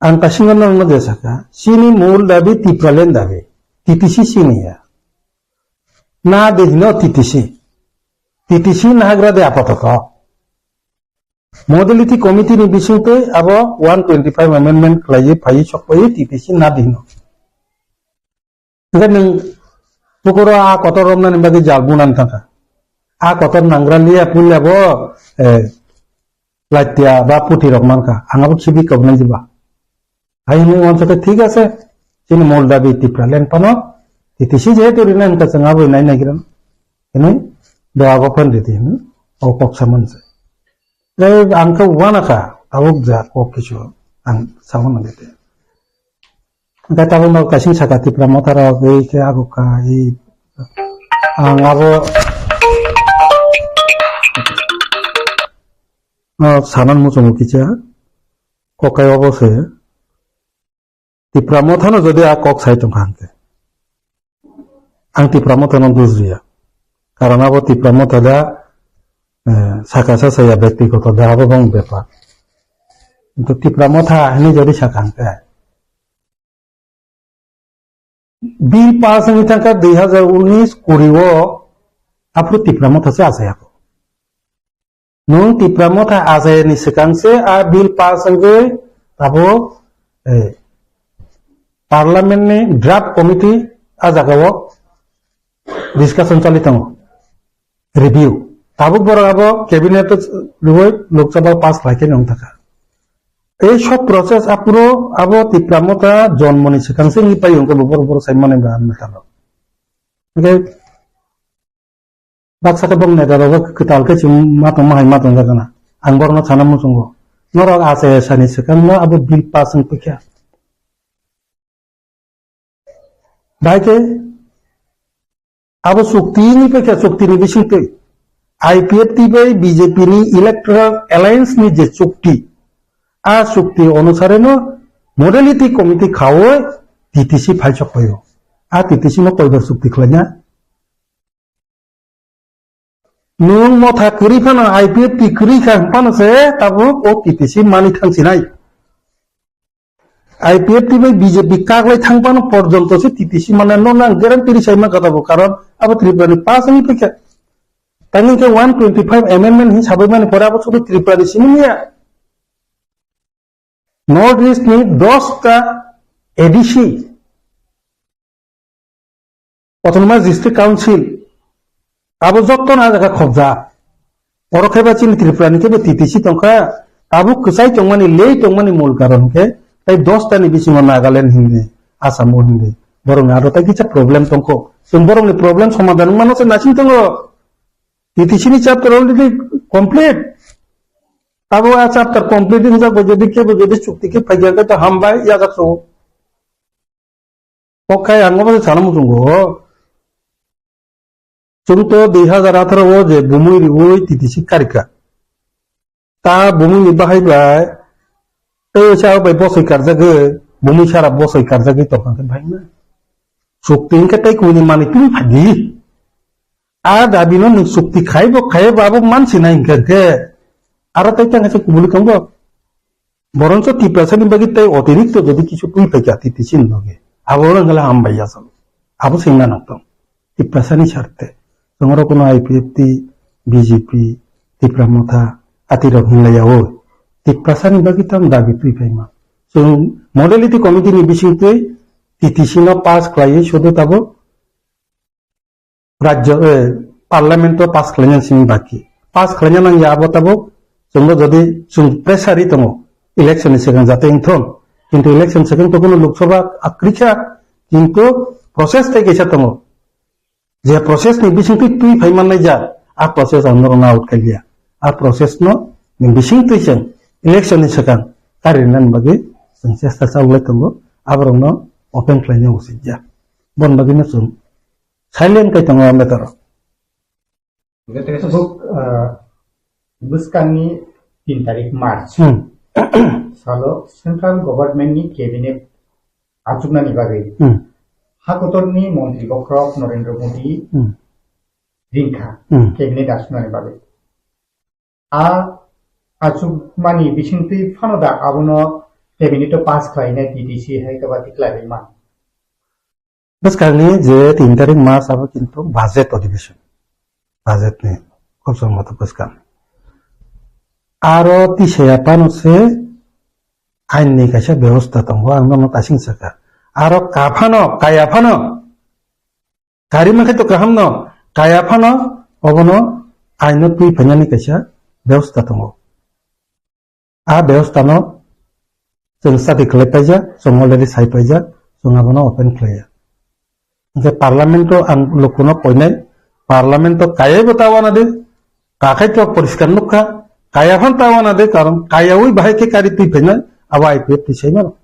ang kasingo norokno je sakha, chini mul dabi Tipraland dabi, T T C chini ya. Na de hino T T C. T T C nagra de apatoto. Modality committee ni bisingtwi abo one twenty-five amendment khlaiwi phaiwi sokpaiwi T T C na dino. Hwnkhe nwng pukuro a kotor romnani bagwi jal bunani thangkha. A kotor nangra liya puila bo, eh, laitia ba puthi rok mankha. Ang abo khibi kok nai jiba. Hai hinwi wansukha thik ase. Chini mol dabi Tipraland phano T T C jehetu rina hwnkha chwng abo nai nai girano. Hwnwi doago phan ridi hwnwi o kok saman se. Tei ang khe uanakha, tabuk ja kok kisu ang saui nangkhe. Hwnkhe tabukno kaising saka Tipra Motha rok, ei khe agukha, ei ang abo, no, sanan muchungo kisa, kokai obo se. Tipra Mothano jodi a kok sai tongkha hwnkhe, ang Tipra Mothano dusriya. Karon abo Tipra Motha da, eh, saka sa saya, byaktigoto da abo bong bepar. Kintu Tipra Motha hinwi jodi saka hwnkhe, bill pass wngwi thangkha dui hazar unis kuri o, aphuru Tipra Motha se achai ya kho. Nwng Tipra Motha achai ni swkang se a bill pass wngwi tabuk, eh, parliament ni draft committee a jaga o discussion choli tongo, review. Tabuk borok abo cabinet o rwui Lok Sabha pass khlai khe nwng thangkha. Ei sob process aphuru abo Tipra Motha jonmo ni swkang se wngwi pai, hwnkhe bo borok, borok sai mani ba ang neta rok. Hwnkhe baksa khe bong neta rok kwtal khe chwng ma tongma hai ma tongjak gana. Ang borokno sana muchungo. Norok achai sani swkangno abo bill pass wng pikha. Bahai khe abo chukti ni pikha, chukti ni bisingtwi. I P F T bai B J P ni Electoral Alliance ni je chukti, a chukti onusare no modality committee khaui T T C phaisok paio. A T T C no koibar chukti khlaina? Nwng Motha kwrwi phano, I P F T kwrwi kha hwn phano se tabuk o T T C mani thang sinai. I P F T bai B J P kaklai thang phano porjonto se T T C mane no nang guarantee ri sai mankha tabuk, karon abo Tripura ni pass wngwi phaikha. Tangwi khe one twenty five amendment hin sabai mani pore abo sudu Tripura ni simi ya. North East ni dos ta A D C, Autonomous District Council, abo jotto na jaga khobja. Oro khe ba chini Tripura ni khe bo T T C tongkha, tabuk kwchai tongmani, lei tongmani mul karon khe, tai dos ta ni bisingo Nagaland hindi, Assam o hindi. Borok ni aro tai kisa problem tongkho. Chwng borok ni problem somadhan wngmano se nasing tongo. T T C ni chapter already complete. Abo a chapter complete wngjak bai, jodi kebo jodi chukti khe phaikha khe to hambai, yajak so. Kok khai ang obo se sana muchungo. Chwng to dui hazar atharo o je bumui riui T T C karika. Ta bumui ni bahai bai, tei oisa bai bosoi karjagwi, bumui sara bosoi karjagwi tongkha khe bahai na. Chukti hwnkhe tei kuni manwi twi phadi. A dabi no nwng chukti khai bo khai bo abo mansi nai hwnkhe khe. Aro tei tang khe kubuli tong bo. Boroncho Tiprasani bagwi tei otirikto jodi kisu twi phaikha T T C ni bagwi, abo wngkha le hambai ya salo. Abo se wngna nang tong. Tiprasani sarte. Chwng oro kuno I P F T, B J P, Tipra Motha, atirok hinlai ya o. Tiprasani bagwi tang dabi twi phaima. Chwng modality committee ni bisingtwi T T C no pass khlaiwi sudu tabuk rajyo, eh, parliament o pass khlaina simi baki. Pass khlaina nang ya abo tabuk, chwngno jodi chwng pressure ri tongo, election ni swkang jate wngthon. Kintu election swkang to kuno Lok Sabha akrikha, kintu process tei kaisa tongo. Je process ni bisingtwi twi phai mannai ja, a process ang norokno out khailiya. A process no ni bisingtwi chwng election ni swkang kari rinani bagwi chwng chesta chaulai tongo, aborokno open khlaina usit ya. Bon bagwi no chwng silent kai tongo ambetor. Buk, ah, bwskangni tin tarik March Hmm. salo central government ni cabinet achuknani bagwi Hmm. hakotorni montri bokhorok Narendra Modi Hmm. ringkha Hmm. cabinet achuknani bagwi. A achukmani bisingtwi phano da abono cabinet o pass khlainai T T C hai khe ba tikhlai rwima. Bwskangni je tin tarik mas abo kintu budget adhibeshon. Budget ni khobsong moto bwskang. Aro tisaya phano se ain ni kaisa bebosta tongo, ang nono tasing saka. Aro kaphano, kaya phano, Kari mankhe to kaham no, kaya phano obono aino twi phainani kaisa bebosta tongo. A bebosta no chwng study khlai paijak, chwng already sai paijak, chwng abono open khlaiya. Hingke parliament o ang lukuno koinai, parliament o kayai bo ta wana de, kakhai to poriskar nukha, kaya phan ta wana de, karon kayaui bahai khe kari twi phainai, abo I P F T sai mano.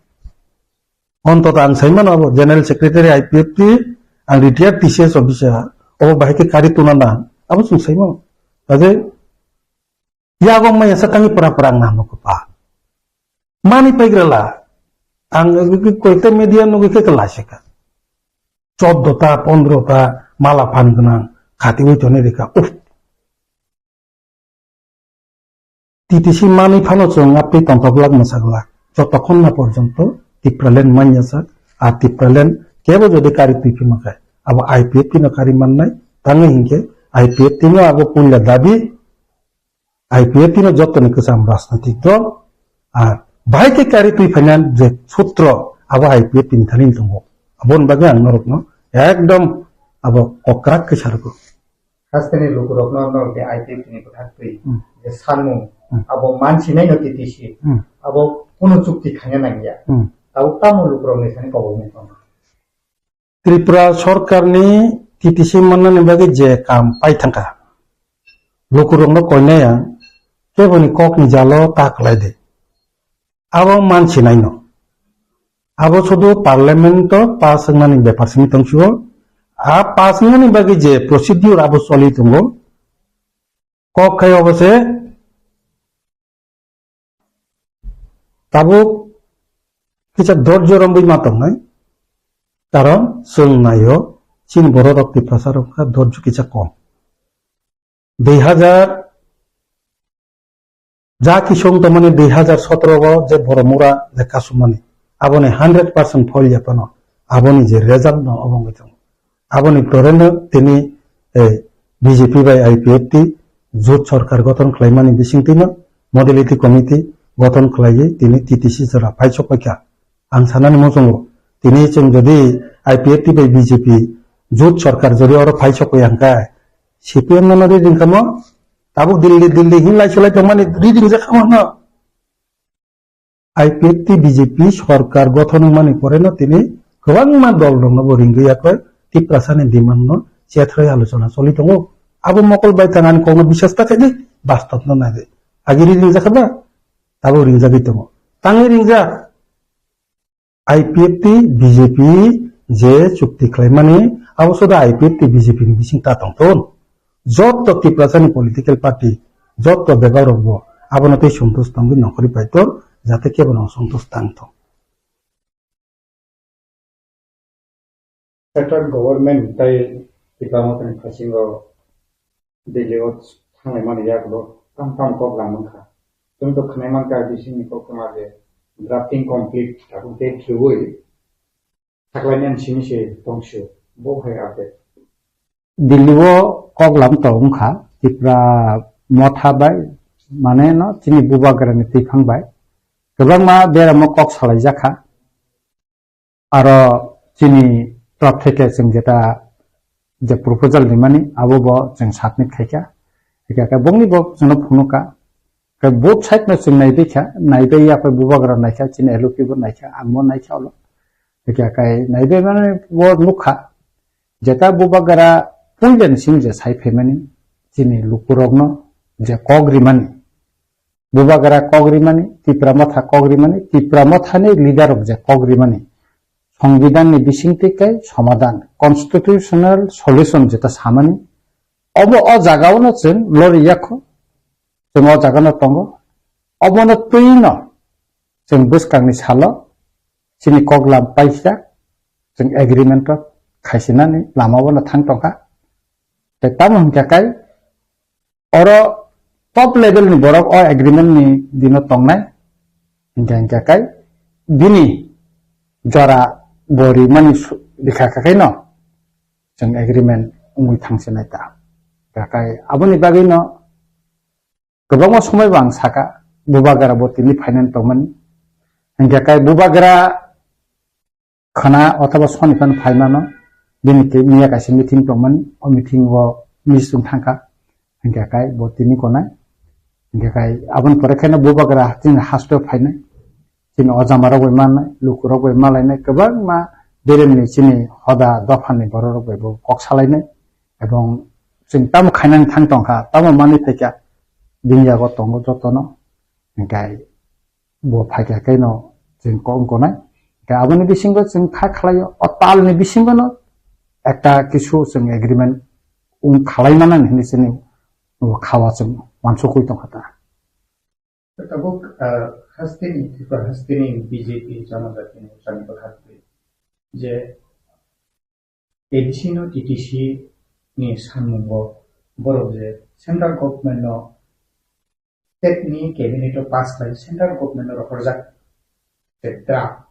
Ontoto ang sai mano abo General Secretary I P F T, ang retired T C S officer, obo bahai khe kari tuna na, abo chwng sai mano. Kaje yago maya sa tangi pura pura ang nang nukha pa. Mani paigra la, ang koita media nugwi khe kala seka. Choddo ta, pondro ta, mala phan gwnang, khati ui toni rika. Uff. T T C manwi phano chwng aptwi tongthok glak mwsa glak. Jotokhon na porjonto Tipraland manya sak, a Tipraland kebo jodi kari twi phima khe, abo I P F T no kari mannai, tangwi hinkhe I P F T no abo puila dabi, I P F T no jotoni kwcham rajnitik dol, ar bahai khe kari twi phainani je sutro, abo I P F T ni thani tongo. Aboni bagwi ang norokno ekdom abo kokrak khe sargo. Hasteni lukurokno norokni I P F T ni bwkhak twi Hmm. je sanmung, Hmm. abo mansinai no T T C, Hmm. abo kunu chukti khaina nangya. Hmm. Tabuk tamo lukurokni thani kobokni tong. Tripura sorkarni T T C mannani bagwi je kam pai thangkha, lukurokno koinai ang keboni kokni jalo ta kwlai di. Abo mansinai no. Abo sudu parliament o pass wngnani bepar simi tong sio. A pass wngnani bagwi je procedure abo choli tongo. Kok khai obo se tabuk kisa dorjo romwi ma tongnai. Karon chwng naio chini borok rok Tiprasa rok kha dorjo kisa kom. Dui hazar ja kisong tongmani dui hazar sotoro o je borok mura je kasumani aboni hundred percent fail ya phano aboni je result no obo wngwi tongo. Aboni toreno tini, eh, B J P bai I P F T jut sorkar gothon khlaimani bisingtwino modality committee gothon khlaiwi tini T T C jora phai sokpaikha. Ang sanani muchungo tini chwng jodi I P F T bai B J P jut sorkar jodi oro phai sokpaiya hwnkhe C P M no ri ringkha mo tabuk Delhi, Delhi hin lai sulai tongmani ri ringjak kha mo no. I P F T B J P sorkar gothon wngmani poreno tini kwbangma dol rokno bo ringwi yakoi Tiprasani demand no chethrwi alochona choli tongo. Abo mokol bai thang ani kokno biswas ta khaidi bastop no naidi. Agi ri ringjak kha ba? Tabuk ringjagwi tongo. Tangwi ringjak. I P F T, B J P je chukti khlaimani, abo soda I P F T, B J P ni bising ta tongthun. Jotto Tiprasani political party, jotto bebak rokbo abono tei sontosh tongwi nongkhorwi paitor, jate kebono sontosh tangthung. Central government tai Tipra Mothani phasingo Delhi o thanglaimani yagulo tamo tamo kok lam mankha. Chwng to khwnai mankha bisingni koktwma je drafting complete tabuk tei khiui saklainani simi se tongsio. Bo hai update. Delhi o kok lam to wngkha Tipra Motha bai, mane no chini Bubagrani twiphang bai kwbangma beramo kok salaijakha. Aro chini top theke chwng jeta je proposal rimani abo bo chwng submit khaikha. Hikha khe bongni bo chwngno phunukha. Khe both side no chwng naibaikha, naibai yaphai Bubagra naikha, chini L O P bo naikha, ang bo naikha olo. Hikha khe naibai mani bo nukha. Jeta Bubagra puilani simi je sai phaimani chini lukurokno je kok rimani. Bubagra kok rimani, Tipra Motha kok rimani, Tipra Mothani leader rok je kok rimani, Songbidanni bisingtwi kai somadan, constitutional solution jeta samani, obo o jagao no chwng lori yakho, chwng o jaga no tongo, obono twi no chwng bwskangni salo chini kok lam paisa, chwng agreement o khaisinani lama o no thang tongkha. Tei tamo hwnkha kai, oro top level ni borok o agreement ni dino tongnai, hingkha hingkha kai bini jora bo rimani su-, rikha kha khaino chwng agreement wngwi thangsinai ta. Hingkha kai aboni bagwino kwbangma somoi bo ang saka, Bubagra bo tini finance tongmani. Hingkha kai Bubagra khana othoba soni phano phaimano, Bini twi miya kaisa meeting tongmani, o meeting o miss wng thangkha. Hingkhe kai bo tini konai. Hingkhe kai aboni pore kheno bubagra chini hasto phainai. Chini ojama rok bai manai, luku rok bai malainai, kwbangma beremni chini hoda dophani borok rok bai bo kok salainai. Ebong chwng tamo khainani thang tongkha, tamo manwi phaikha, bini yago tongo jotono. Hingkhe bo phaikha khe no chwng kok wng konai. Hingkhe aboni bisingo chwng kha khlaio, o talni bisingo no ekta kisu chwng agreement wng khalai manani hinwi chini bo khawa chwng wansukwi tongkha ta. Tabuk, ah, hasteni, Tripura hasteni B J P Janajati Morchani kwthar twi je A D C no T T C ni sanmungo borok je central government no state ni cabinet o pass khlai central government no rohorjak je draft.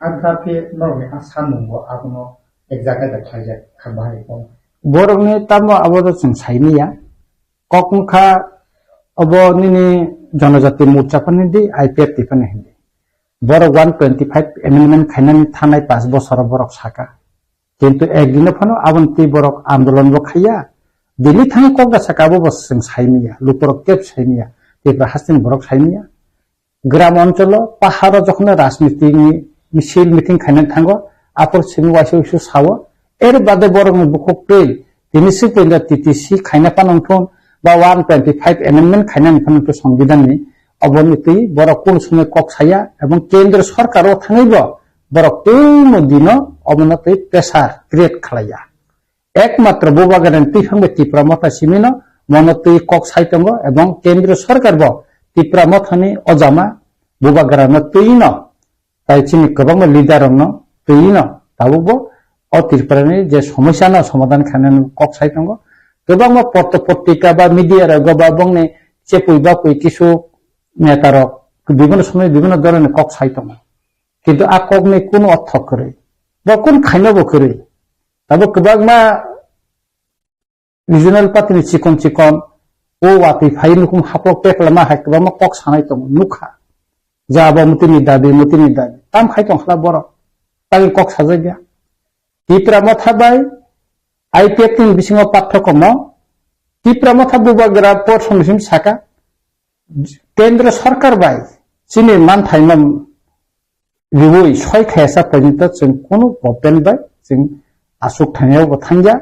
A draft khe norokni a sanmungo abono execute khlaijak kha bahai kok. Borokni tamo abo to chwng saimanya. Kok wngkha obo nini Janajati Morcha phano hindi, I P F T phano hindi. Borok one twenty-five amendment khainani thanai pash bosoro borok saka. Kintu ek dino phano aboni twi borok andolon bo khaiya. Bini thani kok da saka abo bo chwng saimanya, lukurok kebo saimanya, Tripura hasteni borok saimanya. Gram oncholo, paharo jokhon rajniti ni misil meeting khaina thango, aphuru simi waisa waisa sao. Er bade borokni bukhuk twi, tini si pwrwngkha T T C khaina phano wngthun, ba one twenty-five amendment khaina wngthun wngkha Songbidanni, oboni twi borok kunu somoi kok saya, ebong Kendra Sorkar o thangwi bo borok tungmo dino obono twi pressure create khlaiya. Ekmatro Bubagrani twiphang bai Tipra Motha simino mono twi kok sai tongo, ebong Kendriya Sorkar bo Tipra Mothani ojama Bubagrano twino, tai chini kwbangma leader rokno twino tabukbo o Tripurani je somosya no somadhan khainani kok sai tongo. Kwbangma potro potrika ba media rogo ba bongni chepui bapui kisu neta rok bibhinno somoi bibhinno dhoroner kok sai tongo. Kintu a kokni kunu ortho kwrwi, bo kunu khaino bo kwrwi. Tabuk kwbangma regional party ni chikon chikon o watwi phai nukhung haplok pek lama hai kwbangma kok sanai tongo, nukha. Ja abo mutini dabi, mutini dabi. Tam khai tong khala borok. Tagwi kok sajak ya. Tipra Motha bai I P F T ni bisingo pathokhomo Tipra Motha Bubagra por somsim saka Kendra Sorkar bai chini manthai no riui soi khaya sa porjonto chwng kunu government bai chwng aswk thangya bo thangya,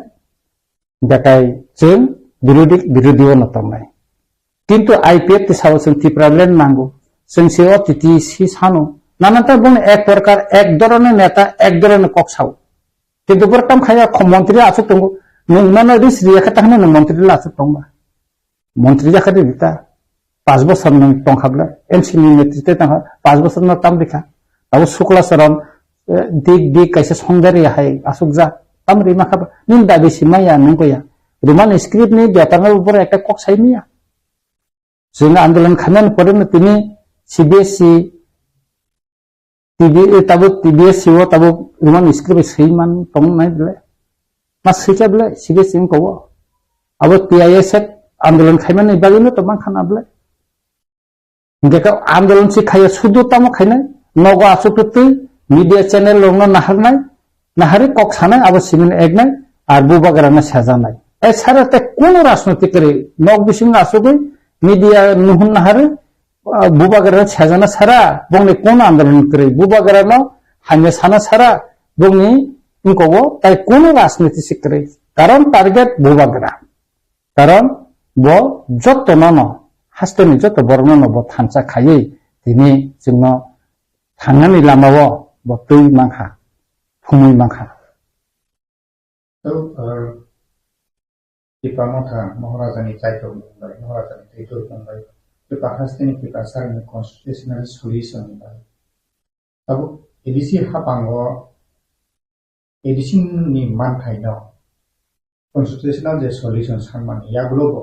bekai chwng birodi, birodi o no tongnai. Kintu I P F T sao chwng Tipraland nango, chwng se o T T C sano, nananta bung ek prokar ek dhoroner neta, ek dhoroner kok sao. Kintu borok tam khaya kho montri aswk tongo, nwng mano ris riya khe ta hwnwi nwng montri la aswk tongba. Montri jakha di ta. Pas bosor nwng tongkha bwle, M C ni netrite tongkha, pas bosor no tam rikha. Abo Sukla Charan, eh, dik dik kaisa songdari hai aswk ja. Tam rima kha ba, nini dabi si maya nwng koya. Roman script ni betar no boro ekta kok sai maya. Chwng andolon khaimani pore no tini C B S E T B, eh, tabuk T B S C o tabuk Roman script bai swi man tong nai bwle. Ma swikha bwle, C B S C wngkha o. Abo T I S F andolon khaimani bagwi no tong mankha na bwle. Hingkhe khe andolon si khaiya sudu tamo khainai, nogo aswk twi media channel rokno naharnai, naharwi kok sanai, abo simin eknai, ar Bubagrano sejanai. Tai sara te kunu rajniti kwrwi, nok bisingo asugwi media nuhun naharwi, ah, Bubagrano sejana sara, bongni kunu andolon kwrwi, Bubagrano hamya sana sara, bongni wngkogo tai kunu rajniti si kwrwi. Karon target Bubagra. Karon bo joto nono, hasteni joto borok nono bo thansa khaiwi tini chwngno thangnani lamao bo twi mankha, phumwi mankha. Tok, ah, Tipra Motha Maharaja ni chaitok bai, Maharaja ni chaitok bai, Tipra hasteni Tipra sar ni constitutional solution bai. Tabuk A D C hapango A D C ni manthai no constitutional je solution sanmani yagulo bo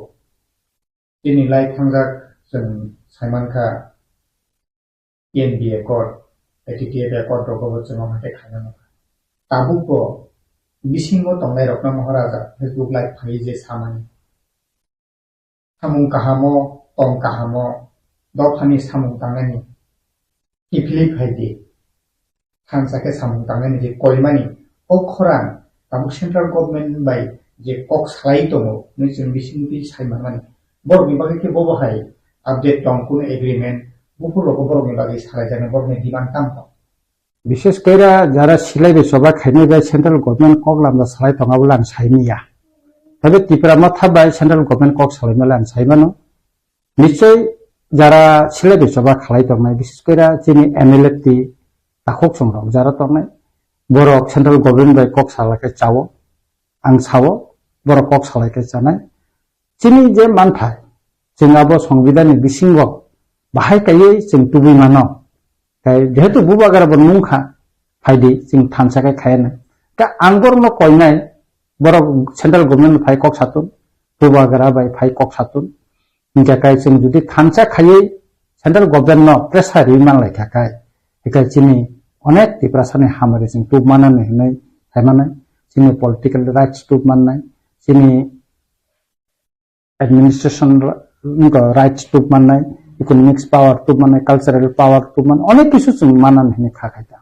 tini lai thangjak chwng saimankha T N B accord, A T T F accord rogo bo chwng hake khaina nangkha. Tabuk bo bisingo tongnai rokno Maharaja Facebook live phai je samani. Samung kahamo, tong kahamo, dophani samung tangnani kiphilwi phai di. Thansa khe samung tangnani je koimani, o khorang Tabuk central government bai je kok salai tongo, nini chwng bisingtwi sai manmani. Borokni bagwi khe bobo hai update tong, kuno agreement, buphur rogo borokni bagwi salai jaknai, borokni demand tamo tong? Bishes khe ra jara silai bai choba khainai bai central government kok lamda salai tong abo le ang sai manya. Tei Tipra Motha bai central government kok salai male ang sai mano. Nichoi jara silai bai choba khalai tongnai, bishes khe ra chini M L A ti takhuk chongrok jara tongnai, borok central government bai kok salai khe chao, ang sao, borok kok salai khe chanai. Chini je manthai, chwng abo songbidani bisingo bahai kaiwi chwng tubui mano. Tei jehetu bubagra bo nungkha, phaidi chwng thansa khe khaya nai. Khe ang borokno koinai, borok central government phai kok satun, bubagra bai phai kok satun. Hinkhe kai chwng jodi thansa khaiwi central government no pressure rwi manlai kha kai, hikai chini onek Tiprasani hamari chwng tubmano hinwi saimano, chini political rights tubmannai, chini administration rights tubmannai, economics power tubmannai, cultural power tubmannai, onek kisu chwng manani hinwi kha khai ta.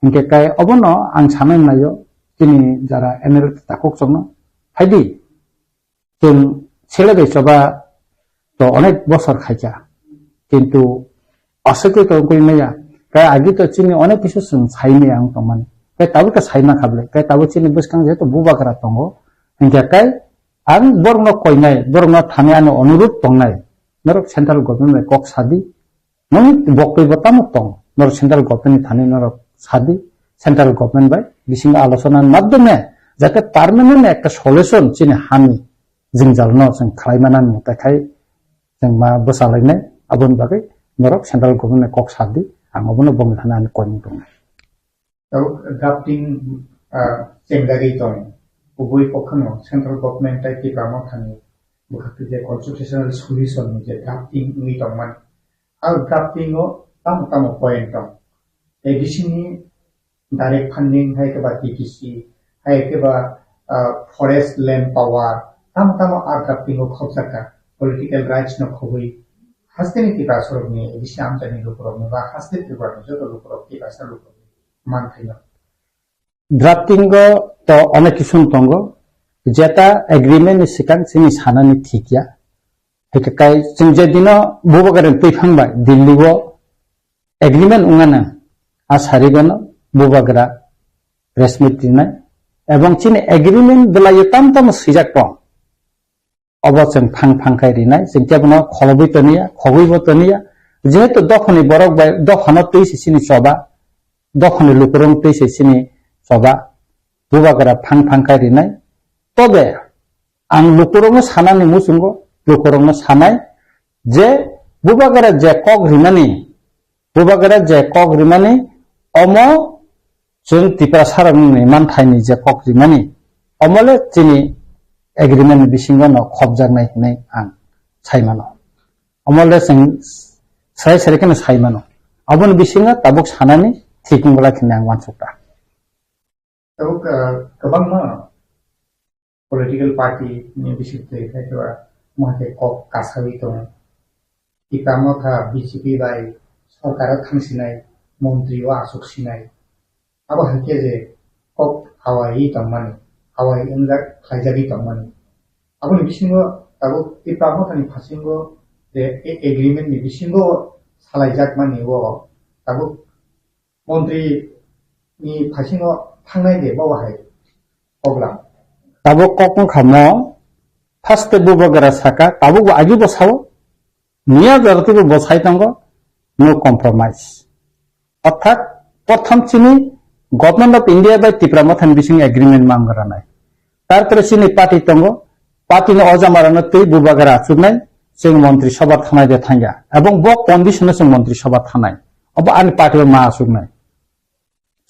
Hinkhe kai obono ang sanai naio, chini jara M L A takhuk chwngno phaidi. Chwng sele bai choba to onek bosor khaikha, kintu aswk to wngwi maya. Kai agi to chini onek kisu chwng sai maya wng tongmani. Kai tabuk khe sai mankha bwle. Kai tabuk chini bwskang jehetu bubagra tongo. Hinkhe kai ang borokno koinai, borokno thani ani onurudh tongnai. Norok central government bai kok sadi. Nang bok twi bo tamo tong, norok central government ni thani norok sadi, central government bai bisingo alochona ni madhyome jate permanent ekta solution chini hani jwngjal no chwng khlai manani mwtai khai chwng ma bwchalainai, aboni bagwi norok central government ni kok sadi, ang obono bongni thani ani koinwi tongnai. Tabuk drafting, ah, chengjagwi tong. Kubui kokhano central government tei Tipra Mothani bwkhak twi je constitutional solution ni je drafting wngwi tongmani. A drafting o tamo tamo point tong. Tei bisingni direct funding hai khe ba T T C, hai khe ba, ah, forest land power, tamo tamo a drafting o khopjak kha. Political rights no khobwi hasteni Tiprasa rokni, bisi amchaini lukurokni ba haste Tripura ni joto lukurok Tiprasa lukurokni manthaino. Drafting o to onek kisu tongo, jeta agreement ni swkang chini sanani thik ya. Hwnkhe kai chwng je dino bubagra twiphang bai Delhi o agreement wngana, a sarigono bubagra press meet rinai, ebong chini agreement bwlai tam tamo swijak tong. Obo chwng phang phang khai rinai, chwng kebono kholobwi toniya, khogwibo toniya. Jehetu dophani borok bai dophano twi se chini choba, dophani lukurok twi se chini choba, bubagra phang phang khai rinai. Tobe ang lukurokno sanani muchungo, lukurokno sanai je bubagra je kok rimani, bubagra je kok rimani, omo chwng Tiprasa rokni manthaini je kok rimani, omole chini agreement ni bisingo no khopjaknai hinwi ang sai mano. Omole chwng srai srai kheno sai mano. Aboni bisingo tabuk sanani thik wngla hinwi ang uansukha. Tabuk, ah, kwbangma political party ni bising twi khai khe ba, mo hai khe kok kasawi tongo. Tipra Motha B J P bai sorkar o thangsinai, montri o achuk sinai. Abo hai khe je kok hawai tongmani, hawai wngjak khlaijagwi tongmani. Aboni bisingo tabuk Tipra Motha ni phasingo je a-, agreement ni bisingo salaijakmani o tabuk montri ni phasingo thangnai de bo hai kok lam. Tabuk kok wngkha mo, first bubagra saka, tabuk bo agi bo sao, miya jora twibo bo sai tongo, no compromise. Orthat, prothom chini Government of India bai Tipra Mothani bising agreement ma wngranai. Tarpore chini party tongo, party ni ojamarano twi bubagra achuknai, chwng montri sabha thanai de thangya. Ebong bo condition o chwng montri sabha thanai. Obo ani party o ma achuknai.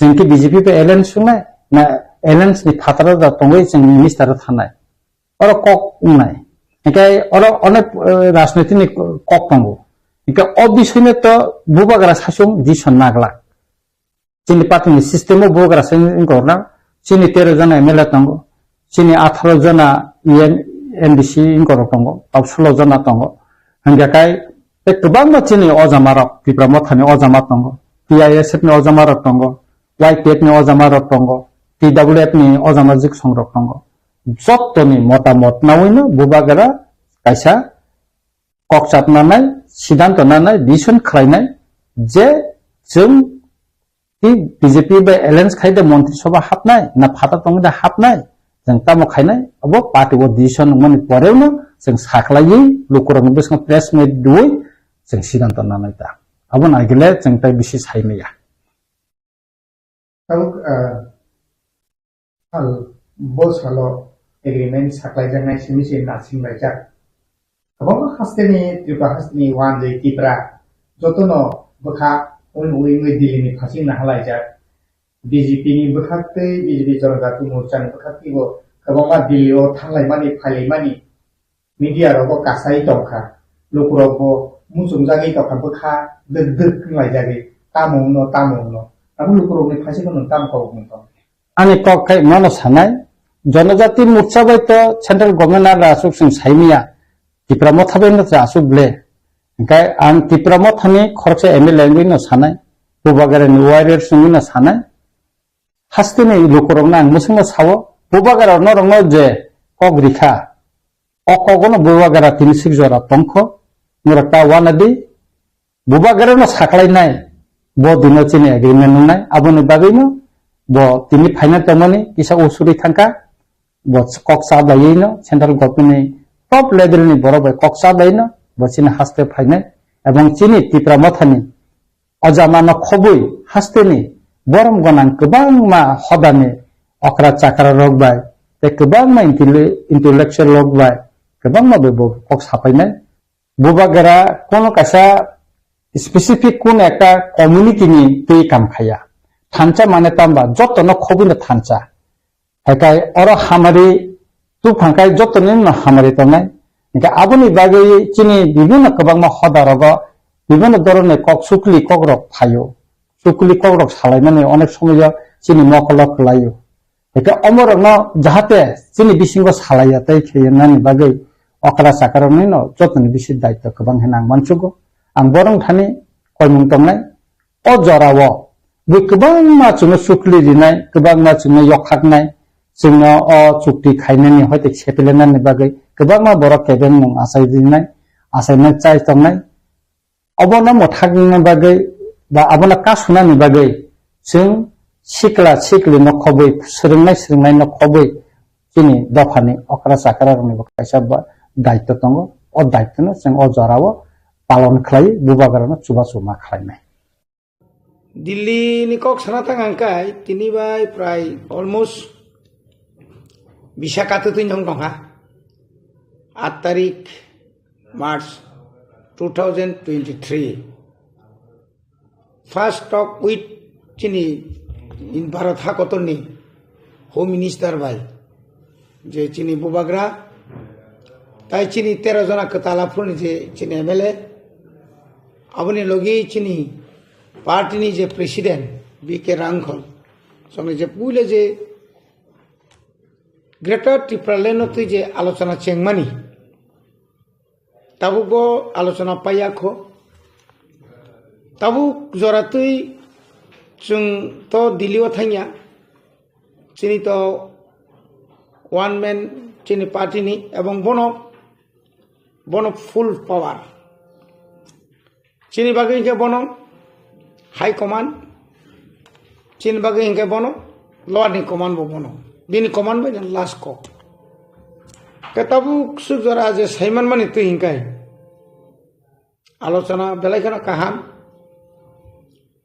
Chwng khe B J P bai alliance wngnai, na alliance ni phataro da tongwi chwng minister o thanai. Oro kok wngnai. Hinkhe oro onek, eh, rajniti ni kok tongo. Hinkhe o bisoi no to bubagra sasung decision naglak. Chini party ni system o bubagra sasung wngkha na, chini tero jona M L A tongo, chini atharo jona E M, M D C wngkha tongo, tau sulo jona tongo. Hinkhe kai tei kwbangma chini ojamarok, Tipra Mothani ojama tongo, T I S F ni ojamarok tongo, Y P F ni ojamarok tongo, T W F ni ojama jik songrok tongo. Jottoni motamot nawino bubagra kaisa kok chatnanai, sidanto nanai, decision khlainai je chwng Tei B J P bai alliance khai de Montri Sabha hapnai, na phata tongwi de hapnai, jeng tamo khainai, abo party o decision wngmani porewno jeng saklaiwi lukurokni bwskango press meet rwui jeng sidanto nanai ta. Abo naigile jeng tai bisi saimaya. Tabuk, ah, sal, bo salo agreement saklaijaknai simi se narsing laijak. Kwbangma hasteni, Tripura hasteni wanjwi Tipra jotono bwkha un-, ui wngwi Delhi ni phasing nahalaijak. B J P ni bwkhaktwi, B J P Janajati Morcha ni bwkhaktwi bo kwbangma Delhi o thanglaimani, phailaimani media rogo kasai tongkha. Lukurok bo muchungjagwi tongkha, bwkha dwk dwk wnglaijagwi, tamo wngno, tamo wngno. Abo lukurokni phasingno nwng tamo kok wngwi tong? Ani kok khai mano sanai, Janajati Morcha bai to central government ar asuk sing saimia, Tipra Motha bai no asuk ble. Hingkai ang Tipra Motha ni khoroksa M L A wngwi no sanai, Bubagra ni warrior wngwi no sanai. Hasteni lukurokno ang mwswkno sao, Bubagra norokno je kok rikha, o kogono Bubagra tini sik jora tongkho, norok ta wanadi, Bubagrano saklainai, bo dino chini agreement wngnai, aboni bagwino bo tini phaina tongmani kisa usuri thangkha, bo kok chabaiyino central government ni top level ni borok bai kok chabaiyino bo chini haste phainai, ebong chini Tipra Mothani ojamano khobwi hasteni borom gwnang kwbangma hodani okra chakra rok bai tei kwbangma intele-, intellectual rok bai kwbangma bai bo kok sapainai. Bubagra kono kaisa specific kono ekta community ni twi kam khaya. Thansa mane tamba jotono khobwino thansa. Haikai oro hamari tuphang kai jotoni no hamari tongnai. Hingke aboni bagwi chini bibinno kwbangma hoda rogo bibinno dhoroner kok sukli kok rok phaio. Sukli kok rok salaimani onek somoyo chini mokolo kwlaio. Hingke omorokno jahate chini bisingo salaiya tei kheyennani bagwi okra chakaroknino jotoni bisi daityo kwbang hinwi ang mansugo. Ang borok thani koimung tongnai. O jorao bui kwbangma chwngno sukli rinai, kwbangma chwngno yokhaknai, chwngno o chukti khainani hoite sepelenani bagwi kwbangma borok kebengmung achai rinai, achainai chai tongnai. Obono mwthangna bagwi ba abono kasunani bagwi chwng sikla siklino khobwi, swrwngnai swrwngnaino khobwi chini dophani okra chakra rokni bo kaisa ba daityo tongo. O daityono chwng o jorao palon khlai, bubagrano chubachu ma khlainai. Delhi ni kok sana thang ang kai tini bai prai almost bisa katu twi jong tongkha. Aat tarik March two thousand twenty-three. First talk with chini in Bharat hakotor ni Home Minister bai. Je chini bubagra, tai chini tero jona kwtal aphuruni je chini M L A, aboni logi chini party ni je president B K Rangkhol, songni je puila je Greater Tipraland no twi je alochona chengmani, tabuk bo alochona paiya kho. Tabuk jora twi chwng to Delhi o thangya. Chini to one man chini party ni, ebong bono, bono full power. Chini bagwi hinkhe bono high command, chini bagwi hinkhe bono lower ni command bo bono. Bini command bai last kok. Khe tabuk suk jora je saiman mani twi hinkhe alochona belai kheno kaham.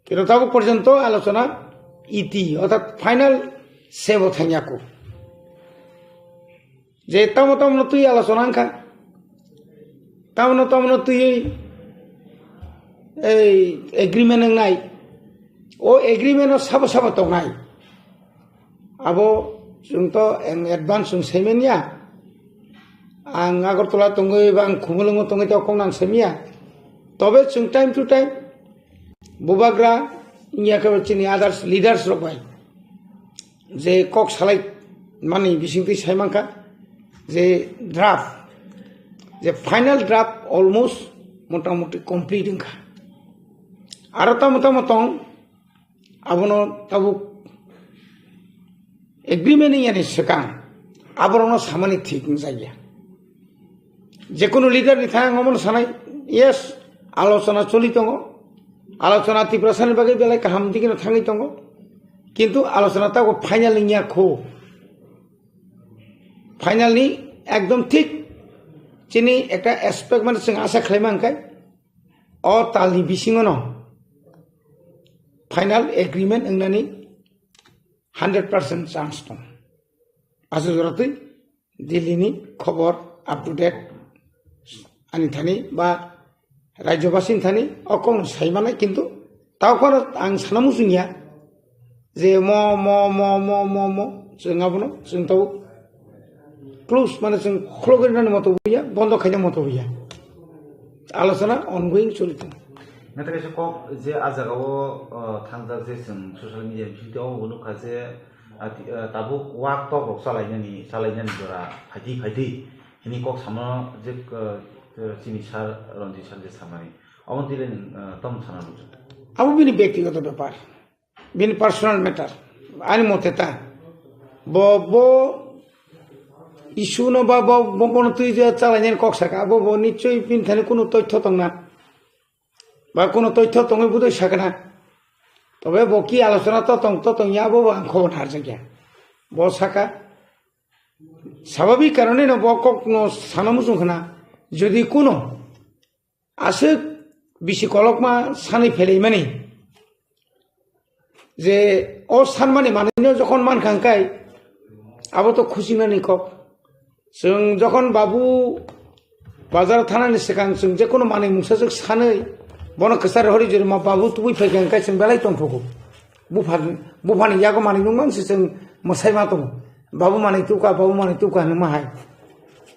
Kino tabuk porjonto alochona iti, orthat final sebo thangya ko. Je tamo tamo no twi alochona wngkha, tamo tamo no twi ei agreement wngnai, o agreement o sabo sabo tongnai. Abo chwng to in advance chwng saimanya. Ang Agartala tongwi ba ang Khumulwngo tongwi to kok nang saimanya. Tobe chwng time to time bubagra wngya khe chini others leaders rok bai je kok salai mani bisingtwi sai mankha je draft, je final draft almost motamoti complete wngkha. Aro tamo tamo tong, abono tabuk agreement wngya ni swkang aborokno samani thik wngjakya. Jekunu leader ni thang omono sanai, yes, alochona choli tongo, alochona Tiprasani bagwi belai kaham dikino thangwi tongo, kintu alochona tabuk final wngya kho. Final ni ekdom thik chini ekta aspect mane chwng asa khlaima hwnkhe o talni bisingono final agreement wngnani hundred percent chance tong. Aswk jora twi Delhi ni khobor up to date ani thani ba rajyobasi ni thani o kokno sai manai, kintu tao phano ang sana muchungya je mo, mo, mo, mo, mo, mo, chwng abono chwng tao close mane chwng khulogwi rwnani moto buya, bondo khaina moto buya. Alochona ongoing choli tongo. Neta kaisa kok je a jaga o, uh, thangjak je chwng social media bisingtwi o nukha je, ah, ti-, ah, tabuk wak tok rok chalainani, chalainani jora phaidi phaidi hini kok samo je, ah, chini sir Ranjit sir je samani. Omo tile nwng, ah, tom sana rwchuk. Abo bini byaktigoto bepar, bini personal matter. Ani mote ta bo, bo issue no ba bo, bo bono twi je chalainani kok saka, abo bo nichoi bini thani kunu toithyo tongna. Ba kuno toithyo tongwi budui sakna. Tobe bo ki alochona to tong, to tong ya, bo bo ang khobor harjakya. Bo saka, sababik karone no bo kok no sana muchung khna. Jodi kuno aswk bisi kolokma sanwi phelaimani, je o sanmani manwino jokhon mankha hwnkhe abo to khusinani kok. Chwng jokhon babu bazar thanani swkang chwng jekono manwi mungsa swk sanwi bono kwchar hori jori ma babu tubui phaikha hwnkhe chwng belai tongthogo. Buphar-, buphani yago manwi nung mang se chwng mwsai ma tongo. Babu manwi tubukha, babu manwi tubukha hinwi ma hai.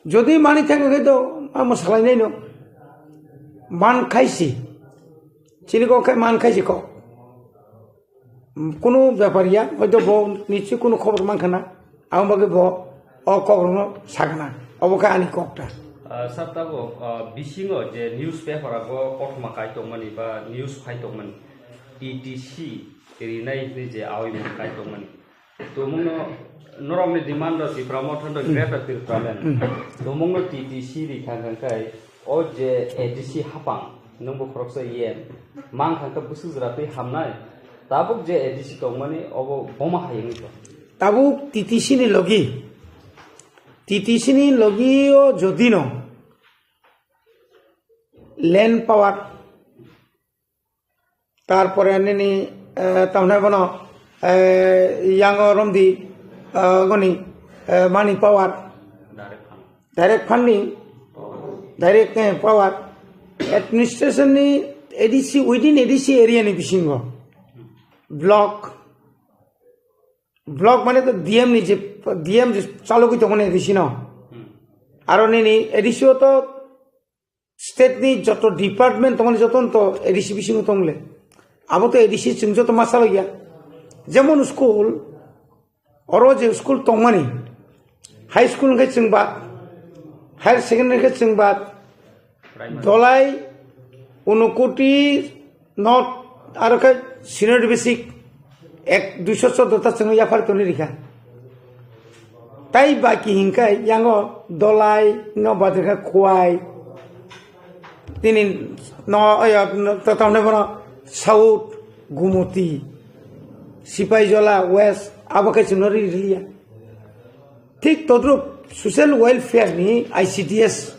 Jodi manwi thangkha khe to ma mwsalainaino. Man khaisi. Chini kok khe man khaisi kok. Kunu bepar ya, hoito bo nichi kunu khobor mankha na, ang bagwi bo o kok rokno sakna, obo khe ani kok ta. Ah, sir, tabuk, ah, bisingo je newspaper o kothoma kai tongmani ba news phai tongmani, T T C rinai hinwi je awi mung kai tongmani. Tumungno norokni demand rok Tipra Motha no Greater Tipraland. Tumungno T T C ri thang thang kai o je A D C hapang nungbo khoroksa yen mang thang khe bwswk jora twi hamnai. Tabuk je A D C tongmani obo boma hai wngwi tong. Tabuk T T C ni logi, T T C ni logi o jodi no land power, tarpore nini, eh, tamni bono, eh, yango romdi, eh, goni, eh, money power, direct funding, direct, eh, power, administration ni A D C, within A D C area ni bisingo, block, block mane to D M ni je, D M je chalogwi tongmani A D C no. Aro nini A D C o to state ni joto department tongmani joto to A D C bisingo tongle. Abo to A D C chwng joto ma chalogya. Jemon school, oro je school tongmani, high school hwnkhe chwng bad, higher secondary hwnkhe chwng bad, Dolai, Unukoti, North, aro khe senior basic ek duiso choddo ta chwngno yaphar toni rikha. Tai baki hinkai yango Dolai no badrikha Khowai. Tini no, oya, no, to tamne bono South, Gumoti, Sipaijola, West, abo khe chwngno ri riliya. Thik todrup social welfare ni I C D S,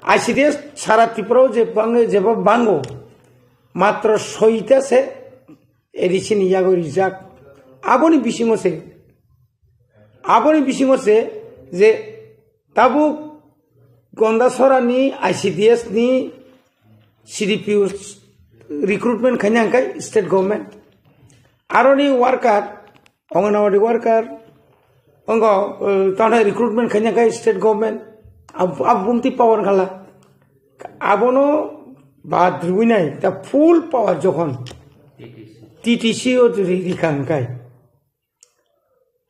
I C D S sara Tripura o je bang-, jeba bango, matro soita se A D C ni yago rijak. Aboni bisingo se, aboni bisingo se je tabuk Gondasora ni I C D S ni C D P O recruitment khaina hwnkhe state government. Aroni worker, Anganwadi worker, ongo, eh, tano recruitment khaina hwnkhe state government. Ab-, ab bumti power khala. Abono bad rwinai, the full power jokhon T T C o ri-, rikha hwnkhe.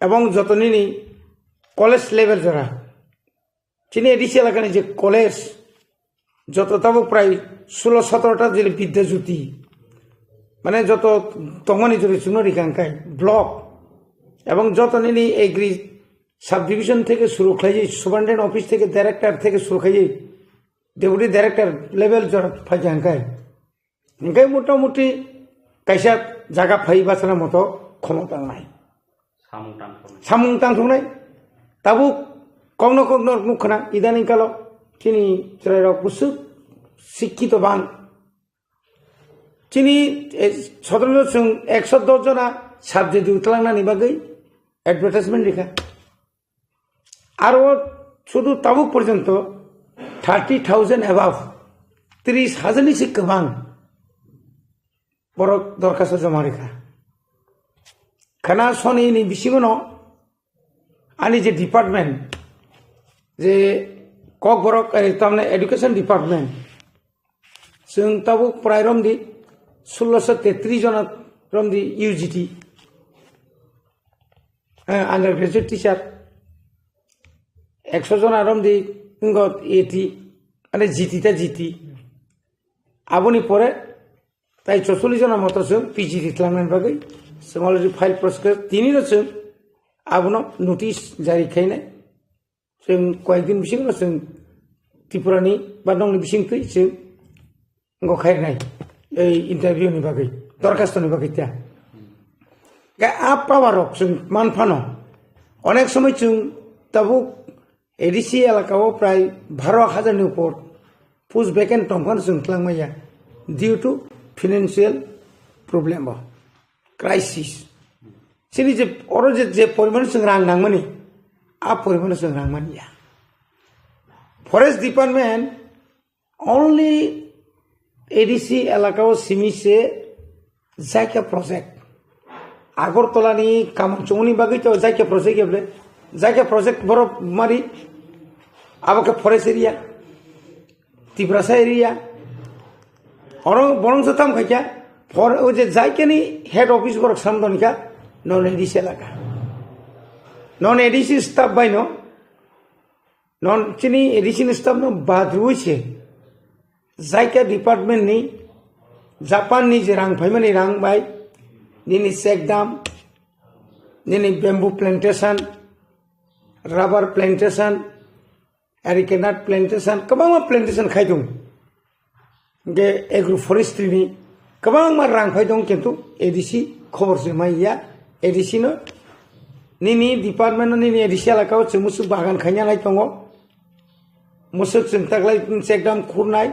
Ebong joto nini college level jora. Chini A D C elakani je college, joto tabuk prai sulo sotoro ta jili Bidya Jyoti. Mane joto tongmani jori chwngno rikha hwnkhe block. Ebong joto nini agri subdivision theke suru khlaiwi, superintendent office theke director theke suru khlaiwi, deputy director level jora phaikha hwnkhe, hwnkhe motamuti kaisa jaga phai bachana moto khomota nai. Samung tangthoknai. Samung tangthoknai. Tabuk kokno kokno nukkhana idaning kalo chini chwrairok bwswk sikkito bang. Chini, eh, sodorno chwng ekso dos jona subject twlangnani bagwi advertisement rikha. Aro sudu tabuk porjonto thirty thousand above, tris hajar ni se kwbang borok dorkhasto joma rikha. Khana soni ni bisingo no ani je department, je kokborok, eh, tamne education department, chwng tabuk prai romdi sulosho tetris jona romdi U G T, eh, undergraduate teacher, ekso jona romdi wngkha A T, ane G T ta G T. Aboni pore tai chosolish jona moto chwng P G T twlangnani bagwi chwng already file process khe, tinino chwng abono notice jari khainai. Chwng koyekdin bisingo chwng Tripurani ba nongni bisingtwi chwng wngkha khairnai ei interview ni bagwi, dorkhastoni bagwi ta. Ga a power rok chwng man phano, onek somoi chwng tabuk A D C elaka o prai baro hajar ni upor post vacant tong phano chwng twlang maya due to financial problem o crisis. Chini je oro je, je poriman chwng rang nangmani, a poriman chwng rang manya. Forest Department only A D C elaka o simi se Jaika project. Agartala ni Kamalchungni bagwi to Jaika project ya ble. Jaika project borok mari abo khe forest area, Tiprasa area. Oro borong se tam khaikya, for o je Jaika ni head office borok samdon kha, non A D C elaka. Non A D C staff bai no, non chini A D C ni staff no badrui se. Jaika department ni Japan ni je rang phaimani rang bai, nini check dam, nini bamboo plantation, rubber plantation, areca nut plantation, kwbangma plantation khai tongo. Hingke agro forestry ni kwbangma rang phai tongo, kintu A D C khobor se mai ya, A D C no nini department no nini A D C elaka o chwng musuk bagan khaina nai tongo, musuk chwng taklai check dam khurnai,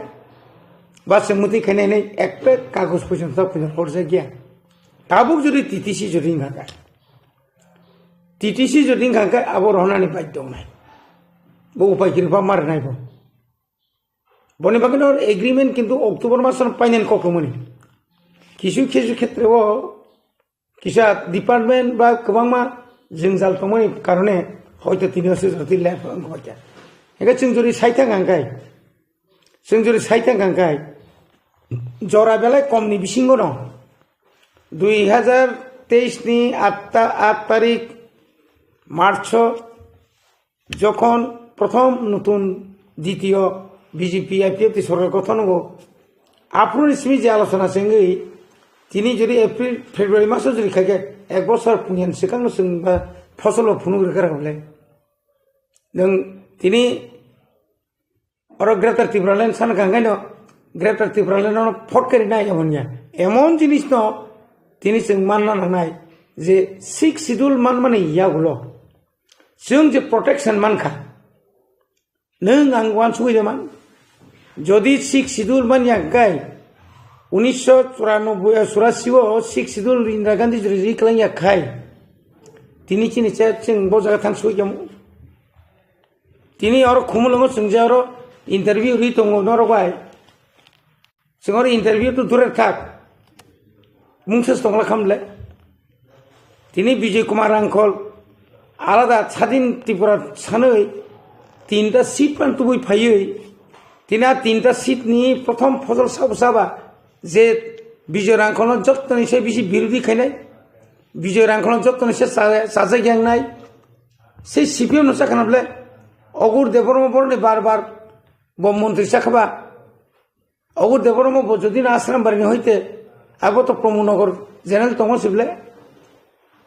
ba chwng mwtwi khainai nai ekta kagoj poison ta poison horjak ya. Tabuk jodi T T C jodi wngkha khe, T T C jodi wngkha khe abo rohonani baidhyo wngnai, bo upai kwrwi ba ma rwnai bo. Boni bagwi no agreement kintu October maso no painani kok tongmani. Kisu kisu khetre o kisa department ba kwbangma jwngjal tongmani karone hoito tini o se jotwi left wngkha. Hingke chwng jori saithang hangkai, chwng jori saithang hangkai jora belai komni bisingo no dui hajar teis ni aat ta-, aat tarik March o Jokhon prothom nutun ditiyo B J P I P F T sorkar gothon ogo, aphuru ni simi je alochona se wngwi tini jodi April, February maso jodi khaikhe ek bosor pungyan swkangno chwng ba fosolo phunuk rwkha rwkha bwle. Nwng tini oro Greater Tipraland sana kha hwnkhe no Greater Tipraland no phot kari nai emon ya. Emon jinis no tini chwng manna nangnai je Sixth Schedule manmani yagulo. Chwng je protection mankha, nwng ang uansugwi de man. Jodi Sixth Schedule manya hwnkhe, unisho churanobboi, eh, churasi o Sixth Schedule Indira Gandhi jodi ri kwlangya khai, tini chini che chwng bo jaga thang sugwi kamo. Tini oro Khumulwngo chwng je oro interview ri tongo norok bai. Chwng oro interview to dure thak. Mungsa se tongla khamle. Tini Bijoy Kumar Rangkhol alada Sadin Tripura sanwi tinta seat pan tubui phaiwi. Tini a tinta seat ni prothom phosol sabo saba je Bijoy Rangkholno jottoni se bisi birodhi khainai. Bijoy Rangkholno jottoni se cha-, chajak yangnai. Se C P M no sakha na bole. Ogur Debbarma boroni bar bar bo montri sakha ba. Ogur Debbarma bo jodi na Ashram Bari ni hoite, abo to Pramod Nagar general tongo sible.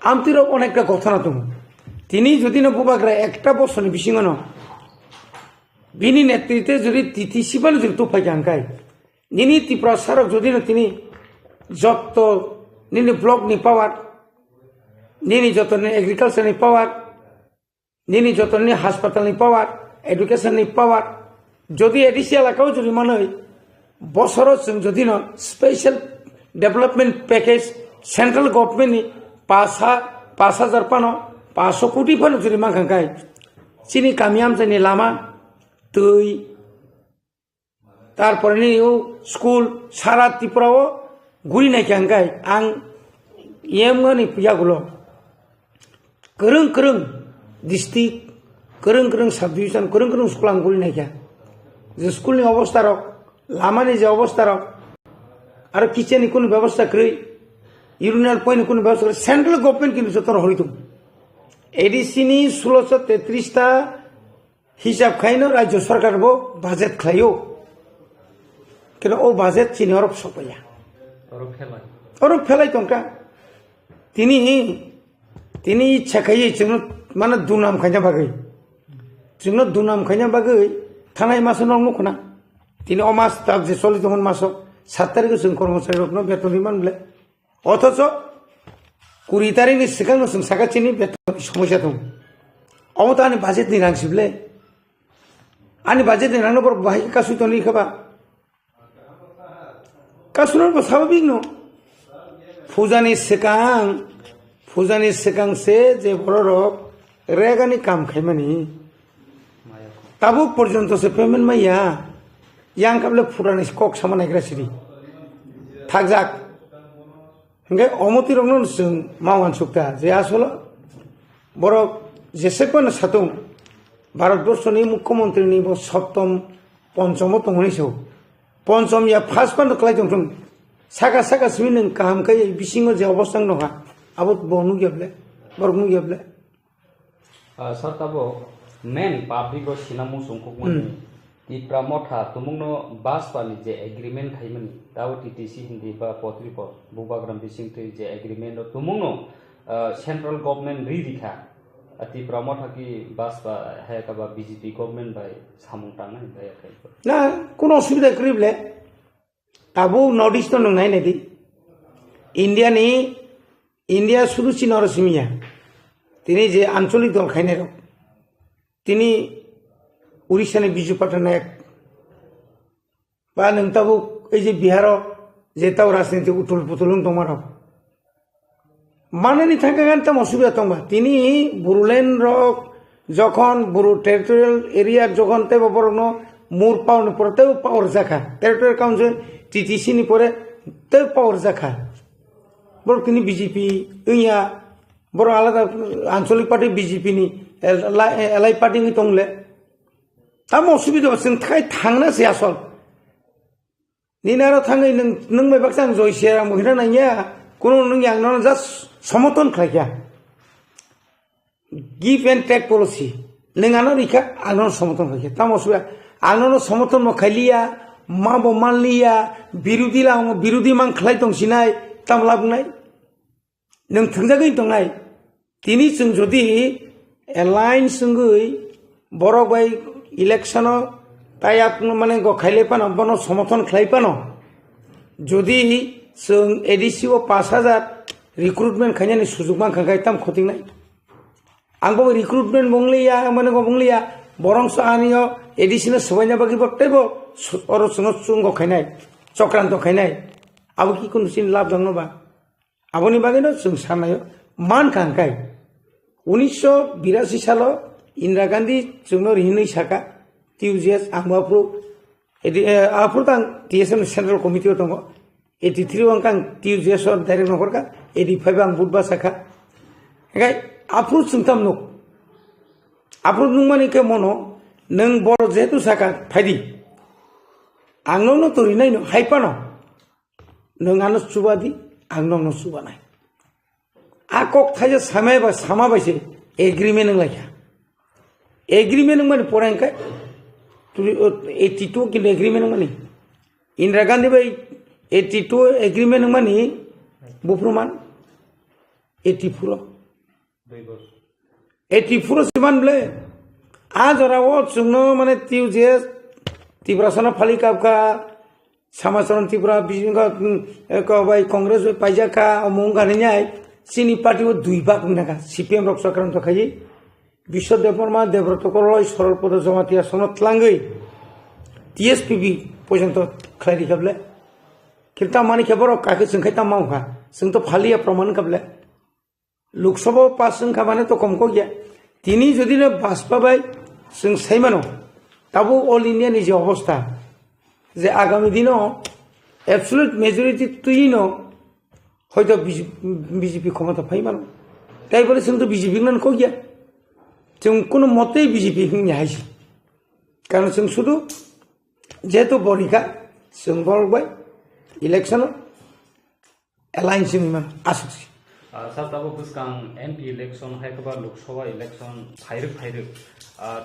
Amtwi rok onekta gothana tongo. Tini jodi no bubagra ekta bosor ni bisingo no bini netritwe jodi T T C phano jodi tuphai kha hwnkhe, nini Tiprasa rok jodi no tini jotto nini block ni power, nini jotto nini agriculture ni power, nini jotto nini hospital ni power, education ni power, jodi A D C elaka o jodi manwi bosoro chwng jodi no special development package central government ni pas ha-, pas hajar phano, paso koti phano jodi mankha hwnkhe, chini kami amchaini lama, twi, tarpore nini o school sara Tripura o guri naikha hwnkhe ang yemgani yagulo kwrwng kwrwng district, kwrwng kwrwng subdivision, kwrwng kwrwng school ang guri naikha. Je school ni obostha rok, lama ni je obostha rok, aro kitchen ni kunu bebosta kwrwi, urinal point ni kunu bebosta kwrwi, central government kintu joto no horwi tongo. A D C ni sulosho tetris ta hisab khaino rajyo sarkar bo budget khlaio. Kino o budget chini orok sokpaiya. Oro phelai. Oro phelai tongkha. Tini, tini ichha khaiwi chwngno mano dunam khaina bagwi. Chwngno dunam khaina bagwi thanai maso nok nukhna. Tini o mas tak je choli tongmani maso sat tarikh o chwng kormochari rokno beton ri man bole. Othocho kuri tarikh ni swkang no chwng saka chini beton ni somosya tongo. Omo to ani budget ni rang sible. Ani budget ni rang no borok bahai kasui toni kha ba. Kasuna bo sababik no. Puja ni swkang, puja ni swkang se je borok rok rega ni kam khaimani. Tabuk porjonto se payment maya. Yang kable pura ni kok sama naigra siri. Thakjak. Hingke omo twi rokno chwng ma uansukta je asolo borok jese kono satung Bharatborsoni mukhyamantri ni bo soptom ponchomo tongmani so. Ponchom ya first pano kwlai tongthung. Saka saka simi nwng kaham khe bisingo je obostang nokha. Abo bo nukya ble. Borok nukya ble. Ah, sir, tabo main public o sinamo songkukmani Hmm. Tipra Motha tumungno Bajpa ni je agreement khaimani, tabo T T C hindi ba Potripot, Bubagram bisingtwi je agreement o tumungno, ah, central government ri rikha. Ah, Tipra Motha ki Bajpa hayaka ba B J P government bai samung tangnai bai khaikha. Na, kuno osubida kwrwi ble. Tabuk North East no nwng nai nai di. India ni, India sudu chini oro simi ya. Tini je ancholik dol khainai rok. Tini Orissa ni Biju Patnaik. Ba nwng tabuk ei je Bihar o je tau rajniti utul putul wng tongma rok. Manani thangkha gan tamo subida tongba. Tini Bodoland rok jokhon Bodo territorial area jokhon teibo borokno mur power ni pore teibo power jakha. Territorial Council T T C ni pore teibo power jakha. Borok tini B J P wngya, borok alada ancholik party B J P ni, eh, la-, eh, allied party wngwi tongle. Tamo subida chwng thai thangna se asol. Nini aro thangwi nwng, nwng bai baksa ang Joy Siaram bo hina nangya, kuno nwng yang nono just somoton khlaikha. Give and take policy. Nwng ano rikha, ang nono somoton khlaikha. Tamo suya, ang nono somoton bo khailiya, ma bo manliya, birodhi lang, birodhi mang khlai tong sinai, tamo labwnai. Nwng thwngjagwi tongnai. Tini chwng jodi alliance wngwi borok bai election o tayap mane go khailai phano, bono somothon khlai phano, jodi chwng A D C o pash hajar recruitment khainani sujuk mankha khe tam khotingnai. Ang bo recruitment bo wngliya, mane go wngliya, borong so ani o A D C no swbaina bagwi bo teibo su-, oro chwngno chungo khainai, chokranto khainai. Abo ki kunu chini lab dangno ba? Aboni bagwino chwng sanaio mankha hwnkhe, unisho birasi salo Indira Gandhi chwngno hinwi saka, T U J S ang bo aphuru, edi, eh, aphuru tang T S F ni Central Committee o tongo, eighty three o ang T U J S o direct nohorkha, eighty five o ang vote bachakha. Hwnkhe aphuru chwng tam nuk, aphuru nukmani khe mono, nwng boro jehetu saka phaidi, ang nokno torinai no hai phano. Nwng ano chuba di, ang nokno chubanai. A kok thaisa samai ba sama bai se agreement wng lai kha. Agreement wng mani pore hwnkhe tuli, o, eighty two kintu agreement wng mani. Indira Gandhi bai eighty two agreement wng mani buphuru man. Eighty four o. Eighty four o siman ble. A jora o chwngno mane T U J S Tiprasano phali kapkha, Samacharan Tripura, Bijingo, mm, eko bai Congress bai paijak kha, omo wngkha hinwi ai, chini party o dui bak wngkha, C P M rok chakranto khai, Biswa Debbarma, Debrata Korloi, Sorol Pada Jamatia sono tlangwi T S P B porjonto khlai rikha ble. Kintu tamani khe borok kakhe chwng khai tamo wngkha, chwng to phaliya proman wngkha ble. Lok Sabha o pass wngkha mane to kom kok ya. Tini jodi no Bajpa bai chwng sai mano, tabuk All India ni je obostha, je agami dino absolute majority twi no hoito B J P, B J P khomota phai mano. Tai bole chwng to B J P wngna kok ya. Chwng kono motei B J P wngya hai se. Karon chwng sudu jehetu borikha, chwng borok bai election o alliance wngwi mano, aswk se. Ah, sir, tabuk bwskang M P election, hai khe ba Lok Sabha election phairwk phairwk. Ah,